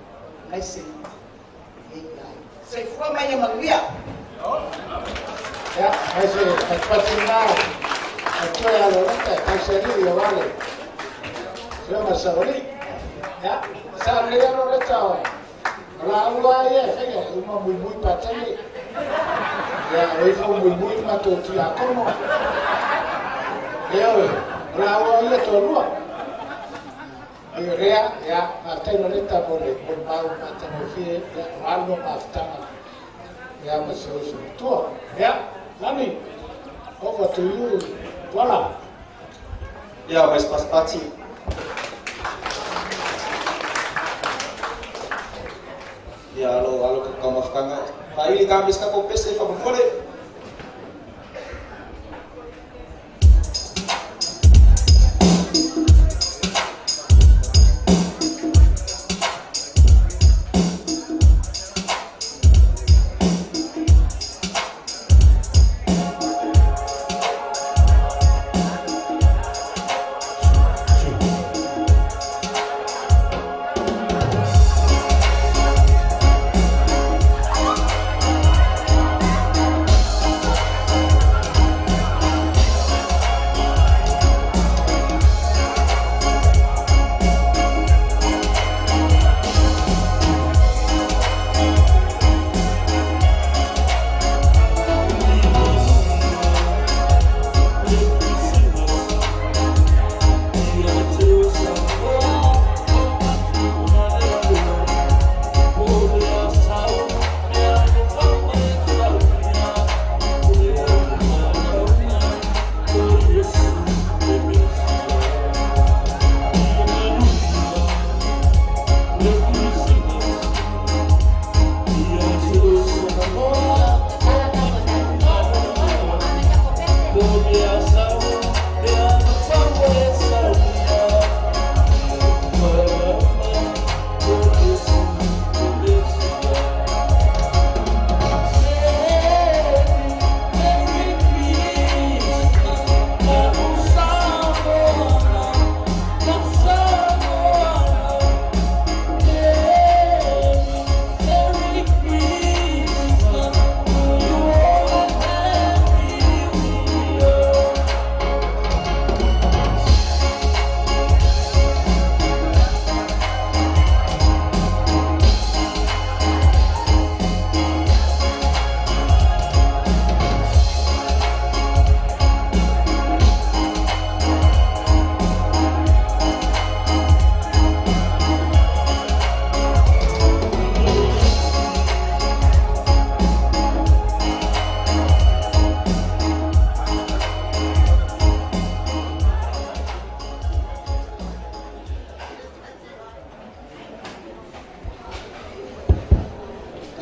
aemaise lenei aiga. Soifua ma ia manuia. Ia, mai se patipati lena a toe a Loreta e tausialii aua le afioga i le Saoalii. Ia, sa lelei lava Loreta o laau lava ia e faia, e uma muimui Patele. Ia, o ifo muimui le matou tiakono. Ioe, o laau lava ia toalua. Ia lea, ia, faafetai Loreta mo le molimau matagofie, ia, o alu lou mafutaga ia ma si ou uso matua. Ia, Lani, over to you, Tuala. Ia, mai se patipati. Ia, alo, alo ka taumafataga. Faili ka mesi tatou pese faamolemole.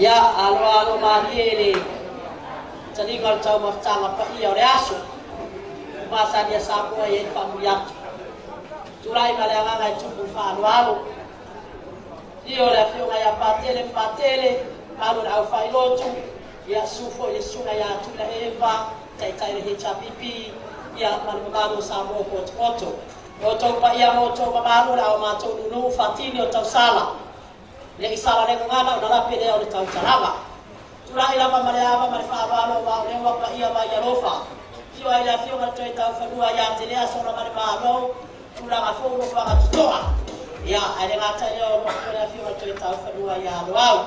Ia alo alo malie le taliga o le taumafataga paia o le aso masani a Samoa i ai le faamuli atu. Tulai ma le agaga e tupu faaloalo. Ia o le afioga ia Patele Patele, malu le aufailotu, ia su foi le susuga ia Tuila Eva, taitai le HRPP, ia ma le mamalu o Samoa potopoto. O outou paia ma outou mamalu o le a o matou nunu faatini o tausala. Le i sala le gagana o na lape lea o le tautalaga. Tulai lava ma le ava ma le faaaloalo aua o lea ua paia mai alofa. Afio ai le afioga i le toe taufanua ia te lea sola ma le Malo, tulaga fou nofoaga totoa. Ia, ae le gata i lea o lo o le afioga i le toe taufanua ia Loau.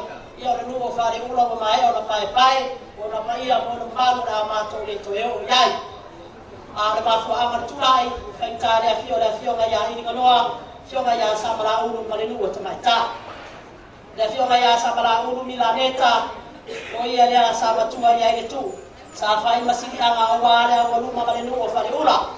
Ia o le nuu o Faleula ua maea ona paepae, ona paia ma ona mamalu o le a matou le toe oo i ai. A o le mafuaaga o le tulai, faigata le afio o le afioga ia Iliganoa, afioga ia Samalaulu ma le nuu o Tamaitai. Le afioga ia Samalaulu Milaneta, o ia lea sa matua i ai le tuu. Sa fai ma siliaga aua le aualuma ma le nuu o Faleula.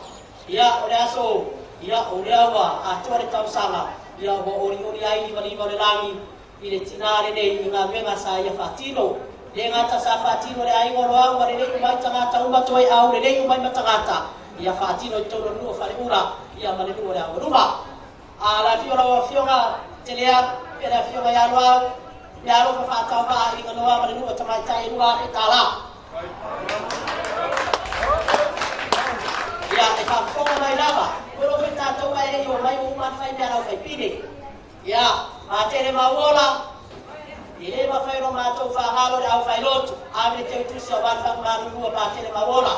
Ia, o le aso, ia, o lea ua atoa le tausaga, ia, ua olioli ai limalima o le lagi i le tinā lenei i galuega sa ia faatino. Le gata sa faatino le aiga o Loau ma lelei uma ai tagata uma toe au lelei uma ai ma tagata, ia faatino i totonu o le nuu o Faleula, ia ma le nuu o le Aualuma. A le afio o lau afioga Telea, pe le afioga ia Loau, le alofa faatauvaa i Liganoa ma le nuu o Tamaitai e $2,000. Ia, e faafofoga mai lava, o lo foi tatou ae le i o mai ua uma ona fai mea a lau faipine. Ia, matele mauola, e le mafai ona matou faagalo le aufailotu, ave le teutusi aua le fagumalulua patele mauola.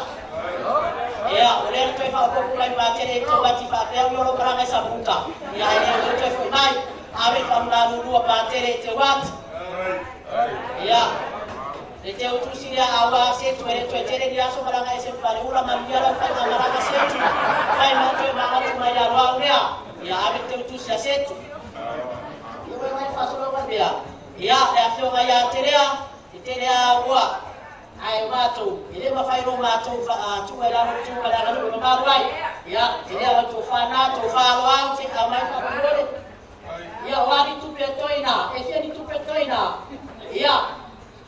Ia, o lea na toe faaopoopo mai patele e tou ati faapea ui o lou malaga i Samuta. Ia, ae le o toe foi mai, ave le fagumalulua patele e teu ati. Ia, le teutusi lea aua setu e le toe tele ni aso malaga ese ma Faleula manuia lau faigamalaga setu. Fai ma toe manatu mai ia Loau lea. Ia, ave le teutusi a setu. Ia, ua mai faasologa mea. Ia, le afioga ia Telea, e tele a ua. Ae o matou, e le mafai lo matou tuu ai lalo tu ma le aganuu e mamalu ai. Ia, Telea wa tou whana, tou whaaloau, te au mai whakapole. Ia, o ani tupe toina, e fia ni tupe toina. Ia,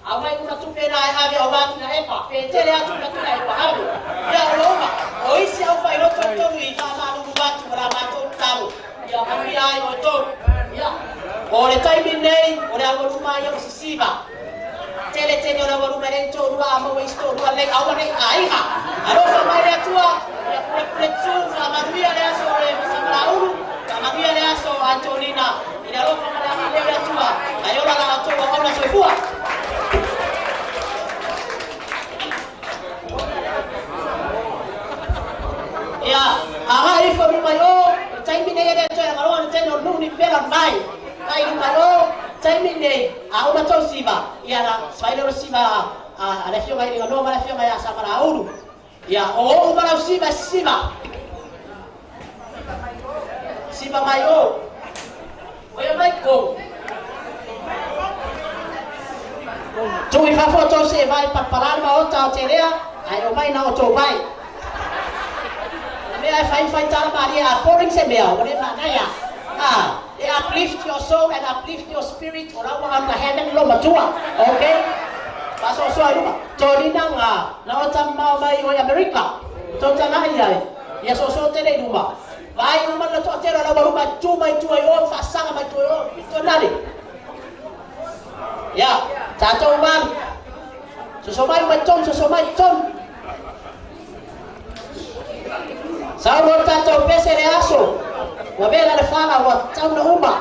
au mai una tupe na e ave au wātu na epa, pe tele atu na tuna epa ave. Ia, o lo uma, o isi au whai roto i tonu i whamalulu wātu ma la mātou talo. Ia, manuia ai o tonu. Ia, o le taimi nei, o le aualuma ia o sisiva. Tele tele o le aualuma e le tolu a maua isi tolu a lei aua nei aiga. Alofa mai le Atua, ia pule pule tu, whaamanuia le aso o le Samalaulu, whaamanuia le aso o Antonina. I le alofa ma le agalelei o le Atua, ai ola la outou auauna soifua. Ia, agai ifo i luma i o, le taimi nei e le toe agaloa le tele o nuu ni pela mai. Mai luma i o, taimi nei, a uma tou siva, ia na fai lea o le siva a le afioga i Liganoa ma le afioga ia Samalaulu. Ia, o ou ma lau siva e siva. Siva mai o. O ia mai kou. Tuu i fafo tou se vai palapala le maota o Telea, ae o mai na o tou vai. O le mea e fai fai tala malie a boring se mea, ua le manaia. Ah, e uplift your soul and uplift your spirit o lau ua under heaven lo matua. Okay? Faasoasoa i luma. Tolina nga, na o tamamao mai o i Amerika. Tou tagai ai. Ia soasoa tele i luma. Vaai uma na toatele o lau aluma e tu mai tua i o, ma faasaga mai tua i o, pito nale. Ia, tatou malu. Soso mai uma i tonu, soso mai i tonu. Sau loa le tatou pese le aso. Ua vela le fala, ua tau na uma.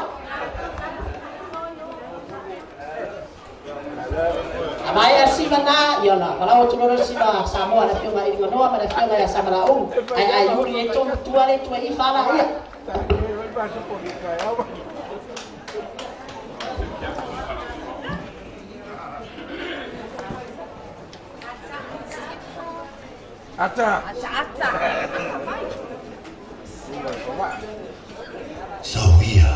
A maea le siva na, ia ona palau atu loa le siva Samoa le afioga i Liganoa ma le afioga ia Samalaulu. Ai ai uli e tonu tua le tua i fala ia. Ata. Ata, ata. Sauia.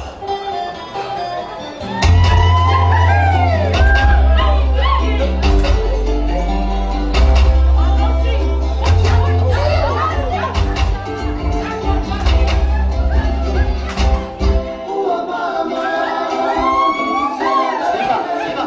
Siva, siva.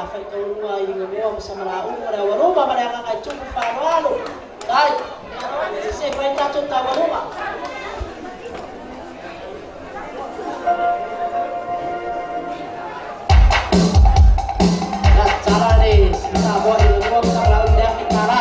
a faitaualuga i Ligamoa ma Samalauga ma le Aualuma ma le Agaga e tupu faaaloalo. Tai, se fai tatou taualuga. Tala le Samoa i Ligamoa ma Samalauga le afi tala.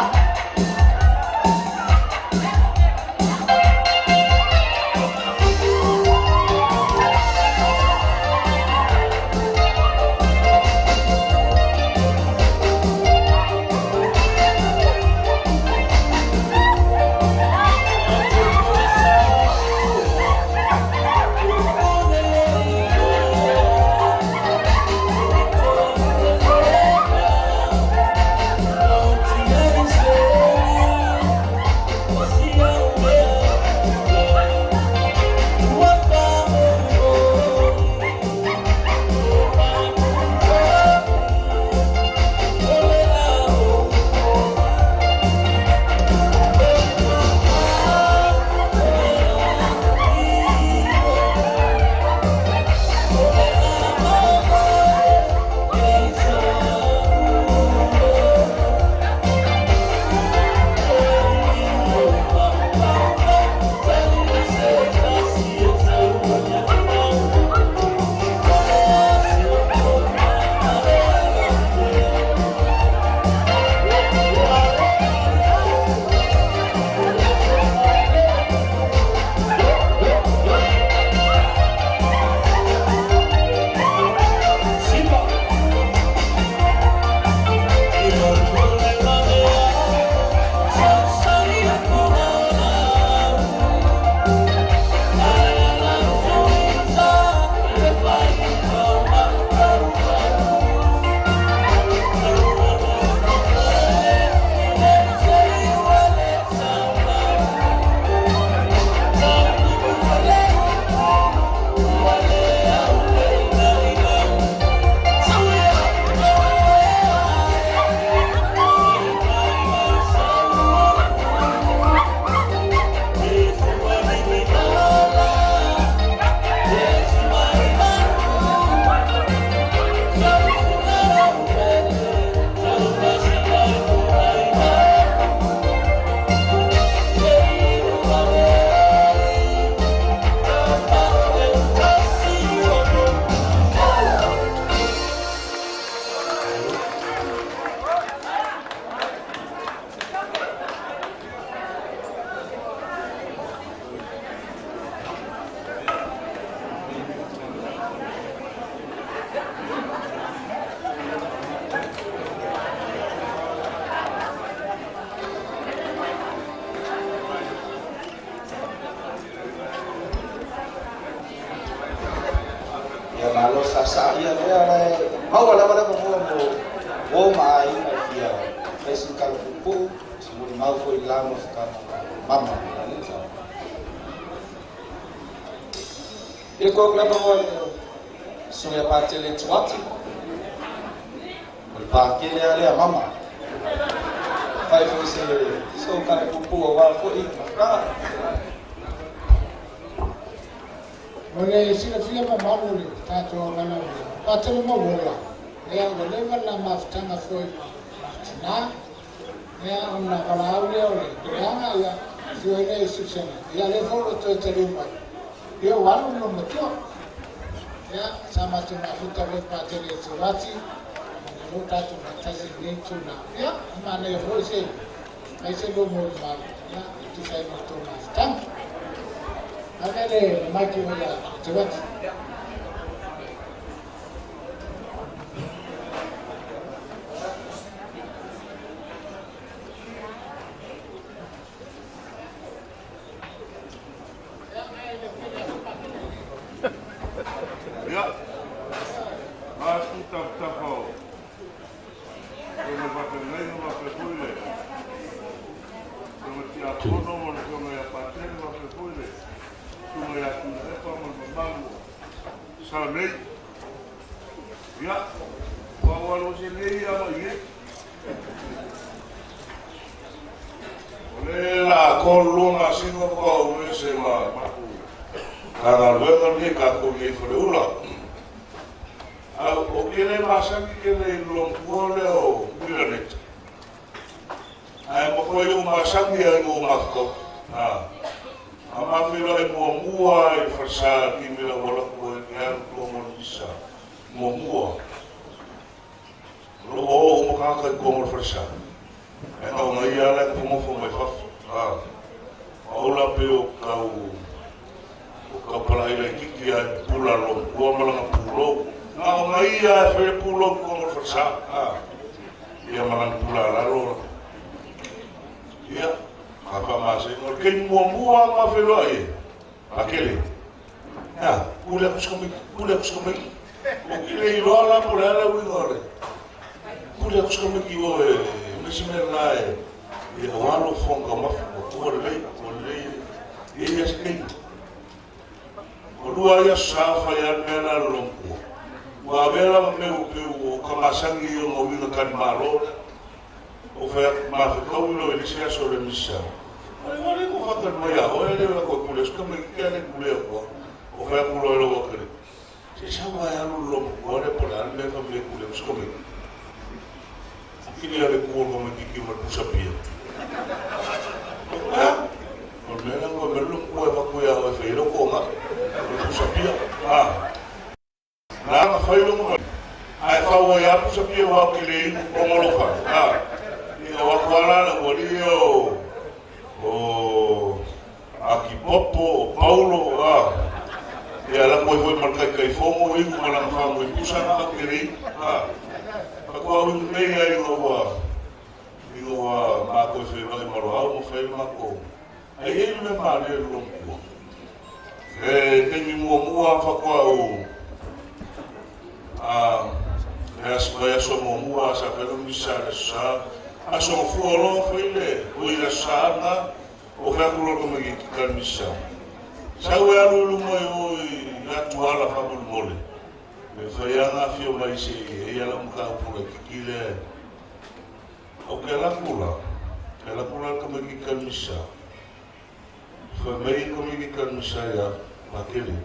Sa ia lea le maua lava le mo mo o ma ai ma fia fai sin kala pupu si mo mau foi la mo ka mama ile ko la mo so ya pa tele tuati o pa ke le ale mama fai foi se so kala pupu o wa foi ka O le silafia mamalu le tatou valaauina, patele mauola, ia ua leva le mafutaga foi ma tinā, ia ona valaau lea o le peleaga, ia afio ai lea i Susega, ia lea foi ua toe taliu mai, ia ua alu le matua. Ia, sa matou mafuta foi patele e Tuati, ona loo tatou faatasi i lenei tulaga. Ia, e manaia foi se fai se lua molimau, ia, e tusa ai ma le tou mafutaga. Ave le maiki o ia Tuati. Ia, atu tafatafa o le faafeagaiga faapea foi le Susuga Tiakono ma le Afioga ia Patele faapea foi le Susuga ia Tuilaepa ma le mamalu o sa nei. Ia, ua ua alo se nei ia mai nei. O le la 32 masina faatoa ou ese ma matou Matagaluega lenei tatou i ai Faleula. Au o ke le masani ke le lo le o Milaneta. Ai mo ko yo masani ai mo mafko. Ha. A mafilo e mua mua i farsa ki mila wala ko e ke alu ko mo misa. Mua mua. Lo o mo ka ka ko mo farsa. E ka ngai ala ko mo fo mai faf. Ha. Ola pe o kau o kau pala ila kiki ai pula lo kua malanga pulo. Nga o ngai ia e whae pulo kua mo farsa. Ha. Ia malanga pula lalo. Ia. Ka wha mase. O kei mua mua nga wheloa e. A kele. Ya, pule aku pule aku O kile i loa la po le ala uiga o le. Pule aku ki o e. Mesi mea la e. Ia o alo whonga mafu. O kua le lei. O le lei. Ia ia se kei. O lua ia sa whai an mea la longkua. Ua avela ma meu peu o kamasangi i o ngā uiga kani malo. O whai mawhekau ilo e lisi aso le misa. Ale wale ko whakar mai a oe le ko kule ska mai ke ale kule ko. O whai kulo e lo wakare. Se sa wa e alu lo mo le po la le fa me kule ska mai. Kini ale ko ko mai ki ma kusa pia. Ha? O me la ko me lo ko e fa ko ya o fe lo ko nga. O kusa pia. Ha. La ma fai lo mo. Ai fa wa ya kusa pia wa ke le ko mo lo fa. Ha. Ia wa ko ala la ko li o o Akipopo, o Paulo, a ia la koe foi mal kai kai fongo i ma la fa mo pusa na ka kere a ka ko au nei ai o wa i o wa ma ko fe vai ma lo au mo fe ma ko ai e me ma le lo ko e te mi mo mo a fa ko au a e as vai so mo mo a sa fe lo mi sa le sa a so fu lo fe le o i la sa na o fea kulo ko megi ki ka misa. Sa ue alu lu mai o i atu ala fa mole mole. Me whai anga whio mai se e ia la muka upura ki ki le. O ke la kula. Ke la kula ka megi ka misa. Whai mai ko megi ka misa ia makele.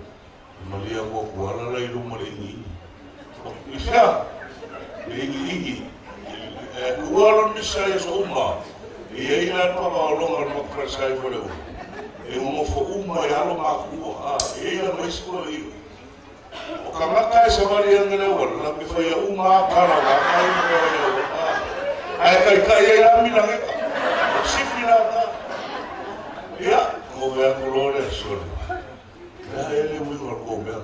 Malia ko kuala la ilu male ingi. I whia? Le ingi ingi. E kuala misa ia so uma. Ia ila pa ma longa no krasai fole u. E mo fo uma e alo makua a e ia mai siko i. O ka maka e sawari angele wala la pe fai uma kala wa mai mo le a. Ai kai kai e la mi la ka. O sifi la ka. Ia o ve ko lo le sole. La e le wi ko me.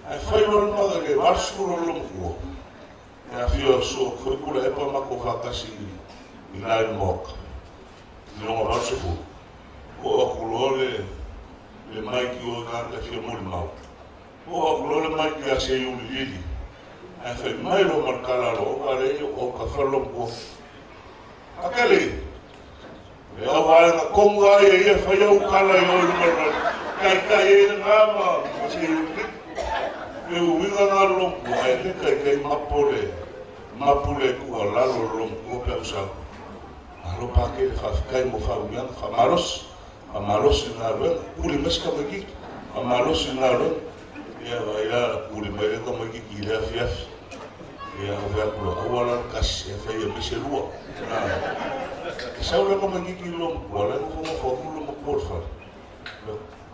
Ai fai lo ma le varsu lo lo mo. E a fio so ko kula e pa ma ko fa kasi i la moka. Longa varsu o akulo le le mai ki o ka ka fia moli mau. O akulo le mai ki a se i uli lili. Ai fai mai lo markala lo o le o ka falo ko. Akele. E au ai na konga e ia fai au kala i o le kai kai e ngā ma se i uli. E uiga ngā longo ai le kai kai mapole. Mapule ku lalo longo pe usa. Alo pa ke le fa kai mo fa uianga fa malos. A malos ngā rua, kuli mas ka magi, a malos ngā rua, ia vai la kuli mai le ka magi ki le afi afi. Ia o vea kula awala kas e fai e mese lua. Sau le ka magi ki lo wala ko mo fa kulo mo ko fa.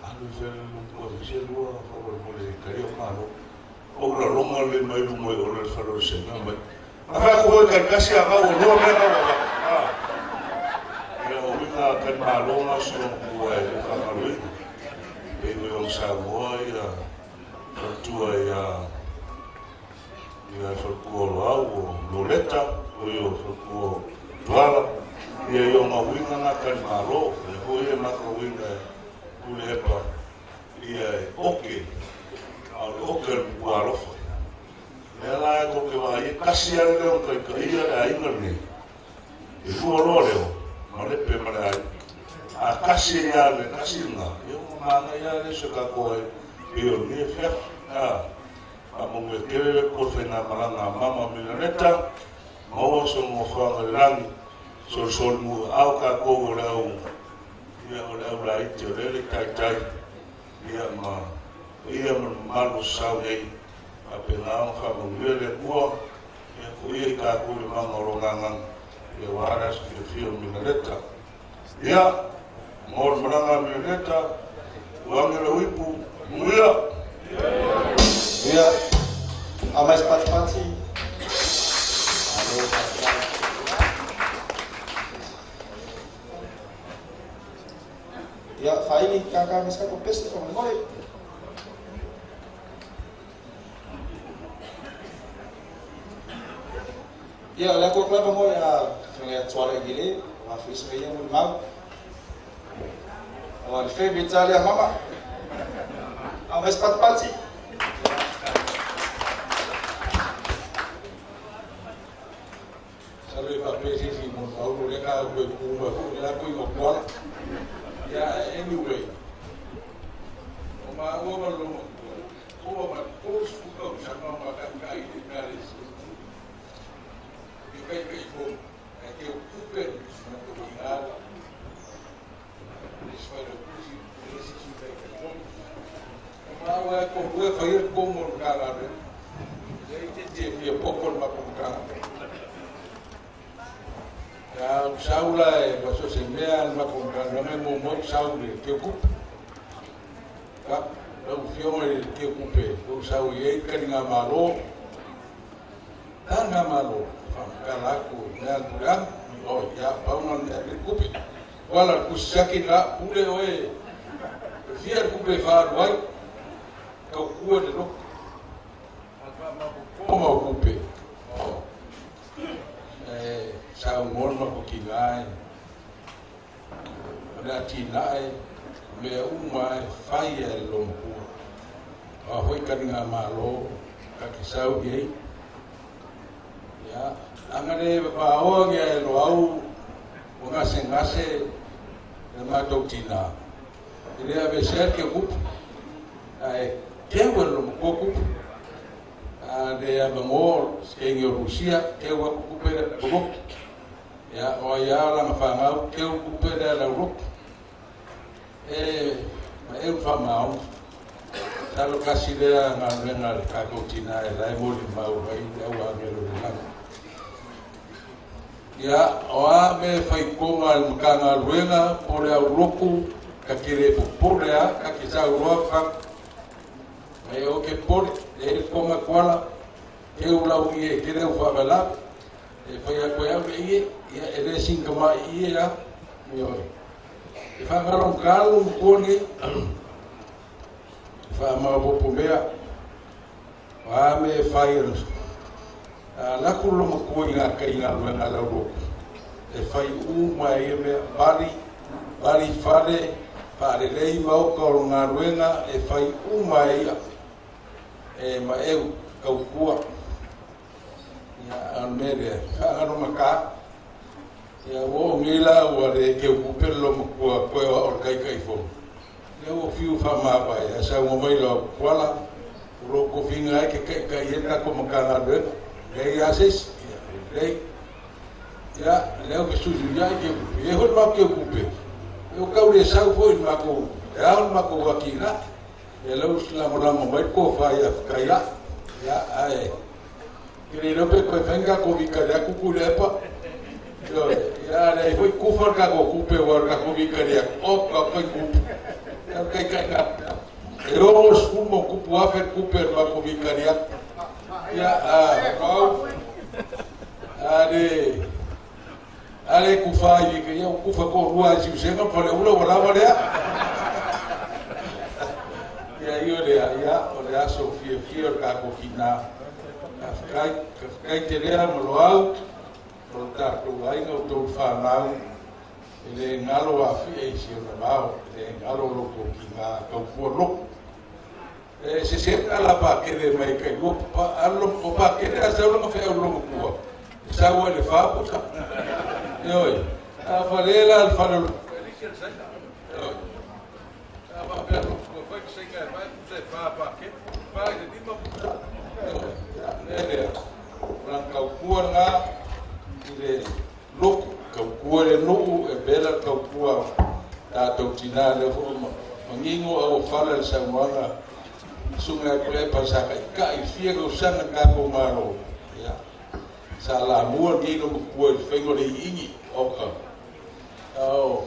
Alu fe lo ko mese lua fa mo mo le kari o malo. O la longa le mai lu mo o le fa lo se na mai. A fa ko ka kasi a ga o lo me ga wa. Ia o winga ka malonga so ko e ka maloi. E o sa mo ia tua ia ia fa ko lo o loleta o yo fa ko tuala ia yo ma winga na ka malo e ho ia ma ka winga kule epa ia e oke a oke ku alofa. E la ko ke wa ia kasi ale o kai ka ia la inga nei. E fu lo leo ma le pe ma le ai. A kasi ia le kasi nga ia ma nga ia le se ka ko e o ni fe a a mo me kele ko fe na malanga mama mi leta mo so mo fa nga sol sol mu au ka ko le au ia o le au la ite o le tai tai ia ma malo sau nei Faapena ona faamanuia le Atua, ia foia i tatou i le maga o lona agaga, ia aua le aso fiafia o Minaleta. Ia, mo le malaga a Minaleta, tuu ane lau ipu, manuia! Ia, aumai se patipati. Malo faafetai. Ia, faaili kaka ma se tatou pese faamolemole. Ia, o le atu atu lava mo le afioga ia Tuala Igele, aua foi se ia molimau. O le favorite lea mama. Aumai se patipati. Masalo e faapea se isi molimau lea ka koe ku mai foi le la koe o Kuala. Ia, anyway. O maua ma le matua, ua ma 30 tausaga o mataitai i le Ekalesia. E kaikai fono, ae teu kupe na tokiga le isi failautusi, le isi sui Taitaifono. O maua e kolua e faia le komo o le Matagaluega. Leai se isi e fia popo i le matou Matagaluega. A ou sau la e so o se mea a le matou Matagaluega e muamua ou sau i le teukupe. Lau Afioga i le teukupe, ua ou sau i ai le taligamalo. Taligamalo, faamatala atu mea le tulaga. Oi, ia, pau na o le mea le kupe. Wala le tusi siaki na pule oe, e fia le kupe e faaalu ai, taukua le loto. O mau kupe, e saunoa le matou tina e, o le atinae, mea uma e fai e le lomatua. O a foi taligamalo, ta te sau i ai. Ia, aga le papaoa ngia e loau o gasegase le matou tina. E le aveesea le keukupu, ae keu e le lomatua kupu. A le avanoa se keigi o Rusia, keu atu kupe le laulotu. Ia, o ai lava lana fanau, keu kupe le laulotu. E maeu le faamaoni. Masalo tasi lea galuega a le tatou tina e la e molimau ai le au agelo i le lagi. Ia, o a mea e faitoga a le Matagaluega po o le aulotu, ta te le popole lava, ta te saunoa fa mai o ke pole, e le toga kuala, keu lau ie e tele au faalavelave, e fai atu e au le ie, ia e le singamai ie a, ioe. E faagalogalo matua nei, e faamaopoopo mea, o a mea e fai a laku lo matua i ngā kai galuega a le aulotu, e fai uma e ia mea, vali, vali fale, faalelei maoka o galuega, e fai uma e ia, e maeu taukua. Ia, o le mea lea, faagalogata. Ia, ua oo nei la ua le keukupe le lomatua koe o au o le Taitaifono. Ia ua fiu faamavae, ae saunoa mai loa, Kuala, o lou tofiga ai ke taitai ai le tatou Matagaluega. Leai lava se isi. Ia, lelei. Ia, lea ua fesuisuiai keukupe. E i ai foi le matou keukupe, e ua tau le sau foi i le matou, e ao le matou atinae. Ia, lea ua lagolago mai le tofa ia Fetaiai. Ia, ae ke le iloa pe toe fai ni tatou vikari atu Tuilaepa. Ioe, ia leai foi kufa le tatou kupe aua o le tatou vikari atu, oka pai kupe. Ia o le taitaiga e 60+ le kupe o le matou vikari atu. Ia, a pau, a le a le kufa ai vika, ia ua kufa toalua ai Siusega ma Faleula ua lava lea. Ia io lea, ia o le aso fiafia o le tatou tina. Faafetai, faafetai tele ma loau o le tatou aiga o tou fanau e le galo afia i si ona vao, e le galo lo tou tina taukua lotu. E se se ala pakele mai kai lua pa alo o pakele a sau langa feau lo matua. E sau ai le fāputa. Ioe, a fale la le fale o le Ioe. A faapea lo matua fai le saina e fai puta e whā pakele. Whā i le 5 puta. Ioe, ia le lea. O lana taukua ngā i le lotu. Taukua le nuu e pela le taukua tātou tina lea foi ma manino au fale le saunoaga Suga e Tuilaepa sa taʻitaʻi i fia tausaga tatou malo. Ia sa lamua lenei lomatua i le faiga o le iiigi oka ao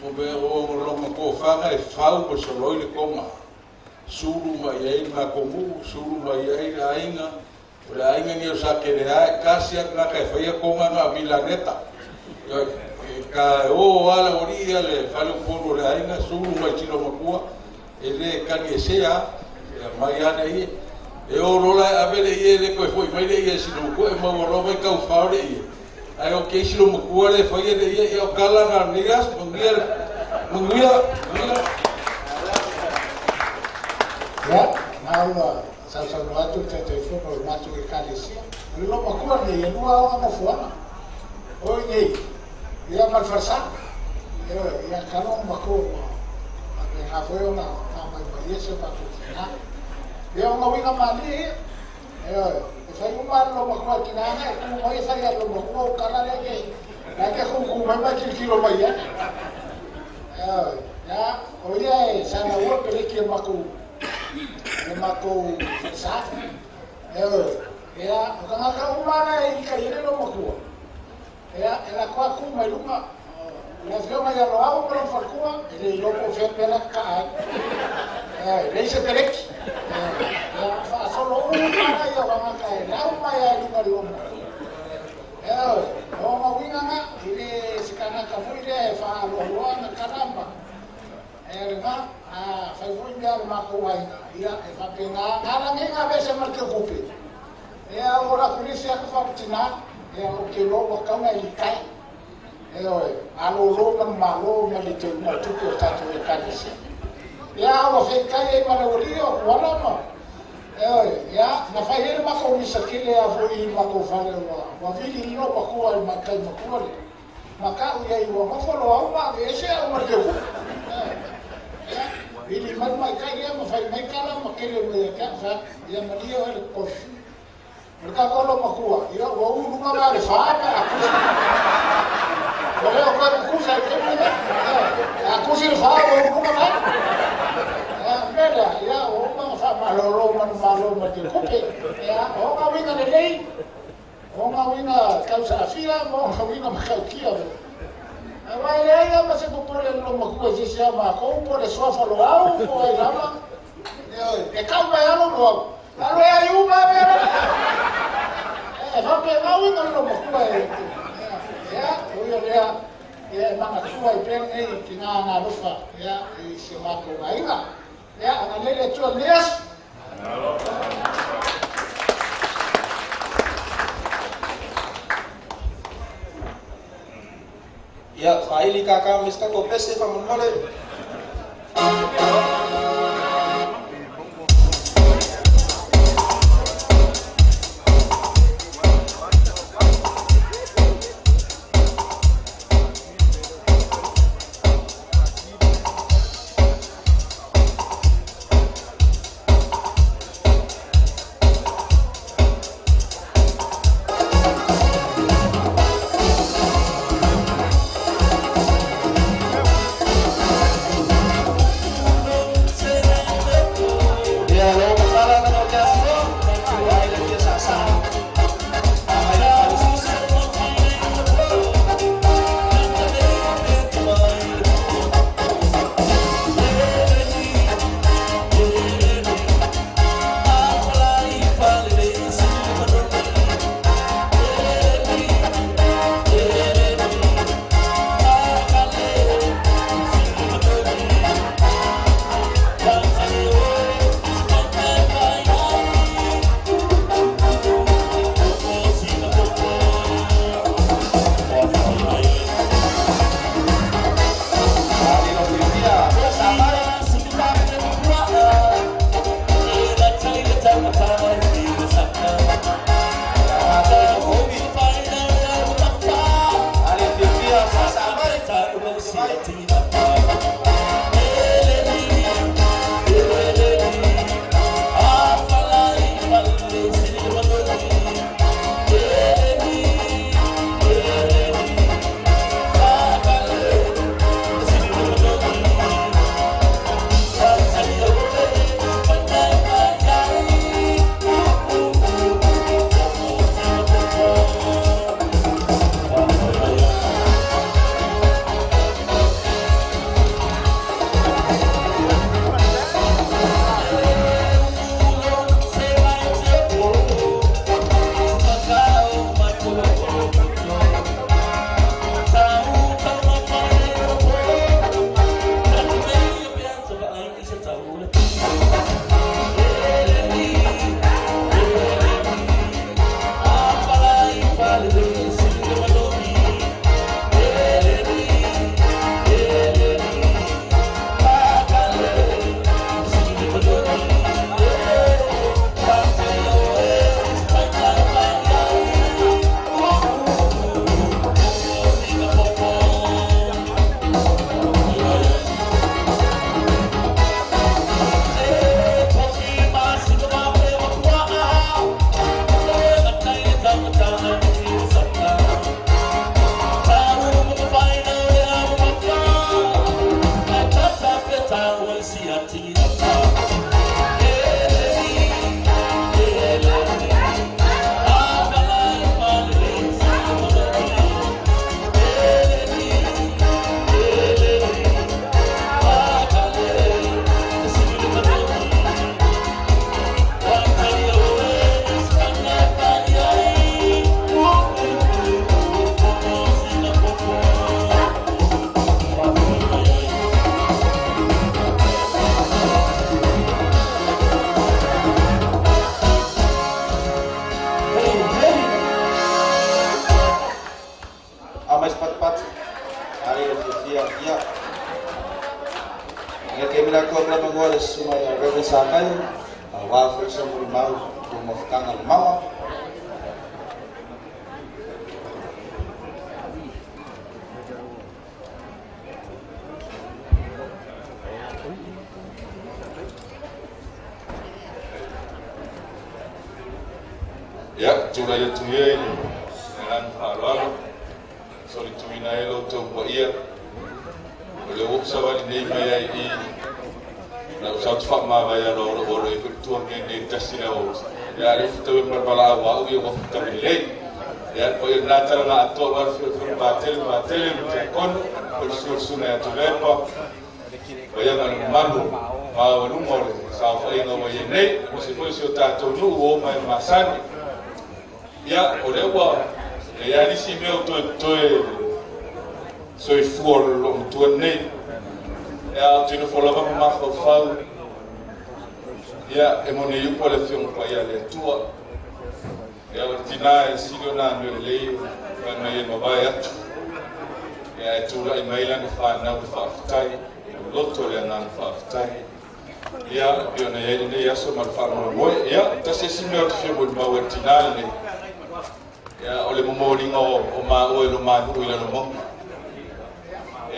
mo mea o lona tofaga e fau ma soloi le koma sulu mai ai le matou nuu sulu mai ai le aiga o le aiga nei o Sakelea e tasi a tagata e faia koma na o Milaneta ka o ala aualii ia le fale upolu o le aiga sulu mai Silomatua e lē taliesea ia mai ana ie e o lola e ave le ie le toe fo'i mai le ie Silomatua e maua loa mai taufao le ie ae o keisi lomatua le faia le ie ia o tala na lenei aso manuia manuia manuia. Ia, na ua sausaunoa atu le Taitaifono o le matou Ekalesia. O le loomatua lenei, e lua aoga nofoaga. O i nei, ia ma le falesa. Ioe, ia talu ona matua ua faapena foi ona faamaimai si o matou tina. Ia, o uiga malie ia. Ioe, e fai uma le loomatua tina na e tu mai e fai a le loomatua o kala le ke la ke kuku mai mai kilokilo mai ia. Ioe, ia, o ia e sa ua peleki e makou le matou falesa. Ioe, ia, o tagata uma la e ika i le loomatua. Ia, e latou atu mai luga. O le afioga ia Loau ma lona faletua, e le iloa po o fea le mea la e tataa ai. E leai se peleki. Ia, faasolo uma lava ia o tagata e lau mai lava i luga o le loomatua. Ioe, o ona uiga na, i le se tagata foi lea e faaloaloa na tala ma e lena, a fai foi mea a le matou aiga, ia, e faapena, na ala nei na aveese ma le teukupe. Ia, ua latou lisi atu faapitina, ia, ou te iloa ua tatau ona e litaea. Ioe, malolo manumalo ma le teuga o tupe o tatou Ekalesia. Ia, a ua feetai ai ma le aualii o Tuala ma, ioe, ia, na fai ai le matou misa tele lava foi i le matou fale ua, ua vili lilo matua i le matai matua le matau i ai ua nofo Loau ma aveese au ma le teukupe. Ioe, ia, vili mai le matai lea ma fai mai tala ma kele mai ia te au, fai atu, ia malie oe le tofi. O le tatou loomatua, ia ua ulu luga ma le fa ma a tusi. Ua le o toe tutusa i taimi lenei. A tusi le fa ua ulu luga mai. Ia, mea lea, ia ua uma ona faamalolo manumalo ma le teukupe. Ia, o ona uiga lelei, o ona uiga tausaafia ma ona uiga matautia. Aua e leai lava se popole a le loomatua i se isi a matou, po o le suafa Loau, po o ai lava. E tau mai alo Loau. Alo e ai uma mea la. E faapena uiga le loomatua e. Ia, o ia lea, ia e manatua ai pea lenei tina na alofa, ia, i si o matou aiga. Ia, agalelei le Atua i lenei aso. Ia, faaili kākā ma isi tatou pese faamolemole. matua le susuga ia Reverend Sakaio, auā foi se molimau o mafutaga le mama. Ia, tulai atu ia i le agaga faaaloalo, solituina ai lo outou paia. O le ua ou savali nei mai ai i lau sau te faamavae aloa o lou alo ai foi le tua mea nei tasi le ao. Ia, le ufutaui o le malamalamau au ia ua futaui lelei. Ia, le paia o lena tala na atoa aua le afio o le Patele, Patele ma Tiakono, o le susu o le Susuga ia Tuilaepa, paia ma le mamalu maualuga o le saofaiga ua i ai nei, aemaise foi o si o tatou nuu ua oma e masani. Ia, o lea ua leai lava nisi mea o toe soifua o le loomatua lenei. Ia, ou te nofo lava ma mafaufau, ia, e moni upu a le Afioga Paia a le Atua. Ia, o le tina e sili ona amio lelei fai mai e mavae atu. Ia, e tulai mai lana fanau le faafetai, i le loto o le agaga faafetai. Ia, e pei ona i ai lenei aso ma le faamoemoe. Ia, tasi isi mea ou te fia molimau ai i le tina lenei. Ia, o le momoliga o maua i lo manuu i Lalomauga.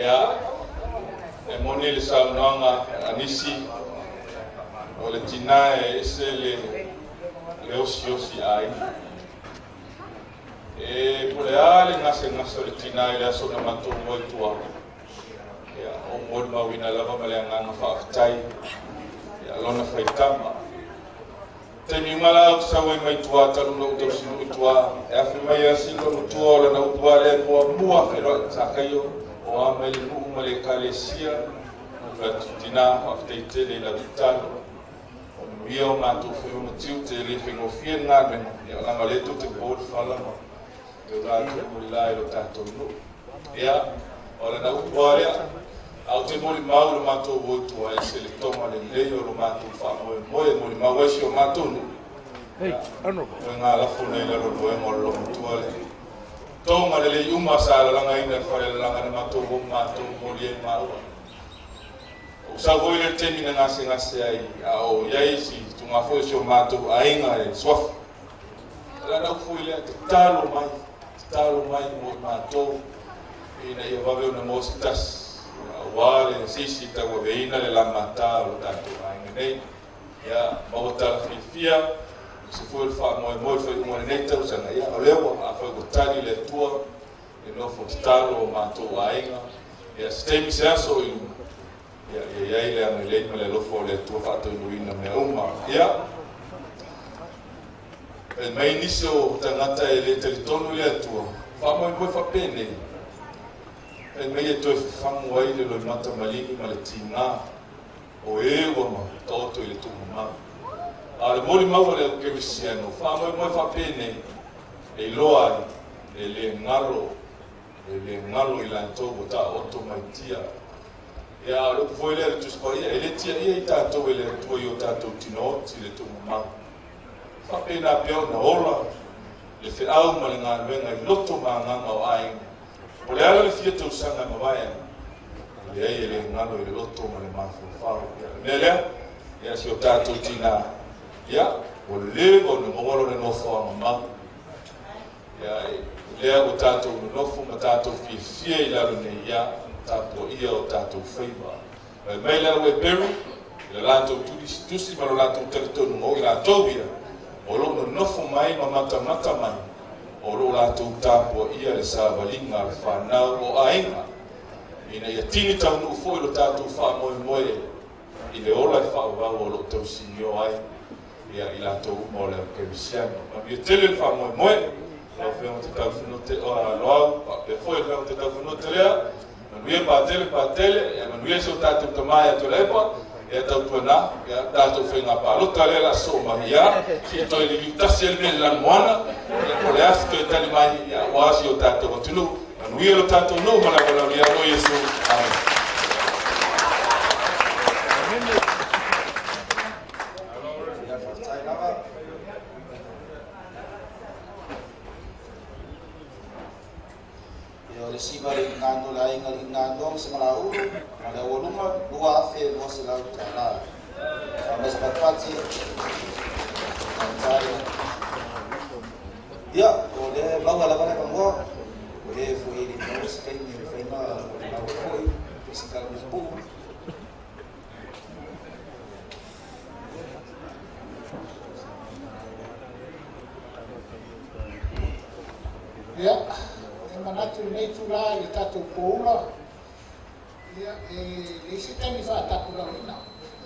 Ia, e moni le saunoaga a nisi, o le tina e ese le osiosi aiga. E po o le a le gasegase o le tina i le aso na matou o ai tua. Ia, o molimauina lava ma le agaga faafetai ia lona faitama. Taimi uma la ou te sau ai mai tua talu ona ou tausinuu i tua, e afe mai a sili lona tua o lana upu lava lea e muamua feiloai Sakaio o a mai le nuu ma le ekalesia, ou fai atu, Tina, faafetai tele i lau tatalo. O manuia o matou faiva ma tiute, e le faigofie le galuega, ia leaga o lea tou te po le fala ma le ola atu mulila i lo tatou nuu. Ia, o lana upu lava lea, ae ou te molimau i lo matou o i tua, ese le toga lelei o lo matou faamoemoe e molimau ai si o matou nuu. Ia, o ngā lafo nei lalo o le moega o le lomatua lea. Toga lelei uma sa lalagaina i le falelalaga na matou o matou moli ai maua. Ua sau foi le taimi na gasegase ai a o i ai si tuga foi o si o matou aiga e suafa. O lana upu foi lea, tatalo mai, tatalo mai mo i matou ina ia vave ona maua se tasi, aua le seisi e tauaveina le lamata o lo tatou aiga nei. Ia maua tala fiafia, aemaise foi o le faamoemoe i le faaiuga o lenei tausaga. Ia, o lea ua, afai ua tali le Atua, e nofo tatalo o matou aiga, ia se taimi se aso i luma, ia ia i ai le agalelei ma le alofa o le Atua faataunuuina mea uma. Ia, fai mai nisi o tagata e le talitonu i le Atua, faamoemoe faapenei, fai mai e toe fafagu ai le loimata maligi ma le tiga o e ua taoto i le tuumamau. A o le molimau a le au kerisiano, faamoemoe faapenei, e iloa ai e le galo, e le galo i latou ua taoto mai tia. Ia, a o le upu foi lea a le Tusi Paia, e le tiaia i tatou e le Atua i o tatou tinooti i le tuumamau. E faapena pea ona ola le feau ma le galuega i loto ma agaga o aiga. O le ala le fia tausaga e mavae ai, e leai e le galo i le loto ma le mafaufau. Ia, o le mea lea, ia si o tatou tina, ia, ua leva ona maua lona nofoaga mau. Ia, lea ua tatou nonofo ma tatou fiafia i lalo nei, ia, tapuaia o tatou faiva. Fai mai le au Eperu, i le latou tusi ma lo latou talitonuga, o i latou ia, o lo o nonofo mai ma matamata mai, o lo o latou tapuaia le savaliga a le fanau o aiga, ina ia tini taunuu foi lo tatou faamoemoe i le ola e faaauau o lo o tausinio ai ia i latou uma o le au kerisiano. Manuia tele le faamoemoe, lau Afioga te taufanua te Loau, faapea foi le Afioga te taufanua te lea, manuia patele patele, ia manuia si o tatou tama ia Tuilaepa, ia tautuana, ia tatou faiga palota lea o le a sosoo mai, ia se i toe liliu tasi ai le mea i le lanumoana, ia po o le a se toe tali mai, ia aua si o tatou atunuu. Manuia lo tatou nuu ma le valaaulia ia oe Iesu. Amene. Ia, faafetai lava. Ia, o le siva le igano le aiga le igano ma Samalaulu ma le aualuma $2,200 tala. mai se patipati. Ia, o le maua lava le avanoa, o le foi e le maua se taimi e mafai ona molimau ai foi se tala puupuu. Ia, e manatu i lenei itulā i le tatou poula, ia, e leai se taimi faatapulauina.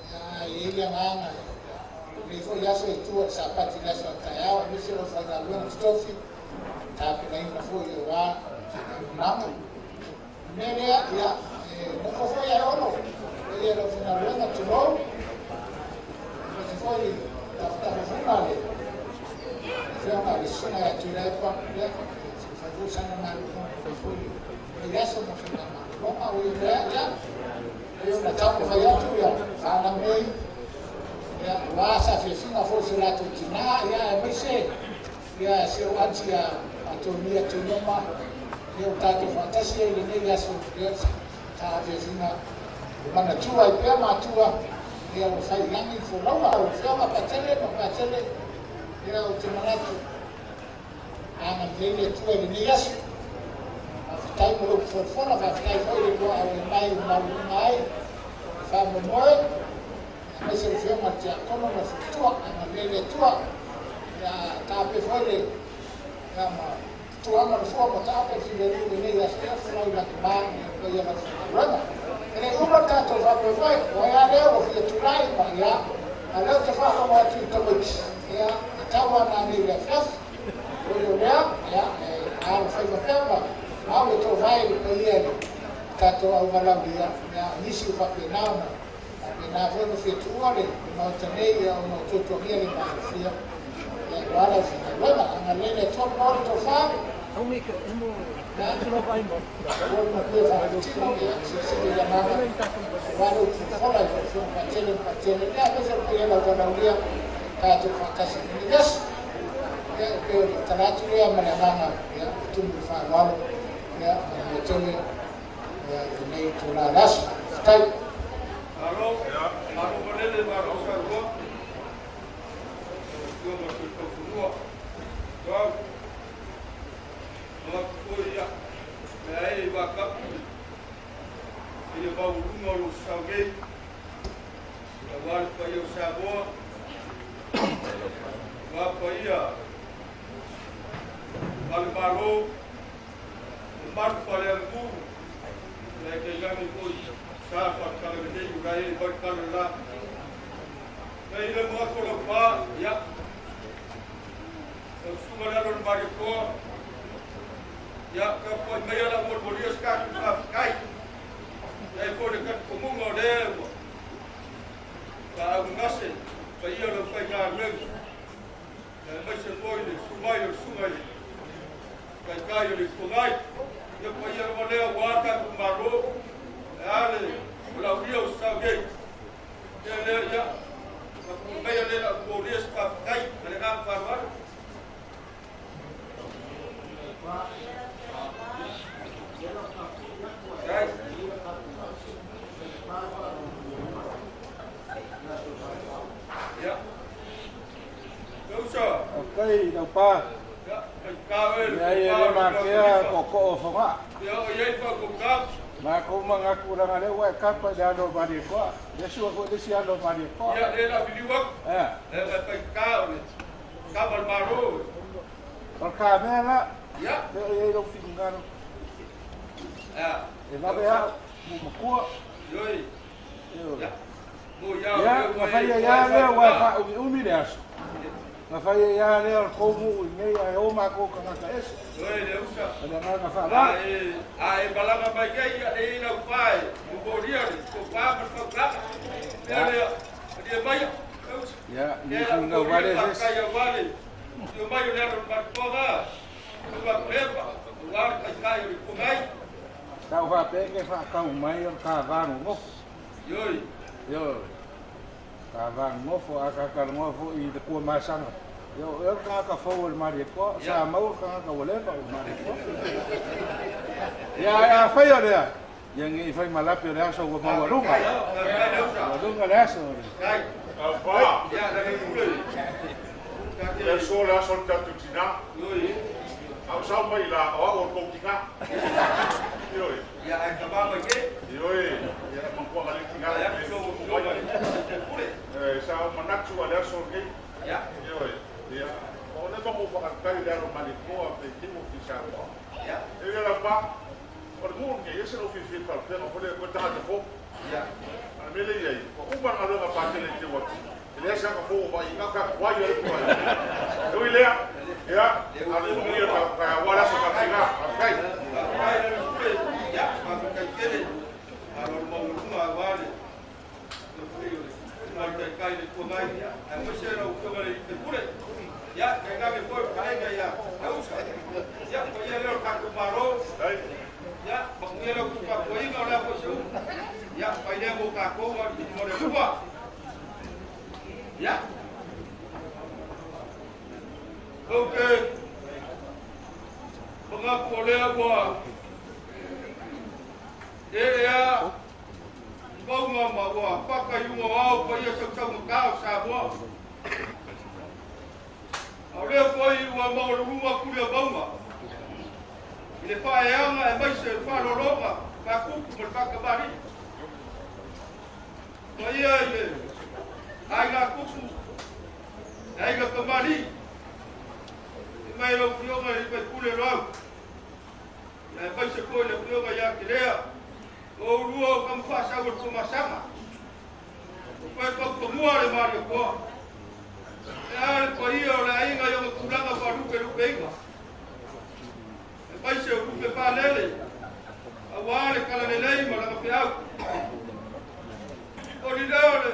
Ia, ae i ai le agaga, ia, o lenei foi aso e tua i le Sapati i le aso a taeao, aemaise o le aufaigaluega totofi, tapenaina foi aua auaunaga. O le mea lea, ia, e nofo foi ae ono, paia i le aufaigaluega, tulou, aemaise foi tafatafafuga le afioga i le susuga ia Tuilaepa, ia, se i fai foi sana malologa, fai foi lenei aso ma faigamalologa. Ui o lea, ia, pei ona taumafai atu ia fanau nei, ia, aua sa fiafiga foi i so latou tinā, ia, aemaise ia si ou aunty ia Atonia Tuiloma, ia, ua tatou faatasi ai i lenei aso, ia, sa fiafiga manatua ai pea matua, ia, ua fai i lagi le folauga. Lau Afioga Patele ma Patele, ia, ou te manatu, agalelei le Atua i lenei aso. Faafetai mo lou folafola, faafetai foi i le lua auai mai ua malualuga ai le faamoemoe, aemaise le Afioga i le Tiakono ma le Faletua, agalelei le Atua. Ia taape foi le, ia, ma tuaga le fua ma taape le filemu i lenei aso, ia folau i lagima le paia o le aufaigaluega. E le i uma le tatou faamoemoe, o ai lava lea ua fia tulai ma, ia, a o lea ou te faafofoga atu i tamaiti, ia, e tau lava nanei i le afiafi. Oi o lea, ia, e alofaiva pea ma au le tovae i le paia i le tatou auvalaaulia, ia, nisi ua faapena ona faapena foi ona fia tuua le Maota nei, ia, ona o tuatuagia le maalofia, ia, aua le aufaigaluega. Agalelei le Atua ma maua le tofa. Ia, ua matua faatino, ia, silasila i le agaga, aua le upu fofola i lau Afioga Patele ma Patele, ia, aemaise le paia o le auvalaaulia, tatou faatasi i lenei aso. Ia, e pei o le tala atu lea ma le agaga, ia, e tumu i le faaaloalo, ia, manuia tele, ia, i lenei itulā o le aso. Faafetai. Malo, malo malele, malo saunoa. Lau Afioga i le Toetaufanua, Loau. Manatu foi ia, mea e i vatapu i le maualuga o lou sao nei, aua le paia o Samoa, aua paia faale-Malo, mamalu faaleaganuu, ae tainane foi sa faale-Talalelei o la e mai le tala le la. Nei le manatu o lau pa, ia, lau susuga le alo o le Malietoa, ia, tapuai maia la molimoli se tatou faafetai. Ia foi le talitonuga o lea ua faaugase paia o le aufaigaluega, aemaise foi le susu mai o le susuga i le Taitai o le Itu Agai. Ia paia lava lea aua tatou Malo, e a le valaaulia o se sao nei. Ia lea, ia, tapuai maia lea la molia se faafetai ma le agaga faaaloalo. Ia. Lausa. Faafetai lau pa. Leai e le makea tootoo o Fogaa. Matou manatu leaga lea ua e kapa i le alo o Malietoa. Lea sua foi le isi alo o Malietoa. Ia, lea la viliu atu. Ea. E faigata o le tama o le Malo. O le kamea la. Ia. Lea o i ai lou finagalo. Ea. E vave au, ua matua. Ioe. Ioe. Ia. Mo ia, Ia, na fai ai lava lea ua e faaumiumi le aso. Na fai ai lava lea o le tou nuu i inei ae o matou tagata ese. Ioe le usa. O le agaga faaaloalo. A e malaga mai nei, ia le i lau pa e momolia le tofa ma le fautaga. Lea lea, malie maia, le usa. Ia, Lea i la finau momolia vale le se isi. faafetai aua le afio mai o le alo o le Malietoa, le Tuilaepa, aua le taitai o le Itu Agai. Sa ou faapea e te faatau mai o le kava nonofo. Ioe. Ioe. Kava nonofo, a ta talanoa foi i le Tuamasaga. Ia, o ea le tagata fou o le Malietoa, Ia. sa maua le tagata ua leva o le Malietoa. Ia, ae afai o lea, ia ne i fai malape o le aso ua maualuga. Faafetai le usa. Maualuga le aso. Faafetai. Laupa. Le aso le aso le tatou tinā. Au sau mai la o au o kou tinā. Ioe. Ia ai ka mama ke. Ioe. Ia mangua ka le tinā. Ia so o mai. Eh sa manatu a le aso nei. Ia. Ioe. Ia. O le mo whakatai le alo malikoa pe te mo fi sa. Ia. E le la pa. O le mo nei se lo fi fi pa pe o le ko ta te fo. Ia. A mele ia. O uma nga lo pa te le te wati. Le sa ka fo va i ka ka wa ia ko. Oi lea. Ia, a le mo ia ka ka wala so ka tinga. Kai. Kai le pule. Ia, ma ka kai kele. A lo mo lunga wa le. Le pule le. Mai kai kai le ko ngai. A mo se lo ko le te pule. Ia, kai ga me ko kai ga ia. Ausa. Ia, ko ia le ka ko maro. Ia, ma ko ia le ko ka ko inga o le ko se u. Ia, pai le mo ka ko wa mo le ko. Ia. Ok. Mga kolea ua. E ea. Maunga ma ua. Paka iunga wau pa ia sau sau ngakao sa mua. Au lea foi ua maolulunga kuli a maunga. I le whaeanga e maise le whalolonga. Whakupu ma le whakamari. Pa ia i le ai ngā kupu. Ai ngā kamari. Mai lau fioga i pai pule rau. Ia mai se koe le fioga ia ke lea. O urua o kamawha sau o tumasanga. O koe kau kamua le maria koa. E a le paia o le ainga i o tulaga wha lupe lupe inga. E mai se o lupe whalele. A wā le kalalelei ma langa whiau. O ni leo le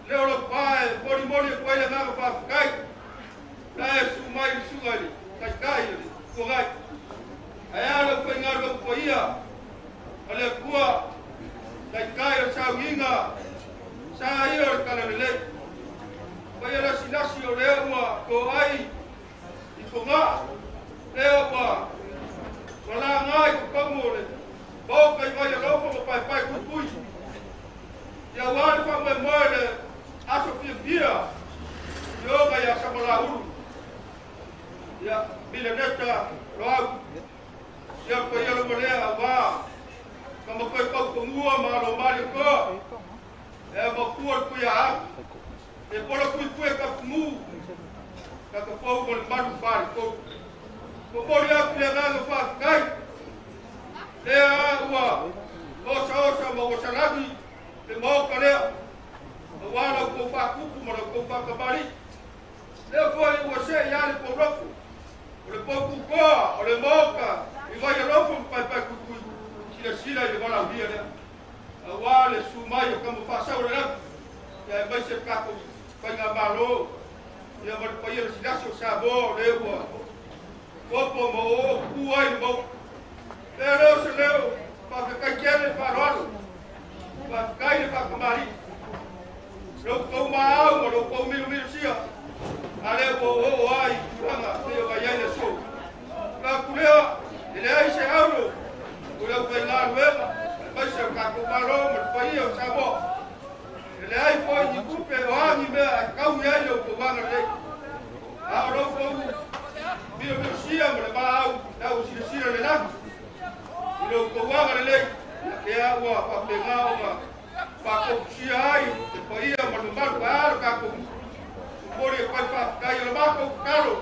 leo lo pae, mori mori e koe le ngaka whawhakai. La e su mai le suga le, kai kai le, kuangai. Ai a le whai ngā rau kwa ia, a le kua, kai kai o sau inga, sa ia o le kalalelei. Pai a lasi lasi o lea ua ko ai, i ko ngā, lea ua, wala ngā i ko kaumo le, pau kai vai a laufa ma pai pai kukui. Ia wā le wha moe moe le, aso pia pia, i oga ia samalahuru. Ia, milaneta, loau. Ia ko ia lo lea a wā. Ka ma koe kau kongua ma lo mari koa. E ma kua kui a aku. E pola kui kue ka kumu. Ka ka pau ma le manu whare kou. Ko mori aku le nganga whakakai. Lea ua, osa osa ma osa lagi. Le maoka lea. A wā lau kou whakupu ma lau kou whakamari. Lea foi ua se i ale pōroku. O le pōku koa, o le maoka, i vai alofa ma pai pai kukui. Sila sila i le walauhia lea. A wā le sumai o kama whasau le laku. Ia e mai se kako whainga malo. Ia ma le paia le silasi o Samoa o le ua. Kopo ma o ku ai le mau. Lea leo se leo, whakakai kele wharoaro. Whakakai le whakamari. Lou kou maau ma lou kou milu milu sia. A lea ua o ai tulaga te o kai ai le sou. Ka kulea, e le ai se aulo, o leu kai ngā luega, e mai se o kākou malo ma le paia o Samoa. E le ai foi ni kupe o angi mea a kau i ai lou kouaga lelei. A o lou kou milu milu sia ma le maau lau silasila le lagi. I lou kouaga lelei, ia ke a ua whapengā o ngā whakaukusia ai te paia ma le mamalu a alo kākou. Mori e pai whakakai o le mākou kalo,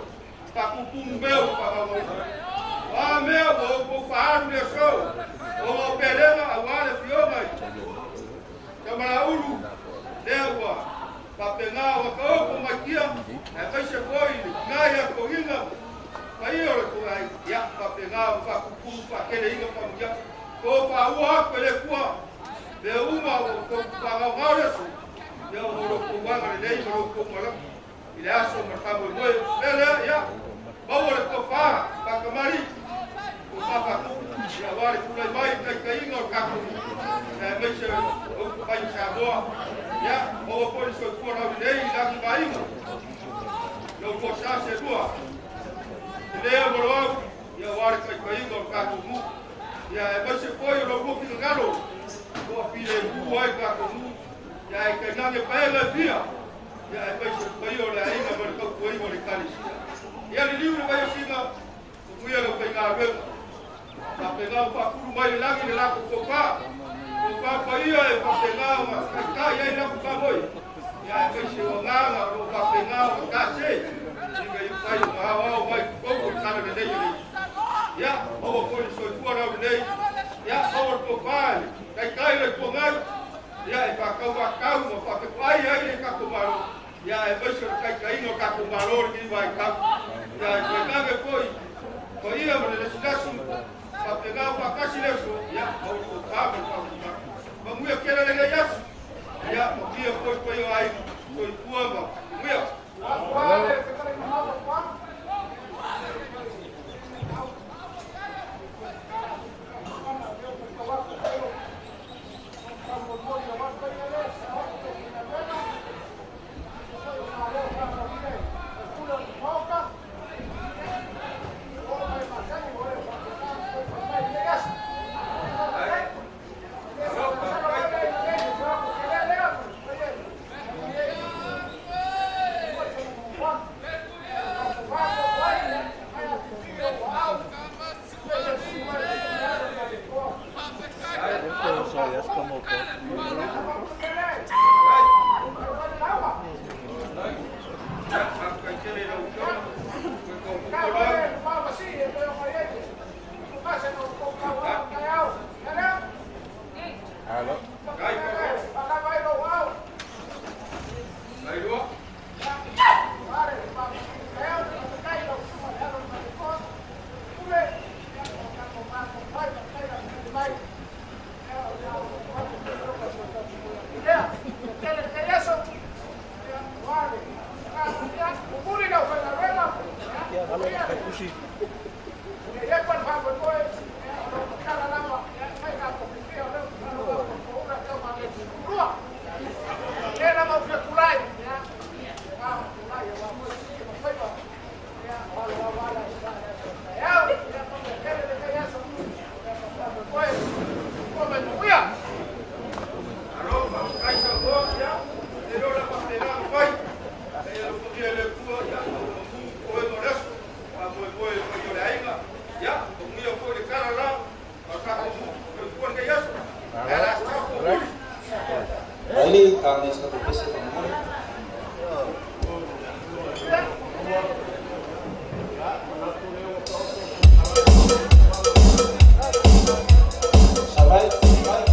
whakupumu meo whakauau. Wā mea ua o kou whaaru lea sou, o ngā pelenga a wā le fioga i. Kia marauru, lea ua whapengā whakaoko mai kia, e maise foi le ngai a kohinga, pai o le kuai, ia whapengā whakupumu whakele inga whamuia. Ko whaua aku e le kua, mea uma o kou whakaungau lea sou, ia o lo kou wanga le lei ma lo kou malaka. I le aso ma whamoi moe, lea lea, ia, maua le kofā, whakamari, ko whakakupu, ia wā le kulai mai, kai kainga o kākou, e maise o pai Samoa, ia, maua foi le soifua rau lei, lagi mainga, lau kosā se lua, i lea molo au, ia wā le kai kainga o kākou mu, ia e maise foi o lau moki ngalo, o a pile mu ai kākou mu, ia e kai nange paela e pia, Ia aemaise le paia o le aiga ma le tautuaiga o le Ekalesia. Ia liliu le vaiasiga, manuia le aufaigaluega. Faapena ona faatulu mai le lagi le latou tofa. Tofa paia e faapena ona taitai ai latou famoe. Ia aemaise o agaga o lo o faapena ona tase ina ia mafai ona aoao mai totonu o le talalelei e le Ia, maua foi le soifua laulelei. Ia, maua le tofa i le taitai o le Itu Agai. Ia, e faatauvatau ma faafetoai ai le tatou Malo. Ia, aemaise o le taitaiga o tatou Malo i lenei vaitau. Ia, e tainane foi paia ma le lasilasi faapena o faatasi le aso. Ia, maua le tofa ma le faautautaga. Manuia tele lenei aso. Ia, manuia foi paia o aiga. Soifua ma manuia. Eli, ka me sa pese fa mo. Savai, savai.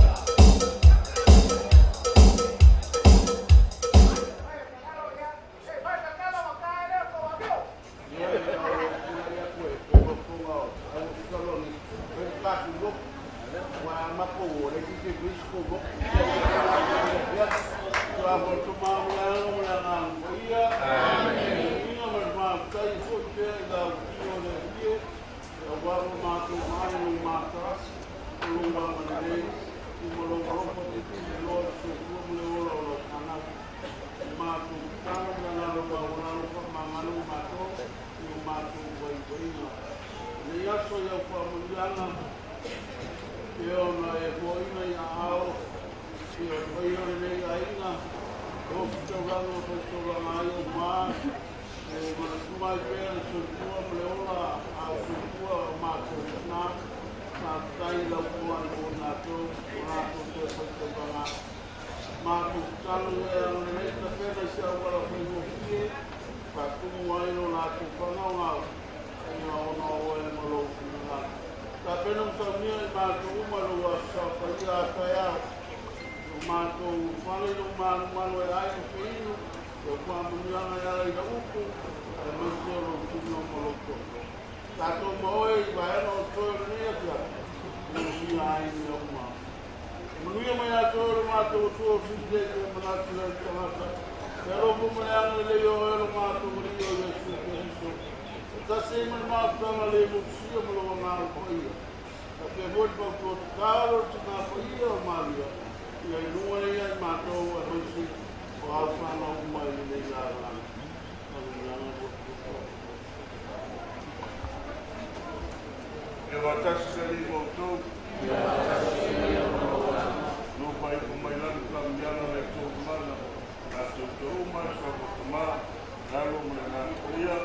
Tatou touma le faapatama, lalo ma le agaga paia.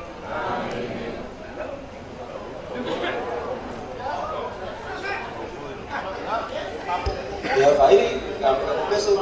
Ia vaili, ka pese.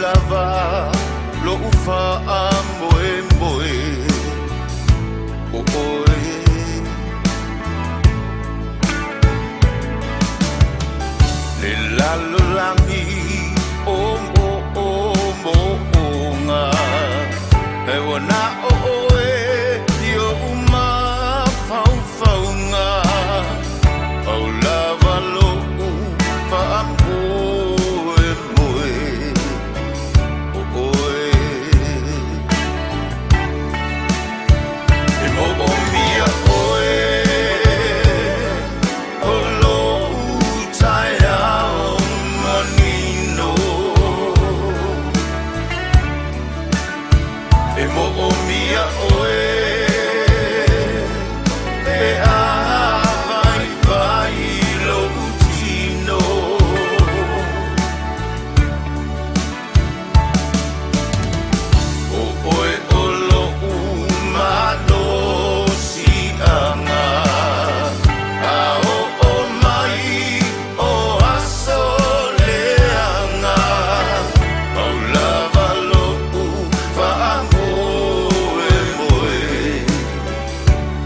lava lo'u fa'amoemoe o oe. Le lalolagi o mo'omo'oga e ua na o oe i o'u mafaufauga pau lava lo'u fa'amoemoe o oe. E mo'omia oe o lo'u taeao manino. E mo'omia oe pe a vaivai lo'u tino. O oe o lo'u malosi'aga a o'o mai o aso leaga pau lava lo'u fa'amoemoe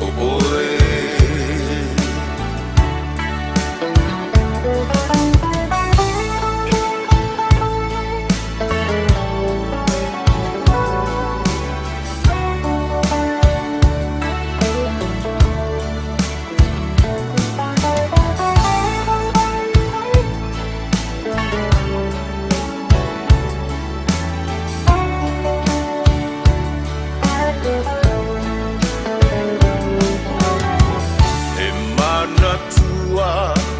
o oe. E manatua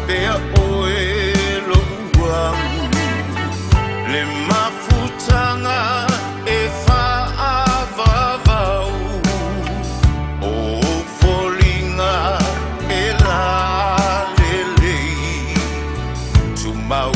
pea oe lo'u amu le mafutaga e fa'avavau o ou foliga e lalelei tumau.